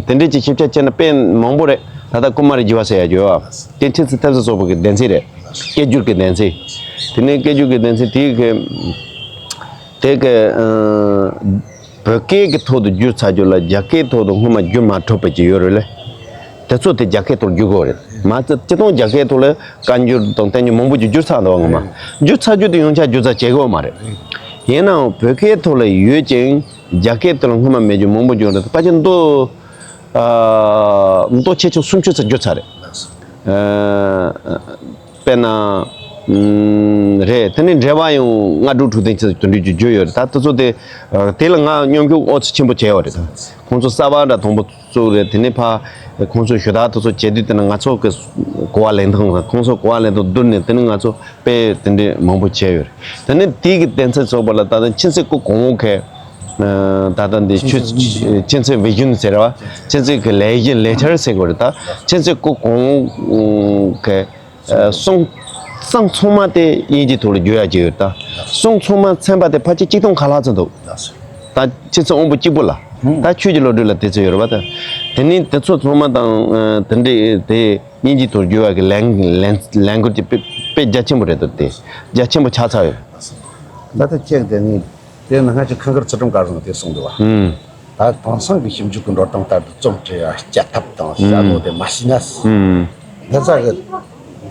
དེ་འདྲ་ཅིག་ཞིབ་ཆ་བྱས་ན་དཔེ་མང་པོ་རེད། ད་ལྟ་ཀུ་མ་རི་བསྒྱུར་བ་ཟེར་ཡ་ཡོད་བ། དེ་མཁྱེན་བརྩེ་ཐེབས་རྩ་སོགས་པ་གི་གདན་ཚིགས་རེད། སྐད་བསྒྱུར་གྱི་གདན་ཚིགས། དེ་ནས་སྐད་བསྒྱུར་གྱི་གདན་ཚིགས་དེ་གི་དེ་གི་བོད་སྐད་ཀྱི་ཐོག་ཏུ་བསྒྱུར་ཚར་རྒྱུ་ལ་རྒྱ་སྐད་ཐོག་ཏུ་སྔོན་མ་བསྒྱུར་མ་གྲུབ་པ་ཅིག་ཡོད་རེད་ལེ། དེ་ཚོ་དེ་རྒྱ་སྐད་ཐོག་བསྒྱུར་དགོས་རེད། མ་ཚད་སྤྱིར་བཏང་རྒྱ་སྐད་ཐོག་ལ་བཀའ་འགྱུར་དང་བསྟན་འགྱུར་མང་པོ་ཅིག་བསྒྱུར་ཚར་འདུག་ངོ་མ། བསྒྱུར་ཚར་རྒྱུ་དེ་ཡོངས་ཁྱབ་བསྒྱུར་ཚར་བྱེད་དགོས་མ་རེད། ཡིན་ནའང་བོད་སྐད་ཐོག་ལ་ཡོད་ཅིང་རྒྱ་སྐད་ཐོག་ལ་སྔོན་མ་མེད་རྒྱུ་མང་པོ་བསྒྱུར་རེད། ཕལ་ཆེར་མདོ་ཨ། མདོ་ཆེ་ཆུང་སུམ་ཅུ་ཙམ་བསྒྱུར་ཚར་རེད། ཨ། དཔེར་ན། ཨམ། རེད། དེ་ནས་འགྲེལ་པ་ཡང་སྔ་དྲོ་དྲུག་ཐེངས་ཙམ་དེ་འདྲ་བསྒྱུར་ཡོད་རེད། ད་དེ་ཚོ་དེ་ཨ། དེ་ལ་ང་མཉམ་ཞུགས་ཨོ་ཙི་ཆེན་པོ་བྱས་ཡོད་རེད། ད་ཁོང་ཚོ་གསར་པ་འདྲ་དང་པོ་བཙུགས་རེད། དེ་ནས་ཕ་ཁོང་ཚོས་ཞུ་དག་དེ་ཚོ་བྱེད་དུས་དེ་ནས་ང་ཚོ་གི་གོ་བ་ལེན་སྟངས་དང་ཁོང་ཚོ་གོ་བ་ལེན་སྟངས་བསྡུར་ནས་དེ་ནས་ང་ཚོ་དཔེ་དེ་འདྲ་མང་པོ་བྱས་ཡོད་རེད། དེ་ནས་དེ་གི་གདན་ཚིགས་ཚོགས་པ་ལ་ད་ལྟ་མཁྱེན་བརྩེ་སྐུ་གོང་འོག་གི་ད་ལྟ་འདི་ཆོས་མཁྱེན་བརྩེ་བི་ཞུན་ཟེར་བ། མཁྱེན་བརྩེ་གི་ལས་གཞི་ལས་འཆར་ཟེར་དགོས་རེད། ད་མཁྱེན་བརྩེ་སྐུ་གོང་འོག་གི་གསུང་གསུང་ཚང་མ་དེ་དབྱིན་ཇིའི་ཐོག་ལ་བསྒྱུར་ཡ་བྱས་ཡོད། ད་གསུང་ཚང་མ་ཚན་པ་དེ་ཕལ་ཆེར་གཅིག་སྟོང་ཁ་ལྷག་ཙམ་འདུག། ད་ཁྱེད་ཚོ་དབང་པོ་གཅིག་པུ་ལ། ད་ཆོས་ཀྱི་བློ་གྲོས་ལ་དེ་ཚོ་ཡོད་རེད་པ། ད་དེ་ནས་དེ་ཚོ་ཚང་མ་དང་དེ་འདྲའི་དེ་དབྱིན་ཇིའི་ཐོག་བསྒྱུར་བ་གི་ལས་ལས་ལས་འགུལ་གྱི་དཔེ་དཔེ་རྒྱ་ཆེན་པོ་རེད་འདུག། དེ་རྒྱ་ཆེན་པོ་ཆགས་ཚར་ཡོད། ད་ལྟ་ཁྱེད་དེ་ནས་དེ་ནི་སྔ་ཕྱི་ཁང་དཀར་ཚུལ་ཁྲིམས་སྒར་བཟང་དེ་གསུངས་འདུག་བ། ད་དེང་སང་གི་ཞིབ་འཇུག་གི་འགྲོ་སྟངས་ལྟར་དུ་རྩོམ་འབྲི་ཡ་སྐྱ་ཐབས་དང་ཞྭ་མོ་དེ་མ་ཤེས་ན། འདི་ཚ་གི་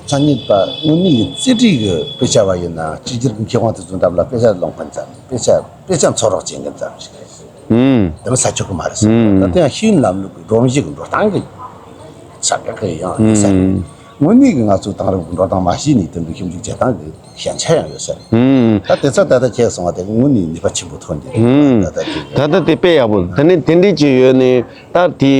མཚན་ཉིད་པ་དངོས་གནས་ཀྱི་རྩིས་ཁྲའི་གི་དཔེ་ཆ་བ་ཡིན་ན་གཅིག་གྱུར་གྱི་མཁས་དབང་དེ་ཚོའི་འགྲམ་ལ་དཔེ་ཆ་སློང་མཁན་ཙམ། དཔེ་ཆ་དཔེ་ཆ་འཚོལ་རོགས་བྱེད་མཁན་ཙམ་ཞིག་རེད། ཨུམ། དེ་མི་ས་ཆོག་གི་མ་རེད་ཟེར། ཨུམ། ད་དེ་ཡང་ཤེས་ཡོན་ལམ་ལུགས་ཀྱི་སྒྲོམ་གཞི་གི་འགྲོ་སྟངས་ཀྱི་ས་ཁག་གི་ཡང་ཡིན་ས་རེད། ཨུམ། དངོས་གནས་ཀྱི་ང་ཚོའི་དེང་རབས་ཀྱི་འགྲོ་སྟངས་མ་ཤེས་ནས་དེ་འདྲ་ཞིབ་འཇུག་བྱེད་སྟངས་ཀྱི་ཞན་ཆ་ཡང་ཡོད་ས་རེད། ཨུམ། ད་དེ་ཚོ་ད་ལྟ་ཁྱེད་གསུངས་པ་དེ་དངོས་གནས་ནུས་པ་ཆེན་པོ་ཐོན་གྱི་རེད། ཨུམ། ད་ལྟ་དེ་ད་ལྟ་དེ་དཔེ་ཡག་པོ། དེ་ནས་དེ་འདྲས་ཀྱི་ཡོད་ནས་ད་དེ་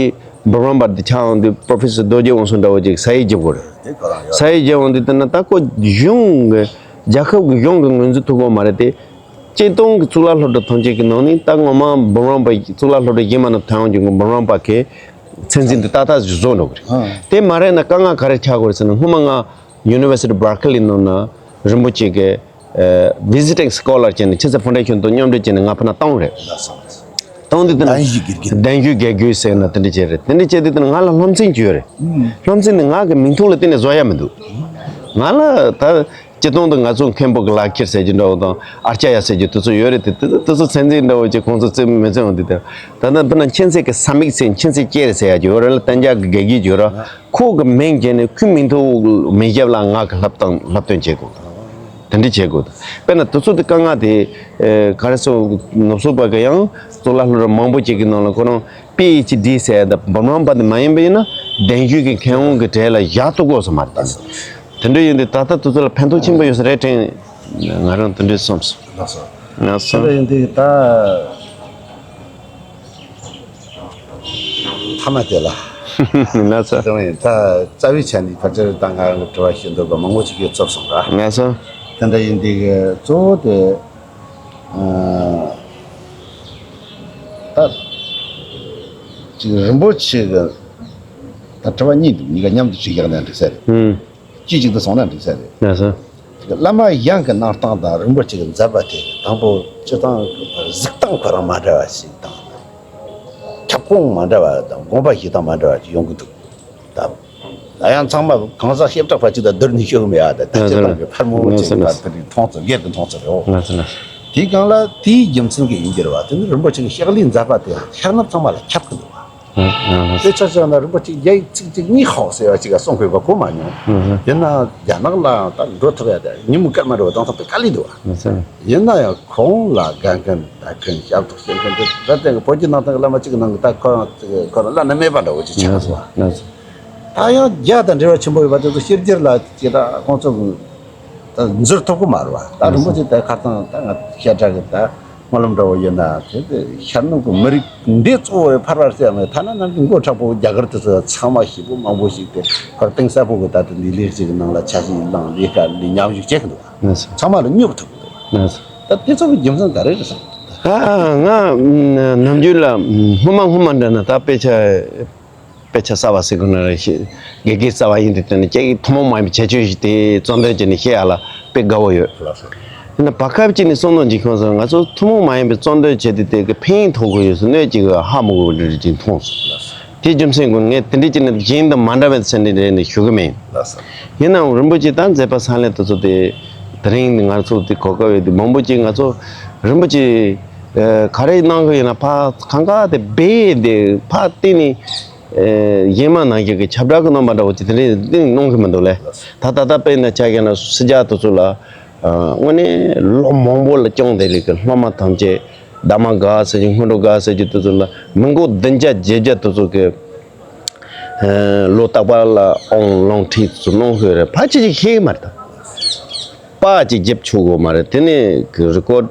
འབུམ་རམས་པ་དེ་ཆགས་འོང་དུས་པོ་རོ་ཕེ་སར་རྡོ་རྗེ་དབང་ཕྱུག་འདྲ་བོ་ཅིག་ས་ཡིག་རྒྱབ་དགོས་རེད། དེ་ཁོ་རང་ཡོད། ས་ཡིག་རྒྱབ་འོང་དུས་དེ་ན་ད་ཁོ་གཞུང་གི་རྒྱལ་ཁབ་ཀྱི་གཞུང་གི་ངོས་འཛིན་ཐུབ་ཀྱི་མ་རེད་དེ། སྤྱིར་བཏང་གི་གཙུག་ལག་སློབ་གྲྭ་ཐམས་ཅད་ཀྱི་ནང་ནས་ད་ངོ་མ་འབུམ་རམས་པ་གཙུག་ལག་སློབ་གྲྭ་གཞན་མ་ནང་ཐོན་ཡོང་རྒྱུ་གི་འབུམ་རམས་པ་གི་མཚན་འཛིན་དེ་ཏག་ཏག་ཞིག་བཟོ་འགྲོ་གི་རེད། ཨ། དེ་མ་རེད་ན་དཀའ་ངལ་ག་རེ་ཆགས་དགོས་རེད་ཟེར་ན། སྔོན་མ་ང་University Berkeley ནང་ན་རིན་པོ་ཆེ་གི་ཨ། Visiting Scholar བྱས་ནས་ཆེ་ཚེ་ཕའུན་ཌེ་ཤན་དང་མཉམ་འབྲེལ་བྱས་ནས་ང་ཕ་ན་བཏང་རེད། བཏང་དུས་དེ་ན་གདན་ཞུ་དགེ་རྒན། གདན་ཞུ་དགེ་རྒན་ཟེར་ན་དེ་འདྲ་བྱས་རེད། དེ་འདྲ་བྱས་དུས་དེ་ན་ང་ལ་སློབ་ཚན་གྱི་ཡོད་རེད། སློབ་ཚན་ནི་ང་གི་མིང་ཐོག་ལ་གཏན་ནས་བཟོ་ཡ་མི་འདུག། ང་ལ་ད་སྤྱིར་བཏང་དུ་ང་ཚོ་མཁན་པོ་གི་ལག་ཁྱེར་ཟེར་རྒྱུ་འདྲ་བོ་དང་ཨར་ཅ་ཡ་ཟེར་རྒྱུ་དེ་ཚོ་ཡོད་རེད་དེ། དེ་དེ་ཚོ་མཚན་འཛིན་འདྲ་བོ་ཅིག་ཁོང་ཚོ་བརྩི་མི་བརྩི་འོང་དུས་དེ། ད་ལྟ་དཔེར་ན་མཁྱེན་བརྩེ་གི་ས་མིག་ཟེར་མཁྱེན་བརྩེ་ཀེར་ཟེར་ཡ་ཅིག་ཡོད་རེད་ལ། གཏན་འཇགས་ཀྱི་དགེ་རྒན་ཅིག་ཡོད་རེད། ཁོ་གི་མིང་བརྗེས་ནས་ཁོའི་མིང་ཐོག་མི་བཞག་ལ་ང་གི་ལྷབ་སྟངས་ལྷབ་སྟོན་བྱེད་དགོས། དེ་འདྲ་བྱེད་དགོས། དཔེར་ན་དེ་ཚོ་དེ་དཀའ་ངལ་དེ་ཨེ་ག་རེ་ཟེར། ནུབ་ཕྱོགས་པ་གི་ཡང་གཙུག་ལག་སློབ་གྲྭ་མང་པོ་ཅིག་གི་ནང་ལ་ཁོ་རང་པི་ཨེཆ་ཌི་ཟེར་ཡ་དང་འབུམ་རམས་པ་དེ་མ་ཡིན་པ་ཡིན་ན་གདན་ཞུ་གི་མཁས་དབང་གི་གྲས་ལ་བཞག་ཐུབ་དགོས་ས་མ་རེད། དེ་འདྲ་ཡིན་དུས་ད་ལྟ་དེ་ཚོ་ལ་ཕན་ཐོགས་ཆེན་པོ་ཡོད་ས་རེད་དྲན། ང་རང་དེ་འདྲ་བསམ་སོང་། ལགས་སོ། ལགས་སོ། དེ་འདྲ་ཡིན་དུས་ད། མཐའ་མ་དེ་ལ། ལགས་སོ། དེ་ཡིན་ད་རྩ་བའི་ཆ་ནས་ཕལ་ཆེར་ད་ང་རང་གི་དྲི་བ་ཞུ་འདོད་པ་མང་པོ་ཞིག་ཡོད་ཚོར་སོང་ར། ལགས་སོ། དེ་འདྲ་ཡིན་དུས་གཙོ་བོ་དེ་ཨ་ད་ཅིག་རིན་པོ་ཆེ་གི་ད་དྲི་བ་གཉིས་འདུག། གཉིས་ཀ་མཉམ་དུ་དྲིས་བཞག་ན་འགྲིག་ས་རེད། ཨུམ། དཀྱུས་གཅིག་ཏུ་སོང་ན་འགྲིག་ས་རེད། ལགས་སོ། བླ་མ་གཞན་གྱི་གནང་སྟངས་དང་རིན་པོ་ཆེ་གི་མཛད་པ་དེ་དང་པོ་སྤྱིར་བཏང་གི་གཟིགས་སྟངས་ཁོ་རང་མ་འདྲ་བ་ཞིག་དང་། ཁྱབ་ཁོངས་མ་འདྲ་བ་དང་དགོངས་པ་བཞེས་སྟངས་མ་འདྲ་བ་ཞིག་ཡོང་གི་འདུག། ད་ཡང་ཚང་མ་གང་ཟག་བྱེ་བྲག་པ་གཅིག་དང་བསྡུར་ནས་ཤོད་གི་མེད་ཨ། ད་ལྟ་སྤྱིར་བཏང་གི་ཕལ་མོ་ཆེ་གི་ད་དེ་རིགས་མཐོང་ཚུལ་སྒེར་གྱི་མཐོང་ཚུལ་རེད། འོ། དེའི་སྒང་ལ་དེའི་རྒྱུ་མཚན་གྱིས་ཡིན་རྒྱུ་རེད་བ། དེ་ནི་རིན་པོ་ཆེ་གི་ཕྱག་ལས་མཛད་པ་དེ་ཤར་ནུབ་ཚང་མ་ལ་ཁྱབ་གི་འདུག་བ། དཔེ་ཆ་བཞག་ན་རིན་པོ་ཆེ་བརྒྱ་ཡི་གཅིག་གཅིག་གཉིས་ཧོག་ཟེར་བ་ཅིག་ག་གསུང་དགོས་པ་གོ་མ་མྱོང་། ཡིན་ན་རྒྱ་ནག་ལའང་ད་འགྲོ་ཐུབ་ཡ་དེ་ཉིན་མོ་སྐར་མ་འགྲོ་བ་དང་ཐོག་པའི་དཀའ་ལས་འདུག་བ། ཡིན་ན་ཡང་ཁོང་ལ་དགའ་མཁན་ད་མཁན་ཞབས་ཏོག་བྱེད་མཁན་དེ་ད་ལྟ་བོད་བརྒྱུད་ནང་བསྟན་གྱི་བླ་མ་གཅིག་གི་ནང་གི་ད་ཁོ་རང་ཁོ་རང་བླ་ན་མེད་པ་འདྲ་བོ་ཅིག་ཆགས་སོང་བ། ད་ཡང་རྒྱ་དང་འབྲེལ་བ་ཆེན་པོ་ཡོད་པ་དེ་ཚོ་ཕྱི་རྒྱལ་ལ་ཅིག་ད་ཁོང་ཚོ་གི་ད་འཛུལ་ཐུབ་ཀྱི་མ་རེད་བ། ད་རིན་པོ་ཆེ་ད་ཁ་སང་ད་ང་བཤད་གྲྭ་གི་ད་སྨོན་ལམ་འདྲ་བོ་ཡོད་ན་དེ་དེ་ཤར་ནུབ་ཀྱི་མི་རིགས་འདི་གཙོ་བོ་ཕར་བར་ཟེར་ཡང་མེད། ཐ་ན་ནམ་རྒྱུན་མགོ་མཁྲེགས་པོ་རྒྱ་གར་དེ་ཚོ་ཚང་མ་ཞེ་པོ་མང་པོ་ཞིག་དེ་ཁར་གཏིང་ཟབ་པོ་གི་ད་དེ་འདི་ལས་ཀྱི་ནང་ལ་ཆ་ཤས་བླངས་ལས་ཀ་ལས་མཉམ་ཞུགས་བྱེད་ཀྱི་འདུག་བ། ཚང་མ་ལ་སྙོབ་ཐུབ་ཀྱི་འདུག་བ། ད་དེ་ཚོ་གི་རྒྱུ་མཚན་ག་རེ་རེད་བསམ། ཨ་ང་ནམ་རྒྱུན་ལ་སྔོན་མ་སྔོན་མ་འདྲ་ན་ད་དཔེ་ཆ་དཔེ་ཆ་གསར་བ་ཟེར་དགོས་ན་རེད། དགེ་རྒན་གསར་བ་ཡིན་དུས་དེ་ནི་ཁྱེད་ཀྱིས་ཐུན་མོང་མ་ཡིན་པའི་ཁྱད་ཆོས་ཤིག་དེ་གཙོ་འདོན་བྱས་ནས་བཤད་ཡ་ལ་དཔེ་དགའ་བོ་ཡོད། ཡིན་ན་བར་སྐབས་ཅིག་ནས་བསམ་བློ་འཇིགས་ཁོང་ཟེར། ང་ཚོ་ཐུན་མོང་མ་ཡིན་པའི་གཙོ་འདོན་བྱས་དུས་དེ་གི་ཕན་ཐོགས་དགོས་ཡོད་ཟེར་གནད་ཅིག་ཧ་མ་གོ་བ་འདྲ་ཅིག་མཐོང་སོང་། དེ་རྒྱུ་མཚན་གྱིས་ངས་དེ་འདྲའི་ཅིག་ནི་གཞན་དང་མ་འདྲ་བའི་ཚན་རིག་རེད་ནས་ཞུ་གི་མེད། ལགས་སོ། ཡིན་ནའང་རིན་པོ་ཆེ་དང་མཛད་པ་ས་ལེ་དེ་ཚོ་དེ། དེ་རིང་ནི་ང་ཚོ་དེ་གོ་སྐབས་ཡོད་དུས་མང་པོ་ཅིག་ང་ཚོ་རིན་པོ་ཆེ་ཨ་ག་རེ་གནང་གི་ཡོད་ན་ཕ་གང་ག་དེ་སྦས་དེ་ཕ་བལྟས་ནས་ཨ་གཞན་མ་ནང་བཞིན་གྱི་ཁྱབ་བསྒྲགས་ཀྱི་རྣམ་པ་འདྲ་བོ་ཅིག་དེ་འདྲའི་གཏིང་གནང་གི་མི་འདུག་ལེ། ད་ད་ལྟ་དཔེར་ན་ཆ་བཞག་ན་སྲིད་ཇ་དེ་ཚོ་ལ་ཨ་དངོས་གནས་ལོ་མང་པོ་ལ་བསྐྱངས་བསྡད་ལས་ཀྱི་སློབ་མ་ཐམས་ཅད་གདམས་ངག་ཟེར་གྱི་སྔོན་འགྲོ་སྐོར་ཟེར་གྱི་དེ་ཚོ་ལ་མི་མགོ་བདུན་བརྒྱ་བརྒྱད་བརྒྱ་དེ་ཚོ་གི་ཨ་ལོ་རྟག་པར་ལ་ཨོང་ལོང་ཁྲིད་ཚུར་གནང་ཤོས་རེད། ཕལ་ཆེར་ཅིག་ཤེས་ཀྱི་མ་རེད་ད། པར་ཅིག་རྒྱབ་ཆོག་གི་མ་རེད། དེ་ནས་གི་རི་ཀོཌ་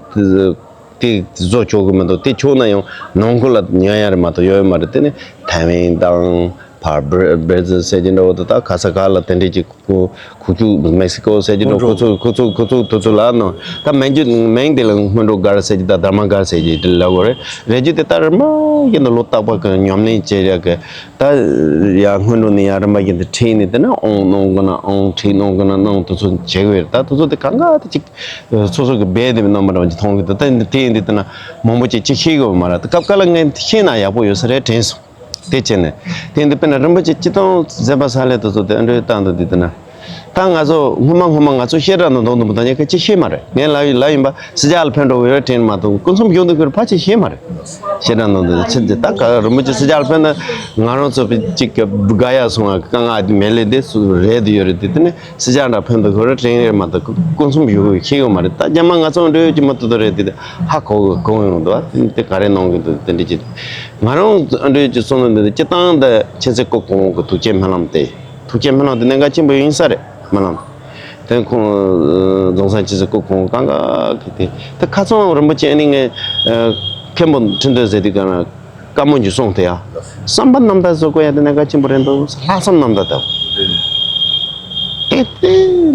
དེ་བཟོ་ཆོག་གི་མི་འདུག་དེ་ཆོག་ན་ཡང་ནང་ཁུལ་ལ་ཉན་ཡ་རེད་མ་གཏོགས་ཡོད་མ་རེད། དེ་ནས་ཐའེ་ཝན་དང་ཕར་སྦྲེ་སྦྲེ་ཛིལ་ཟེར་གྱི་འདྲ་བོ་དེ་དག་ག་ས་ག་ལ་དེ་འདྲས་ཀྱི་ཁུ་ཁུ་བྱུག་མེག་སི་ཀོ་ཟེར་གྱི་འདྲ་ཁུ་ཚུར་ཁུ་ཚུར་ཁུ་ཚུར་དེ་ཚོ་ལ་ནོ། ད་མིང་རྒྱུ་མིང་དེ་ལ་སྔོན་འགྲོ་སྐོར་ཟེར་གྱི་ད་གདམས་ངག་སྐོར་ཟེར་གྱི་དེ་ལ་གོ་རེད། རེད་རྒྱུ་དེ་ལྟར་མ་ཡིན་ན་ལོ་རྟག་པར་གི་ཉམས་ལེན་བྱེད་ཡག་གི་ད་ཡ་སྔོན་འགྲོ་ནས་ཡ་རིམ་པ་བཞིན་དུ་ཁྲིད་ནས་དེ་ནས་ཨོང་གནང་དགོས་ན་ཨོང་ཁྲིད་གནང་དགོས་ན་གནང་དེ་ཚོ་བྱེད་དགོས་རེད། ད་དེ་ཚོ་དེ་གང་ག་དེ་ཅིག་སོ་སོ་གི་སྦས་དེ་རྣམ་པ་འདྲ་བ་ཅིག་མཐོང་གི་འདུག་ད་དེ་ཡིན་དུས་དེ་ན་མང་པོ་ཅིག་ཅིག་ཤེས་དགོས་མ་རེད། ད་སྐབས་འགའ་ལ་ངས་ཤེས་ན་ཡག་པོ་ཡོད་ས་རེད་དྲན་སོང་། དེ་བྱས་ནས་དེ་འདི་དཔེར་ན་རིན་པོ་ཆེ་སྤྱི་བཏང་མཛད་པ་ས་ལེ་དེ་ཚོ་དེ་ཨ་འགྲོའི་སྟངས་དང་འདི་དེ་ན། ད་ང་ཚོ་སྔོན་མ་སྔོན་མ་ང་ཚོ་བཤད་གྲྭ་ནང་འདུག་འདུག་མི་འདུག་ཉེ་ཁ་ཅིག་ཤེས་མ་རེད། ངས་ལབ་ཡིན་ལབ་ཡིན་པ་སྲིད་ཇ་ལ་ཕན་འགྲོ་གི་རེད་དྲན་མ་གཏོགས་སྐུ་མཚམས་བཞུགས་འདུག་གི་རེད་ཕལ་ཆེར་ཤེས་མ་རེད། བཤད་གྲྭ་ནང་འདུག་ཆེ་ཆེ་ད་ག་རིན་པོ་ཆེ་སྲིད་ཇ་ལ་ཕན་ན་ང་རང་ཚོ་ཅིག་གི་དགའ་ཡ་སོང་ང་དཀའ་ངལ་མེད་ལེ་དེ་སུ་རེད་དུ་ཡོད་རེད་དེ་དེ་ནི་སྲིད་ཇ་འདྲ་ཕན་འདུག་གི་རེད་དྲན་རེད་མ་གཏོགས་སྐུ་མཚམས་བཞུགས་གི་ཤེས་ཡོད་མ་རེད། ད་རྒྱ་མ་ང་ཚོ་འགྲོ་ཡོད་ཀྱི་མ་ཐུབ་ཐུབ་རེད་དེ་ཧ་གོ་གི་གོ་ཡོང་འདུག་དེ་ག་རེ་གནང་གི་འདུག་དེ་འདྲ་ཅིག་ང་རང་འགྲོ་ཡོད་ཀྱི་སོང་ན་འདི་སྤྱི་བཏང་དེ་ཆེ་ཚེ་སྐུ་གོང་གི་ཐུགས་བསྐྱེད་སྨོན་ལམ་དེ། ཐུགས་བསྐྱེད་སྨོན་ལམ་དེ་གནད་འགག་ཆེན་པོ་ཡིན་ས་རེད། སྨོན་ལམ་དེ་ཁོང་རྫོང་སར་ཆེ་ཚེ་སྐུ་གོང་གང་ག་གི་དེ་དེ་ཁ་ཚང་རིན་པོ་ཆེ་ཨ་ནི་ངས་མཁན་པོ་ཁྲི་འདོན་ཟེར་དུས་ག་ན་བཀའ་མོལ་གྱི་གསུང་དེ་ཡ་བསམ་པ་རྣམ་དག་བཟོ་དགོས་ཡ་དེ་གནད་འགག་ཆེན་པོ་རེད་འདུག་ལྷག་བསམ་རྣམ་དག་དང་དེ་དེ་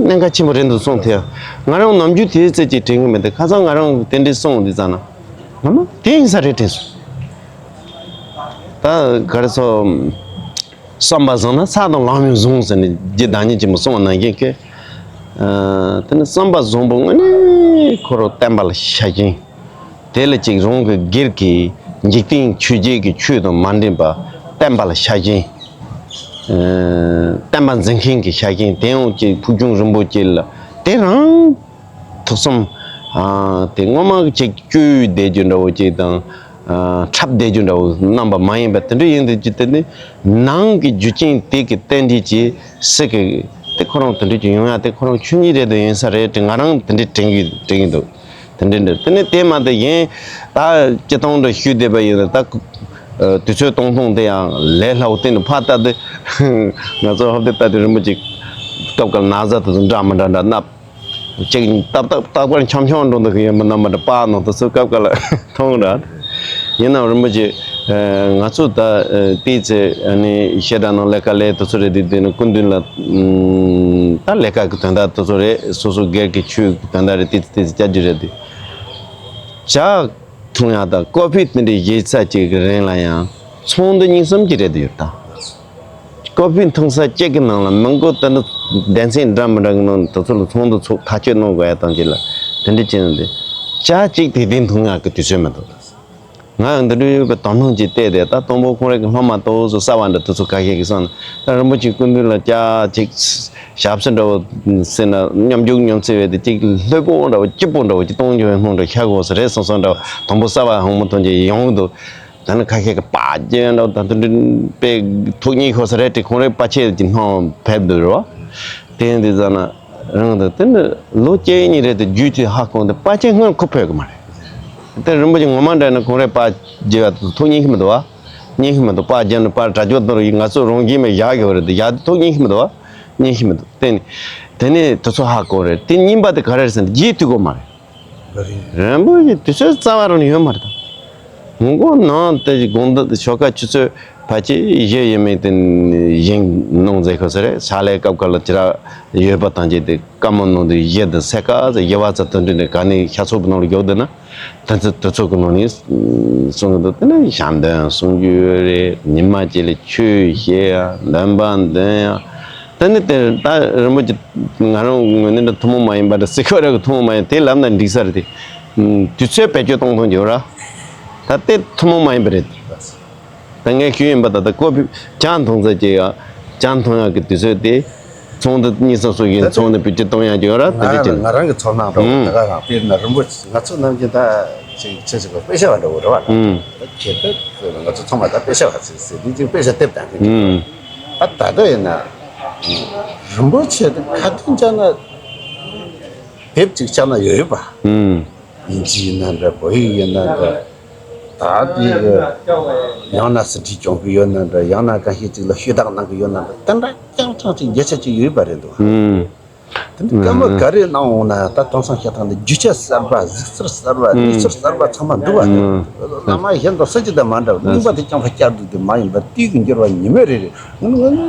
གནད་འགག་ཆེན་པོ་རེད་འདུག་གསུང་དེ་ཡ་ང་རང་ནམ་རྒྱུན་དེའི་རྩལ་གྱིས་དྲན་གི་མེད་དེ་ཁ་ཚང་ང་རང་དེ་འདྲའི་གསུང་འདི་ཙ་ན་ང་མ་དེ་ཡིན་ས་རེད་དྲན་སོང་། ད་ག་རེ་ཟེར། བསམ་པ་བཟང་ན་ས་དང་ལམ་ཡང་བཟང་ཟེར་ནས་རྗེ་བདག་ཉིད་ཆེན་པོ་གསུངས་པ་ནང་བཞིན་གྱི། ཨ་དེ་ནི་བསམ་པ་བཟང་པོ་དངོས་གནས་ཁོ་རང་བསྟན་པ་ལ་ཤ་ཞེན། དེ་ལ་ཅིག་རང་གི་སྒེར་གྱི་འཇིག་རྟེན་ཆོས་བརྒྱད་ཀྱི་ཆོས་དང་མ་འདྲེས་པ་བསྟན་པ་ལ་ཤ་ཞེན། ཨ་བསྟན་པ་འཛིན་མཁན་གྱི་ཤ་ཞེན་དེ་ཡང་ཅིག་ཕུགས་རྒྱང་རིང་པོ་ཅིག་ལ་དེ་རང་། ཐུགས་བསམ། ཨ་དེ་སྔོན་མ་ཅིག་བཅོས་བསྡད་རྒྱུ་འདྲ་བོ་ཅིག་དང་། ཨ་འཁྲབ་བསྡད་རྒྱུ་འདྲ་བོ་རྣམ་པ་མ་ཡིན་པ་དེ་འདྲ་ཡིན་དུས་ཅི་སྟེ་ནི་ནང་གི་རྒྱུ་རྐྱེན་དེ་གི་རྟེན་འབྲེལ་གྱིས་སྲིད་ཀྱི་དེ་ཁོ་རང་དེ་འདྲ་ཅིག་ཡོང་ཡ་དེ་ཁོ་རང་ཆོས་ཉིད་རེད་དུ་ཡིན་ས་རེད་དྲན་ང་རང་དེ་འདྲ་དྲན་གི་དྲན་གི་འདུག་དེ་འདྲ་འདྲ་དེ་ནི་དེ་མ་དེ་ཡིན་ད་སྤྱི་བཏང་འདྲ་ཞུས་བསྡད་པ་ཡིན་ན་ད་དུས་ཚོད་གཏོང་སྟངས་དེ་ཡང་ལས་སླ་བོ་བསྟན་འདུག་ཕ་ལྟ་དུས་ང་ཚོ་ཧོབ་དེ་ལྟ་དུས་རིན་པོ་ཆེ་སྐབས་འགའ་ན་བཟའ་དེ་ཚོ་འདྲ་མི་འདྲ་འདྲ་ནབ། ཅིག་ཏག་ཏག་ཏག་པར་འཆམ་འཆམ་འགྲོ་འདུག་གི་ཡོད་མི་རྣམ་པ་འདྲ་པཱ་ནང་དུ་སུ་སྐབས་འགའ་ལ་མཐོང་ར། ཡིན་ནའང་རིན་པོ་ཆེ་ང་ཚོ་ད་དེའི་ཚེ་ནི་བཤད་གྲྭ་ནང་ལས་ཀ་ལས་དུ་ཚོ་རེད་དེ་དེ་ནི་སྐུ་མདུན་ལ་ད་ལས་ཀ་གི་དོན་དག་དུ་ཚོ་རེད། སོ་སོ་སྒེར་གྱི་ཆོས་ཀྱི་དོན་དག་རེད། དེ་ཚེ་དེ་ཚེ་བཅར་རྒྱུ་རེད་དེ་ཇ་འཐུང་ཡག་དང་ཀོ་ཕི་དེ་འདྲའི་བཞེས་ཚད་ཅིག་གི་རིང་ལ་ཡང་ཚོགས་འདུ་གཉིས་གསུམ་ཅིག་རེད་དེ་ཡོད་ད། ཀོ་ཕི་འཐུང་ས་གཅིག་གི་ནང་ལ་མི་མགོ་དེ་འདྲ་སྡེ་ཚན་འདྲ་མི་འདྲ་གི་ནང་དུ་ཚོ་ལ་ཚོགས་འདུ་ཚོགས་ཐག་གཅོད་གནང་དགོས་ཡ་དང་གཅིག་ལ་དེ་འདྲ་བྱས་ནས་འདི་ཇ་གཅིག་དེ་དེ་འཐུང་ཡག་གི་དུས་ཚོད་མི་འདུག་ང་འདི་འདྲ་ཡོད་པའི་དོ་སྣང་ཅིག་བལྟས་ཏེ་ད་དང་པོ་ཁོང་རང་གི་སློབ་མ་ཏོག་ཙམ་གསར་བ་འདྲ་དུ་ཚོ་ཁ་ཤས་ཀྱི་སོང་ད་རིན་པོ་ཆེ་སྐུ་མདུན་ལ་ཇ་གཅིག་ཞབས་སུ་འདྲ་བོ་ཟེར་ན་སྙོམས་འཇུག་སྙོམས་ཚེ་བས་དེ་གཅིག་ལྷོད་པོ་འདྲ་བོ་སྐྱིད་པོ་འདྲ་བོ་གཅིག་གཏོང་རྒྱུ་བའི་སྣང་འདྲ་ཤར་དགོས་ས་རེད་སོང་སོང་འདྲ་བོ་དང་པོ་གསར་བ་ཧང་མོ་ཐོན་གྱི་ཡོང་འདུག་ད་ནི་ཁ་ཤས་ཀྱི་པཱ་རྒྱན་འདྲ་བོ་ད་དུང་དཔེ་ཐུགས་མཉེས་ཤོར་ས་རེད་དེ་ཁོང་རའི་པ་ཆེ་གི་སྣང་ཕེབས་འདུག་རོ། དེ་ཡིན་དུས་ཙ་ན་རང་དུ་དེ་ནི་ལོ་བཅུ་གཉིས་རེད་དེ་རྒྱུད་དེ་ཧ་གོ་འདི་པ་ཆེ་སྔོན་ཁོ་ཕེབས་གི་མ་རེད། དེ་རིན་པོ་ཆེ་ངོ་མ་འདྲ་ན་ཁོང་རའི་པཱ་རྒྱལ་བ་དེ་ཐུགས་མཉེས་ཤི་མི་འདུག་བ། མཉེས་ཤི་མི་འདུག་པཱ་རྒྱལ་ནི་པཱ་དྲ་ཇོ་དོར་ཡིན་ང་ཚོ་རང་རྒྱལ་མི་བཞག་གི་བ་རེད་དེ་བཞག་དེ་ཐུགས་མཉེས་ཤི་མི་འདུག་བ། མཉེས་ཤི་མི་འདུག་དེ་ནི་དེ་ནི་དེ་ཚོ་ཧ་གོ་རེད་དེ་གཉིས་པ་དེ་ག་རེ་རེད་ཟེར་ན་རྗེས་མཐུད་དགོས་མ་རེད། རིན་པོ་ཆེ་དུས་ཚོད་རྩ་བ་རང་ཡོད་མ་རེད་ད། ངོ་ནང་དེ་དགོང་དག་ཞོགས་ཀ་ཆུ་ཚོད་ཕལ་ཆེར་བཞི་ཡས་མས་དེ་བཞེངས་གནང་མཛད་ཁོ་ས་རེད། ཕྱག་ལས་སྐབས་ཁ་ལ་ཅི་ར་ཡོད་པ་དང་བཅས་ཏེ་བཀའ་མོལ་གནང་དུས་བཞི་དང་ཚེ་ཀ་ཚེ་བཞི་བ་ཚ་དོན་འགྲུལ་ནས་ག་ནས་ཤ་ཚོགས་པའི་ནང་ལ་རྒྱོབ་བསྡད་ན་དེ་ཚོ་དེ་ཚོ་གི་ནང་ནས་གསུང་གི་འདུག་དེ་ནས་ཞལ་འདོན་གསུང་རྒྱུ་ཡོད་རེད། ཉི་མ་གཅིག་ལ་ཆོས་བཤད་ཡ་འདོན་པ་འདོན་ཡ། དེ་ནི་དེ་ད་རིན་པོ་ཆེ་ང་རང་ངོས་ནས་འདྲ་ཐུན་མོང་མ་ཡིན་པ་འདྲ་སྲིད་ཁོ་ར་གི་ཐུན་མོང་མ་ཡིན་དེ་ལབ་ན་འགྲིག་ས་རེད་དེ། དུས་ཚོད་བེད་སྤྱོད་གཏོང་ཐུབ་རྒྱུ་ར། ད་དེ་ཐུན་མོང་མ་ཡིན་པ་རེད། ད་ ངས་ཞུས་ཡིན་པ། ད་ལྟ་ཀོ་ཕི་ཇ་འཐུང་ས་ཅིག་ཡ། ཇ་འཐུང་ཡག་གི་དུས་ཚོད་དེ། ཚོགས་འདུ་གཉིས་ས་སོ་ཡིན། ཚོགས་འདུ་བེད་སྤྱོད་གཏོང་ཡག་ཅིག་ཡོད་ར། དེ་འདྲ་ཅིག་ང་རང་གི་ཚོར་སྣང་རོ། ད་ག་རང་དཔེར་ན་རིན་པོ་ཆེ་ང་ཚོ་ནམ་རྒྱུན་ད་ཅིག་ཆེ་ཆེ་གི་དཔེ་ཆ་བ་འདྲ་བོ་རེད་བ། ད་ཁྱེད་ད་ང་ཚོ་ཚང་མ་ད་དཔེ་ཆ་བ་ཟེར་ཟེར་འདི་ཅིག་དཔེ་ཆ་དེབ་དང་གི་ད་ད་ལྟ་ཡིན་ན་རིན་པོ་ཆེ་དེ་ཁ་ཏོན་བཅག་ན་དེབ་ཅིག་བཅག་ན་ཡོད་ཡོད་པ། དབྱིན་ཇི་ཡིན་ན་འདྲ། བོད་ཡིག་ཡིན་ན་འདྲ། ད་དེ་གི་ཡང་ན་ཟིན་བྲིས་སྦྱོང་གི་ཡོད་ན་འདྲ། ཡང་ན་གང་ཤེས་ཅིག་ལ་ཤོད་སྟངས་གནང་གི་ཡོད་ན་འདྲ། དེ་འདྲ་རྐྱང་རྐྱང་ཅིག་བརྒྱ་ཆ་ཅིག་ཡོད་པ་རེད་འདུག་དེ་འདྲ་བཀའ་མོལ་ག་རེ་གནང་འོང་ན་ད་དེང་སང་ཤ་ཐང་འདི་རྒྱུ་ཆ་གསར་པ། གཟིགས་ཚུལ་གསར་པ། གནས་ཚུལ་གསར་པ་ཚང་མ་འདུག་བ། བླ་མ་གཞན་དང་སུ་གཅིག་དང་མ་འདྲ་བ། རྙིང་པ་དེ་རྐྱང་པ་བསྐྱར་ཟློས་དེ་མ་ཡིན་པ། དུས་ཀྱི་འགྱུར་བ་ཉིན་མོ་རེ་རེ། ང་ནི་ང་ནི་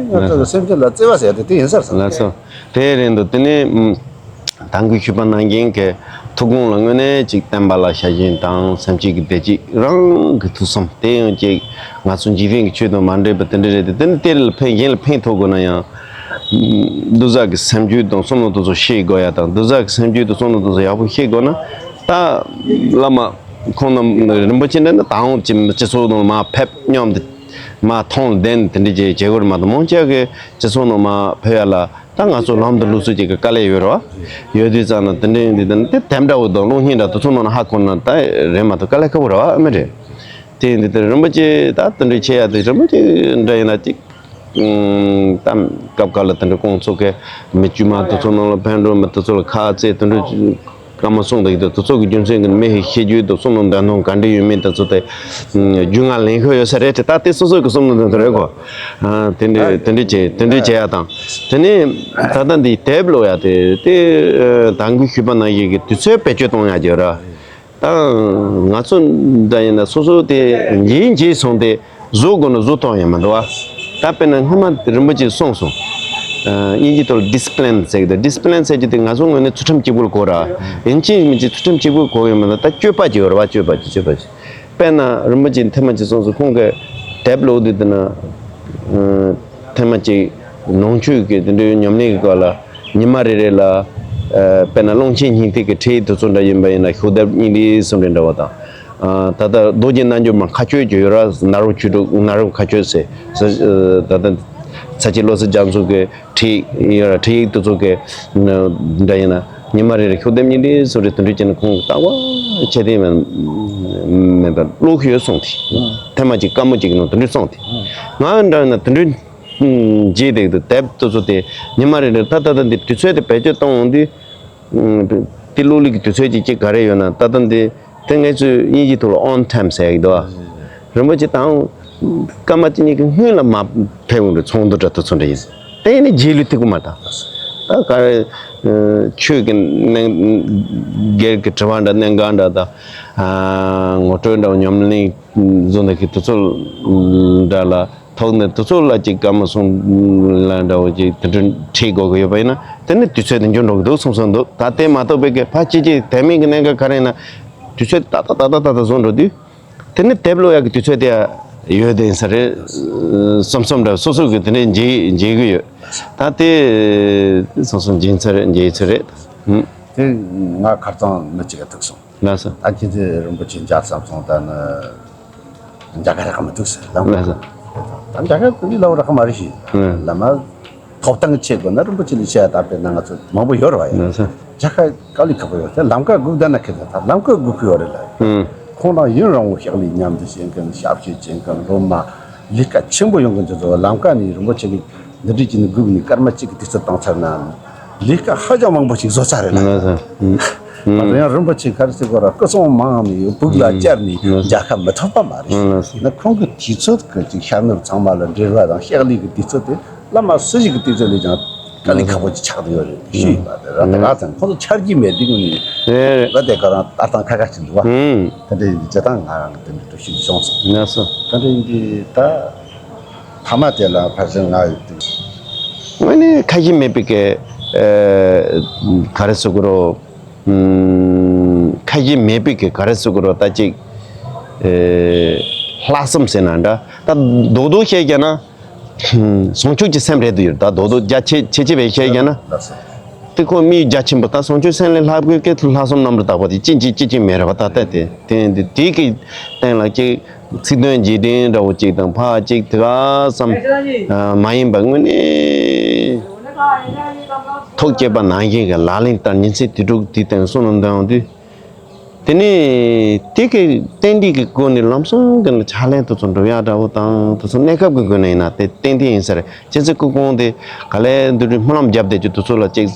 ང་ཚོ་གི་སེམས་ཅན་ལ་བརྩེ་བ་ཟེར་ཡ་དེ་དེ་ཡིན་ས་རེད་བསམ། ལགས་སོ། དེ་རེད་འདུག་དེ་ནས་ད་གིན་ཞུས་པ་ནང་བཞིན་གྱི་ཐུགས་དགོངས་ལ་དངོས་གནས་ཅིག་བསྟན་པ་ལ་ཞལ་ཞེན་དང་། སེམས་ཅན་གྱི་བདེ་སྐྱིད། རང་གི་ཐུགས་བསམ་དེ་ཡང་ཅིག་ང་ཚོ་འཇིག་རྟེན་གྱི་ཆོས་དང་མ་འདྲེས་པ་དེ་འདྲ་རེད་དེ། དེ་ནི་དེ་ལ་ཕན། གཞན་ལ་ཕན་ཐོགས་དགོས་ན་ཡང་། འདུ་བྱེད་ཀྱི་སེམས་རྒྱུད་དང་བསམ་བློ་དེ་ཚོ་ཤེས་དགོས་ཡ་དང་། འདུ་བྱེད་ཀྱི་སེམས་རྒྱུད་དང་བསམ་བློ་དེ་ཚོ་ཡག་པོ་ཤེས་དགོས་ན། ད་བླ་མ་ཁོང་རྣམས་རིན་པོ་ཆེ་འདྲ་ན་ད་འོང་ཅིག་སྤྱི་ཚོགས་ནང་མར་ཕེབས་སྙོམས་དེ་མར་མཐོང་ལྡན་དེ་འདྲ་བྱེད་བྱེད་དགོས་རེད་མ་གཏོགས། མང་ཆེ་གི་སྤྱི་ཚོགས་ནང་མར་ཕེབས་ཡ་ལ་ད་ང་ཚོ་ལམ་དུ་ལུགས་སྲོལ་ཅིག་གི་དཀའ་ལས་ཡོད་རེད་བ། ཡོད་དུས་ཙང་ན་དེ་འདྲ་ཡིན་དུས་ད་དེ་དེབ་འདྲ་བོ་དང་གློག་བརྙན་འདྲ་དེ་ཚོ་ནང་ན་ཧ་གོ་ན་ད་རེད་མ་གཏོགས་དཀའ་ལས་ཁག་པོ་རེད་བ། ཨ་མི་རེད། དེ་ཡིན་དུས་ད་རིན་པོ་ཆེ་ད་དེ་འདྲ་བྱེད་ཡ་དེ། རིན་པོ་ཆེ་འདྲ་ཡིན་ན་ཅིག་ད་སྐབས་འགའ་ལ་དེ་འདྲ་ཁོང་ཚོ་གི་མི་དཀྱུས་མ་དེ་ཚོ་ནང་ལ་ཕེབས་འགྲོ། མི་དེ་ཚོ་ལ་ཁ་རྩེད་དེ་འདྲ་བཀའ་མོལ་གསུངས་བསྡད་ཀྱི་འདུག་དེ་ཚོ་གི་རྒྱུ་མཚན་གྱིས་མི་ཞིག་ཤེས་རྒྱུ་དང་བསམ་བློ་འདོན་སྟངས་ག་འདྲ་ཡོད་མེད་དེ་ཚོ་དེ་རྒྱུས་མངའ་ལེན་ཤོག་ཡོད་ས་རེད་དེ། ད་དེ་སོ་སོ་གི་བསམ་བློ་འདོན་སྟངས་རེད་གོ། དེ་འདྲ་དེ་འདྲ་བྱེད། དེ་འདྲ་བྱེད་ཡ་དང་། དེ་ནས་ད་ལྟ་འདི་དེབ་ཀློག་ཡ་དེ་དེ་ད་གིན་ཞུས་པ་ནང་བཞིན་གྱི་དུས་ཚོད་བེད་སྤྱོད་གཏོང་ཡ་ཅིག་ཡོད་ར། ད་ང་ཚོ་འདྲ་ཡིན་ན་སོ་སོ་དེ་འཇིགས་འཇིགས་སོང་སྟེ་བཟོ་དགོས་ན་བཟོ་ཐུབ་ཡ་མི་འདུག་བ། ད་དཔེར་ན་སྔོན་མ་རིན་པོ་ཆེས་གསུངས་སོང་། ཨ། དབྱིན་ཇིའི་ཐོག་ལ་ཌི་སི་པི་ལིན་ཟེར་གི་འདུག་ཌི་སི་པི་ལིན་ཟེར་གྱི་དེ་ང་ཚོ་ངོས་ནས་ཚུལ་ཁྲིམས་གཅིག་པུར་གོ་ར། ཡིན་གཅིག་མིན་གཅིག་ཚུལ་ཁྲིམས་གཅིག་པུར་གོ་གི་མི་འདུག་ད་སྤྱོད་པ་ཅིག་ཡོད་རེད་བ། སྤྱོད་པ་ཅིག་སྤྱོད་པ་ཅིག་དཔེར་ན་རིན་པོ་ཆེས་ཐེངས་མ་གཅིག་གསུངས་སོང་། ཁོང་གི་དེབ་ཀློག་དུས་དེ་ན། ཨ། ཐེངས་མ་གཅིག་ནང་ཆོས་ཀྱི་དེ་འདྲའི་ཉམས་ལེན་གྱི་སྐོར་ལ། ཉི་མ་རེ་རེ་ལ། ཨ། དཔེར་ན་ཀློང་ཆེན་སྙིང་ཐིག་གི་ཁྲིད་དེ་ཚོ་འདྲ་ཡིན་པ་ཡིན་ན་ཤོག་ལྡེབ་གཉིས་རེ་གསུམ་རེ་འདྲ་བ་དང་། ཨ། ད་ལྟ་རྡོ་རྗེ་རྣལ་འབྱོར་མ་མཁའ་སྤྱོད་ཀྱི་ཡོད་ར། ནཱ་རོ་ཆོས་དྲུག་ནཱ་རོ་མཁའ་སྤྱོད་ཟེར། ཨ། ད་ལྟ་ཚ་ཆེན་བློ་གསལ་རྒྱ་མཚོ་གི་ཁྲིད་ཡོད་ར། ཁྲིད་ཡིག་དེ་ཚོ་གི་འདྲ་ཡིན་ན་ཉི་མ་རེ་རེ་ཤོག་ལྡེབ་གཉིས་རེ་གསུམ་རེ་དེ་འདྲ་བྱས་ན་ཁོང་ལྟ་བ་ཆེ་དེ་མེད་པ་ཀློག་གི་ཡོད་གསུངས་ཏེ། ཐེངས་མ་གཅིག་སྐར་མ་གཅིག་གི་ནང་དེ་འདྲ་གསུངས་ཏེ། ང་འདྲ་ཡིན་ན་དེ་འདྲ། ཨུམ། རྗེས་དེ་དེ་དེབ་དེ་ཚོ་དེ་ཉི་མ་རེ་རེ་ད་ད་ད་འདི་དུས་ཚོད་དེ་བེད་སྤྱོད་གཏོང་འོང་དུས། ཨུམ། དེ་ཀློག་ལུགས་ཀྱི་དུས་ཚོད་ཅིག་ཅིག་ག་རེ་ཡོད་ན། ད་ད་འདི་དེ་ངེད་ཚོས་དབྱིན་ཇིའི་ཐོག་ལ་on time ཟེར་གྱི་འདུག་བ། རིན་པོ་ཆེ་དང་སྐར་མ་གཅིག་གཉིས་ཀྱི་སྔོན་ལ་མར་ཕེབས་འོང་དུས་ཚོགས་འདུ་འདྲ་དེ་ཚོ་འདྲ་ཡིན། དེ་ནི་རྗེས་ལུས་ཐིག་པོ་མ་དང་། ད་ག་རེ། ཨུམ། ཆོས་ཀྱི་གནད་སྒེར་གྱི་དྲི་བ་འདྲ། གནད་འགག་འདྲ་དང་། ཨ། ངོ་སྤྲོད་འདྲ། ཉམས་ལེན་བཟོ་འདྲ་གི་དེ་ཚོ་འདྲ་ལ། ཐོག་ནས་དེ་ཚོ་ལ་ཅིག་བཀའ་མོལ་གསུང་ལ་འདྲ་བོ་ཅིག་དེ་འདྲ་ཁྲིད་དགོས་ཀྱི་ཡོད་པ་ཡིན་ན། དེ་ནི་དུས་ཚོད་དེ་འགྱུར་འགྲོ་གི་འདུག་བསམ་བསམ་འདུག་ད་དེ་མ་གཏོགས་པའི་གི་ཕལ་ཆེར་ཅིག་དེ་མིན་གྱི་གནད་འགག་ག་རེ་ཡིན་ན། དུས་ཚོད་ཏག་ཏག་ཏག་ཏག་ཏག་ཏག་བཟོ་འགྲོ་དུས། དེ་ནི་དེབ་ཀློག་ཡག་གི་དུས་ཚོད་དེ་ཡོད་དེ་ཡིན་ས་རེད་བསམ་བསམ་འདྲ་སོ་སོ་གི་དེ་འདྲ་མཇལ་མཇལ་གི་ཡོད། ད་དེ་སོ་སོ་མཇལ་ཚར་རེད། མཇལ་ཚར་རེད། ཧུམ། དེ་ང་ཁ་རྩང་མི་གཅིག་ག་ཐུག་སོང་། ལགས་སོ། ད་ཁྱེད་ཚོས་རིན་པོ་ཆེ་མཇལ་བསམ་སོང་། ད་ནི་མཇལ་ཁ་རག་ག་མི་ཐུག་ཟེར་ལབ། ལགས་སོ། ད་མཇལ་ཁ་ཀུན་གྱིས་ལབ་རག་ག་མ་རེད་ཤི། ཨང་། བླ་མ་ཐོབ་ཐང་ཆེ་དགོས་ན་རིན་པོ་ཆེ་ལས་ཆེ་ཡ་ད་དཔེར་ན་ང་ཚོ་མང་པོ་ཡོད་རེད་བ་ཡ། ལགས་སོ། མཇལ་ཁ་དཀའ་ལས་ཁག་པོ་ཡོད། དེ་ལམ་ཀ་སྒུག་བསྡད་ན་ཁེ་ད་ད་ལམ་ཀ་སྒུག་གི་ཡོད་རེད་ལ། ཨང་། ཁོང་རང་ཡུན་རིང་བོ་ཞབས་ལས་མཉམ་དུ་བྱེད་མཁན། ཞབས་ཕྱི་བྱེད་མཁན། སློབ་མ་ལས་ཀ་ཆེན་པོ་ཡོང་མཁན་ཚོ་ལམ་ཀ་ནས་རིན་པོ་ཆེ་གི་འདི་འདྲ་བྱས་ནས་སྒུག་ནས་སྐར་མ་གཅིག་གི་དུས་ཚོད་བཏང་ཚར་ན། ལས་ཀ་ཧ་ཅང་མང་པོ་ཞིག་བཟོ་ཚར་རེད་ལ། ང་ཚོ་ཡང་རིན་པོ་ཆེ་ག་རེ་ཟེར་དགོས་ར། སྐུ་སྲུང་མང་ནས་སྦུག་ལ་བཅར་ནས་མཇལ་ཁ་མི་ཐོབ་པ་མ་རེད། ན་ཁོང་གི་དུས་ཚོད་ཀྱི་ཅིག་ཤར་ནུབ་ཚང་མ་ལ་འབྲེལ་བ་དང་ཕྱག་ལས་ཀྱི་དུས་ཚོད་དེ་བླ་མ་སུ་ཞིག་གི་དུས་ཚོད་ལས་ཀྱང་དཀའ་ལས་ཁག་པོ་ཅིག་ཆགས་བསྡད་ཡོད་རེད། ཤི་ཡིན་པ་དེ་ར་དེ་ར་ཚང་ཁོང་ཚོ་ཆ་རྒྱུས་མེད་དུས་ནས་རེད། ད་དེ་ག་རང་ལྟ་སྟངས་ཁ་ཁ་ཅིག་འདུག་བ། དེ་འདྲའི་བྱེད་སྟངས་ང་རང་གི་དེ་འདྲ་འགྲོ་ཤུགས་བྱུང་སོང་། ན་སོ། དེ་འདྲ་ཡིན་དུས་ད། ཐ་མ་དེ་ལ་ཕལ་ཆེར་ང་ཡོད་དུས། དངོས་གནས་ཁ་ཞེ་མེད་པའི་གི། ཨ། ག་རེ་ཟེར་དགོས་རོ། ཨུམ། ཁ་ཞེ་མེད་པའི་གི་ག་རེ་ཟེར་དགོས་རོ། ད་ཅིག་ཨེ། ལྷག་བསམ་ཟེར་ན་འདྲ། ད་རྡོག་རྡོག་བཤད་རྒྱུ་ན། ཨུམ། བྱང་ཆུབ་ཀྱི་སེམས་རེད་འདུག་ཡོད། ད་རྡོག་རྡོག་རྒྱ་ཆེ་ཆེ་ཆེ་བས་བཤད་རྒྱུ་ན། དེ་ཁོ་མི་རྒྱ་ཆེན་པོ་ད་བྱང་ཆུབ་སེམས་ལས་ལྷག་པའི་གི་ལྷག་བསམ་རྣམ་པར་དག་པ་དེ་ཅི་ཅི་ཅི་ཅི་མེད་རེད་བ། ད་ལྟ་དེ་དེ་དེ་དེ་གི་སྟེང་ལ་ཅིག་ཚིག་དོན་རྗེས་དྲན་འདྲ་བོ་ཅིག་དང་ཕར་ཅིག་དེ་ག་ཙམ་མ་ཡིན་པ་དངོས་གནས་ཐུགས་བསྐྱེད་པ་ནང་བཞིན་གྱི་ལག་ལེན་བསྟར། ཉིན་མཚན་དུས་དྲུག་དུས་སྟེང་གསུང་ལ་འདོན་འོང་དུས། དེ་ནས་དེ་གི་ཏན་ཏིག་གི་སྒོ་ནས་ལམ་སང་གི་ཕྱག་ལེན་དུ་ཚོ་འགྲོ་ཡག་འདྲ་བོ་དང་དུ་ཚོ་གནས་སྐབས་ཀྱི་སྒོ་ནས་ཡིན་ན་དེ་ཏན་ཏིག་ཡིན་ས་རེད། ཁྱེད་ཚོའི་སྐུ་ཁོང་དེ་ག་ལས་འདུག་སྨོན་ལམ་བརྒྱབ་བསྡད་ཀྱི་དུ་ཚོ་ལ་ཅིག་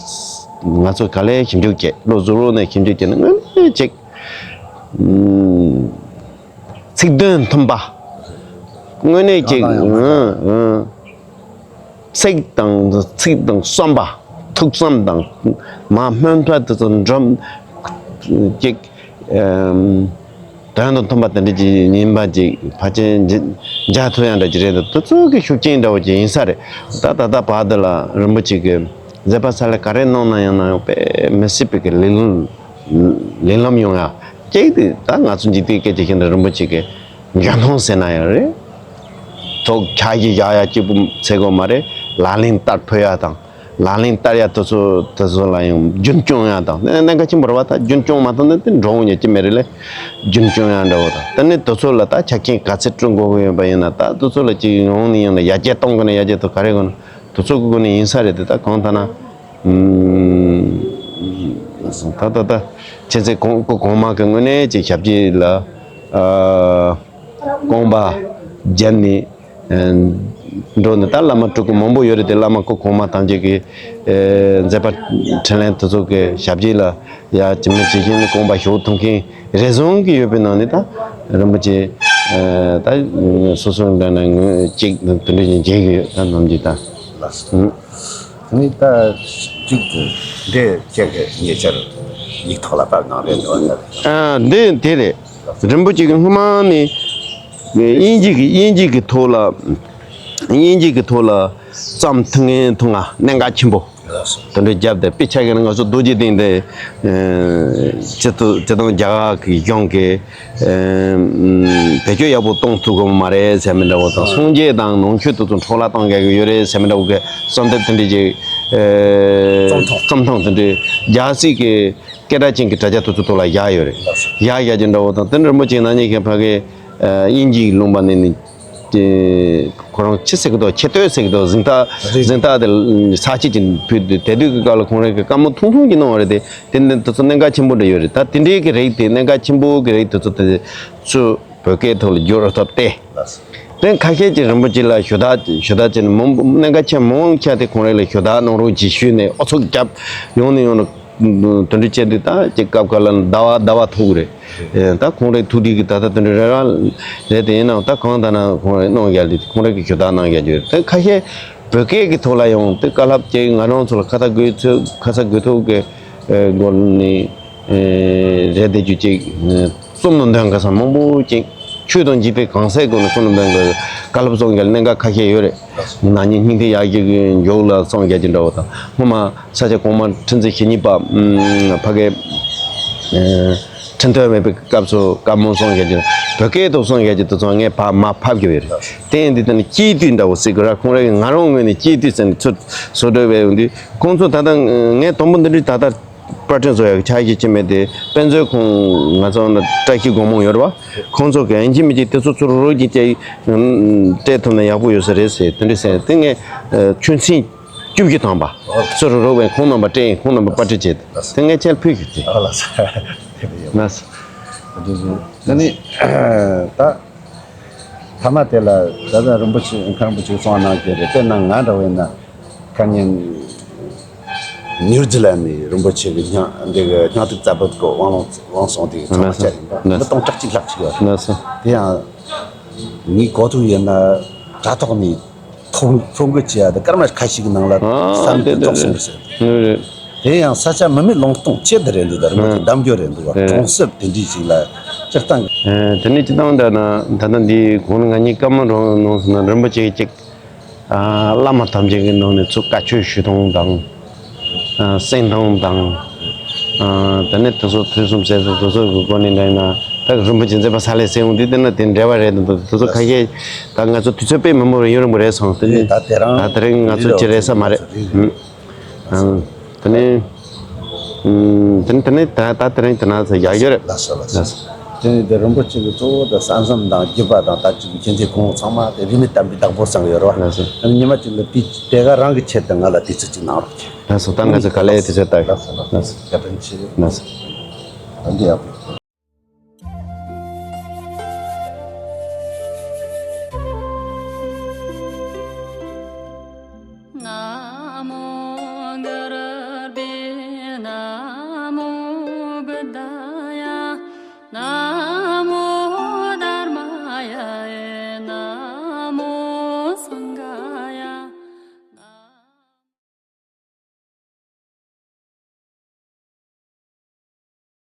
ང་ཚོ་ག་ལས་ཞིབ་འཇུག་བྱེད། བློ་གཟུ་བོ་ནས་ཞིབ་འཇུག་བྱེད་ན་དངོས་གནས་ཅིག་ཚིག་དོན་མཐུན་པ། དངོས་གནས་ཅིག་ཡང་དང་ཡང་དུ་ཚིག་དང་ཚིག་དང་བསམ་པ། ཐུགས་བསམ་དང་མ་སྨོན་པ་དེ་ཚོ་འགྲམ་ཅིག་དོན་དང་མཐུན་པ་དེ་འདྲ་ཅིག་ཡིན་པ་ཅིག་ཕལ་ཆེར་མཇལ་ཐུབ་ཡག་འདྲ་ཅིག་རེད་འདུག་དེ་ཚོ་གི་ཤུགས་རྐྱེན་འདྲ་བོ་ཅིག་ཡིན་ས་རེད། ད་ད་ལྟ་བར་དུ་ལ་རིན་པོ་ཆེ་གི་མཛད་པ་ས་ལ་ག་རེ་གནང་ན་ཡང་ན་ཡང་དཔེ་མི་སྲིད་པའི་གི་ལས་ལམ་ལས་ལམ་ཡོང་ཡ། གཅིག་དེ་ད་ང་ཚོ་འཇིག་རྟེན་སྐད་ཆ་བཤད་ན་རིན་པོ་ཆེ་གི་འཇོན་ཐང་ཟེར་ན་ཡང་རེད། ཐོག་ཆ་གཞི་བཞག་ཡ་གཅིག་པུ་ཚད་དགོས་མ་རེད། ལག་ལེན་བསྟར་ཕོད་ཡ་དང་། ལག་ལེན་བསྟར་ཡ་དེ་ཚོ་དེ་ཚོ་ལ་ཡང་རྒྱུན་སྐྱོང་ཡ་དང་། གནད་འགག་ཆེན་པོ་རེད་བ། ད་རྒྱུན་སྐྱོང་མ་ཐུབ་ན་དེ་འགྲོ་འོང་ཡ་ཅི་མེད་རེད་ལེ། རྒྱུན་སྐྱོང་ཡ་འདྲ་བོ་དང་། དེ་ནས་དེ་ཚོ་ལ་ད་ཆ་རྐྱེན་ག་ཚད་བསྐྲུན་དགོས་ཀྱི་ཡོད་པ་ཡིན་ན། ད་དེ་ཚོ་ལ་ཅིག་ཡོང་ནས་ཡང་ན་ཡར་རྒྱས་གཏོང་དགོས་ན་ཡར་རྒྱས་དང་ག་རེ་དགོས་ན། དེ་ཚོ་གི་སྒོ་ནས་ཡིན་ས་རེད་དེ། ད་གང་ལྟར་ན། ཨུམ། ད་ད་ད་ཁྱེད་ཚོས་གོང་སྐུ་གོང་མ་གི་དངོས་གནས་ཅིག་ཞབས་རྗེས་ལ་ཨ་དགོངས་པ་བརྒྱབ་ནས་ཨ་འགྲོ་ནས། ད་བླ་མ་སྤྲུལ་སྐུ་མང་པོ་ཡོད་རེད་དེ། བླ་མ་སྐུ་གོང་མ་ཐམས་ཅད་ཀྱི་ཨ་མཛད་པ་འཕྲིན་ལས་དེ་ཚོ་གི་ཞབས་རྗེས་ལ་ཡ་ཇི་མ་ཇི་བཞིན་དགོངས་པ་ཞུ་ཐུབ་མཁན་རེ་ཟུང་གི་ཡོད་པའི་ནང་ནས། ད་རིན་པོ་ཆེ་ཨ་ད་སོ་སོ་འདྲ་ན་ངོས་གཅིག་དང་དེ་འདྲ་ཞིག་མཇལ་གི་ཡོད། ད་ནམ་རྒྱུན་ད། ལགས་སོ། ཨུ། དེ་ནས་ད་གཅིག་ཏུ་འདི་ཁྱེད་ཀྱི་ཉེ་ཆར་ཡིག་ཐོག་ལ་པར་གནང་རེད་འདུག་ཨ། ཨ་འདི་དེ་རེད། རིན་པོ་ཆེ་གི་སྔོན་མ་ནས་དབྱིན་ཇི་གི་དབྱིན་ཇི་གི་ཐོག་ལ་དབྱིན་ཇི་གི་ཐོག་ལ་བརྩམས་ཐུབ་མཁན་ཐུབ་ན་གནད་འགག་ཆེན་པོ་དེ་འདྲ་བརྒྱབ་སྟེ། དཔེ་ཆ་གི་ནང་ང་ཚོ་རྡོ་རྗེ་གདན་དེ་ཨ་སྤྱི་ཚོགས་སྤྱི་བཏང་རྒྱ་གར་གི་གཞུང་གི་ཨ་བེད་སྤྱོད་ཡག་པོ་གཏོང་ཐུབ་ཀྱི་མ་རེད་ཟེར་མི་འདྲ་བོ་དང་། སངས་རྒྱས་དང་ནང་ཆོས་དེ་ཚོ་འཕྲོ་བརླག་གཏོང་གི་ཡོད་རེད་ཟེར་མི་འདྲ་བོ་གི་བསམ་འདུན་དེ་འདྲ་ཅིག་ཨ་རྩོམ་ཐུང་རྩོམ་ཐུང་དེ་འདྲ་རྒྱལ་སྲིད་ཀྱི་སྐད་གྲགས་ཅན་གྱི་དྲ་རྒྱ་དེ་ཚོ་ཐོག་ལ་བཞག་ཡོད་རེད། བཞག་བཞག་རྒྱུ་འདྲ་བོ་དང་། དེ་རིན་པོ་ཆེ་ན་ནིང་གི་ཕ་གི་ཨ་དབྱིན་ཇིའི་ལུང་པ་ནས་ནི་དེ་ཁོ་རང་ཅི་ཟེར་གི་འདུག་ཆེ་བསྟོད་ཟེར་གི་འདུག་གཟེངས་རྟགས། རེད། གཟེངས་རྟགས་དེ་ས་སྐྱིད་ཅིག་ཕུལ་དུས། དེ་དུས་ཀྱི་སྐབས་ལ་ཁོང་རང་གི་བཀའ་མོལ་ཐུང་ཐུང་ཅིག་གནང་བ་རེད་དེ། དེ་འདི་དེ་ཚོ་གནད་འགག་ཆེན་པོ་འདྲ་ཡོད་རེད། ད་དེ་འདྲའི་གི་རིགས་དེ་གནད་འགག་ཆེན་པོ་གི་རིགས་དེ་ཚོ་དེ་ཚོ་བོད་སྐད་ཐོག་ལ་བསྒྱུར་ཐུབ་སྟེ། ལགས་སོ། དེ་ཁ་ཤས་ཀྱིས་རིན་པོ་ཆེ་ལ་ཞུ་དག་ཞུ་དག་བྱས་ནས། མང་གནད་འགག་ཆེན་མང་ཆེ་དེ་ཁོང་རང་ལ་ཞུ་དག་གནང་རོགས་གྱིས་ཞུས་ནས་ཨུ་ཚུགས་བརྒྱབ། ཡོང་ནས་ཡོང་ནས་དོན་འགྲུབ་བྱས་དུས། ད་ཅིག་སྐབས་འགའ་ལ་ཟླ་བ་ཟླ་བ་ཐུག་རེད། ཨེ་ད་ཁོང་རའི་ཐུགས་འདྲིས་ཀྱི་ད་ལྟ་དོན་འགྲུབ་རེ་ར་རེད་དེ། ཡིན་ནའང་ད་གང་ལྟར་ན་ཁོང་རའི་གནང་རྒྱུ་དེ། ཁོང་རའི་གི་ཞུ་དག་གནང་རྒྱུ་རེད། དེ་ཁ་ཤས་བོད་སྐད་ཀྱི་ཐོག་ལ་ཡང་དེ་བཀའ་སློབ་ཀྱིས་ང་རང་ཚོ་ལ་ཁ་ཚ་དགོས་ཚོད་ཁ་ཚ་དགོས་ཐུག་གི་སྒོ་ནས་རེད་དེ། རྒྱུ་ཅིག་རྩོམ་ནང་འདོན་ག་ས་མང་པོ་ཅིག་ཆོས་དང་འཇིག་རྟེན་གང་ཟག་སྒོ་ནས་རྩོམ་ནང་འདོན་ག་བཀའ་སློབ་སོང་རྒྱུ་ལ་གནད་འགག་ཁ་ཤས་ཡོད་རེད། ན་ནིང་སྙིང་ཐིག་ཡག་ཅིག་གི་མཇུག་ལ་སོང་རྒྱུ་ཅིག་འདྲ་བོ་དང་། སྔོན་མ་ས་སྐྱ་གོང་མ་ཁྲི་འཛིན་ཞེ་གཉིས་པ་ཕ་གི་ཁྲི་སྟོན་མེད་པའི་སྐབས་སུ་བཀའ་མོལ་སོང་རྒྱུ་ཅིག་བོད་སྐད་ཐོག་སོང་རྒྱུ་ཅིག་དེ་ཚོ་ངས་ཕར་མར་ཕབ་རྒྱུ་ཡོད་རེད། དེ་ཡིན་དུས་དེ་ནི་སྤྱི་འཐུས་འདྲ་བོ་ཟེར་དགོས་ར། ཁོང་རང་གིས་ང་རང་ངོས་ནས་སྤྱི་འཐུས་ཟེར་ནས་ཚུར་བཟོ་འདྲ་བས་ཡོང་དུས། ཁོང་ཚོ་ད་ལྟ་ངས་དང་པོ་འདི་འདྲའི་ད་ལྟ་པར་སྐྲུན་བཟོ་ཡག་ཆ་ཤས་ཅིག་མེད་དེ། དཔེ་མཛོད་ཁང་ང་ཚོ་ན་བཀྲ་ཤིས་སྒོ་མང་ཡོད་རེད་བ། ཁོང་ཚོ་གི་ཡིན་གཅིག་མིན་གཅིག་དེ་ཚོ་ཚུར་རོགས་ཀྱིས་སྤྲད་སྤྲད་ཐུབ་ན་ཡག་པོ་ཡོད་ས་རེད་ཟེར། དེ་འདྲ་ཟེར་དེ་ངས་ཆུ་ཚན་བཅུ་བཞི་ཐམ་པ་ཚུར་རོགས་པས་ཁོང་རྣམ་པ་སྤྲད། ཁོང་རྣམ་པ་པར་སྐྲུན་བྱས། དེ་ངས་ཁྱེད་ལ་ཕུལ་ཞུས་ཏེ། ཨ་ལ་ས། དེ་ལ་ཡོད། ལགས་སོ། དེ་ནི་ད། མཐའ་མ་དེ་ལ་ད་ལྟ་རིན་པོ་ཆེ་མཁན་རིན་པོ་ཆེས་གསུངས་གནང་གི་རེད། དཔེར་ན་ང་འདྲ་བས་ན་ཁ་ཉིན་ནིའུ་ཛི་ལན་ནས་རིན་པོ་ཆེ་གི་སྙིང་འདི་གི་སྙིང་ཐིག་རྩ་བུད་གི་དབང་ལུང་དབང་སོང་དེ་གི་ཚང་མ་བཅར་ཡིན་པ། ལགས་སོ། མི་སྟོང་ཕྲག་གཅིག་ལྷག་ཅིག་ཡོད་རེད། ལགས་སོ། དེ་ཡང་ངའི་གོ་ཐོས་ཡིན་ན་དྲ་ཐོག་ནས་ཐོ་ཐོ་འགོད་བྱས་ཡ་དེ་སྐར་མ་ཁ་ཤས་ཀྱི་ནང་ལ་ཨ་བསམ་དེ་དེ་རྫོགས་སོང་རེད་ཟེར། ཨ་རེད། དེ་ཡང་ས་ཆ་མི་མེད་ལུང་སྟོང་ཅི་འདི་རེད་འདུག་ད་རིན་པོ་ཆེ་གདམ་རྒྱུ་རེད་འདུག་ཨེ། གྲོང་གསེབ་དེ་འདྲའི་ཞིག་ལ་སྤྱིར་བཏང་གི། ཨེ། དེ་ནས་སྤྱིར་བཏང་འདྲ་ན་ད་ལྟ་འདི་གོང་ནས་ང་གཉིས་བཀའ་མོལ་རང་གནང་སོང་ན། རིན་པོ་ཆེ་གཅིག་ཨ་བླ་མ་ཐམས་ཅད་ཀྱི་ནང་ནས་ཚུར་བཀའ་ཆོས་ཞུ་སྟངས་དང་། ཨ་གསན་སྟངས་དང་། ཨ་དེ་ནས་དེ་ཚོ་ཐོས་བསམ་གསལ་བསམ་དེ་ཚོ་གི་སྒོ་ནས་འདྲ་ན། ད་རིན་པོ་ཆེ་མཛད་པ་ས་ལེ་ཟེར་འོང་དུས་དེ་ན་དེ་འབྲེལ་བ་རེད་འདུག་དེ་ཚོ་ཁ་ཤས་ད་ང་ཚོ་དུས་ཚོད་དཔེ་མང་པོ་རེ་ཡུན་རིང་པོ་རེད་སོང་། དེ་ནས་ད་དེ་རིང་ད་དེ་རིང་ང་ཚོ་ཅི་རེད་ས་མ་རེད། ཨང་། དེ་ནས། ཨང་། དེ་ནས་དེ་ནས་ད་ད་དེ་རིང་དེ་ན་ཚེ་ཡག་ཡོད་རེད། ལགས་སོ་ལགས་སོ། ལགས་སོ། དེ་ནས་དེ་རིན་པོ་ཆེ་གི་གཙོ་བོ་དང་ས་མཚམས་དང་རྒྱུད་པ་དང་ད་ཅིག་མཁྱེན་བརྩེ་སྐུ་ངོ་ཚང་མ་དེ་རིས་མེད་དམ་པའི་བདག་པོ་ཚང་ཡོད་རེད་བ། ལགས་སོ། ཉི་མ་གཅིག་ལ་དེ་དེ་ག་རང་གི་ཆེད་དུ་ང་ལ་དུས་ཚོད་ཅིག་གནང་རོགས་གྱིས། ལགས་སོ། ད་ང་ཚོ་ག་ལེ་དུས་ཚོད་ལྟ། ལགས་སོ་ལགས་སོ། བཀའ་དྲིན་ཆེ། ལགས་སོ། ད་འདི་ཡག་པོ།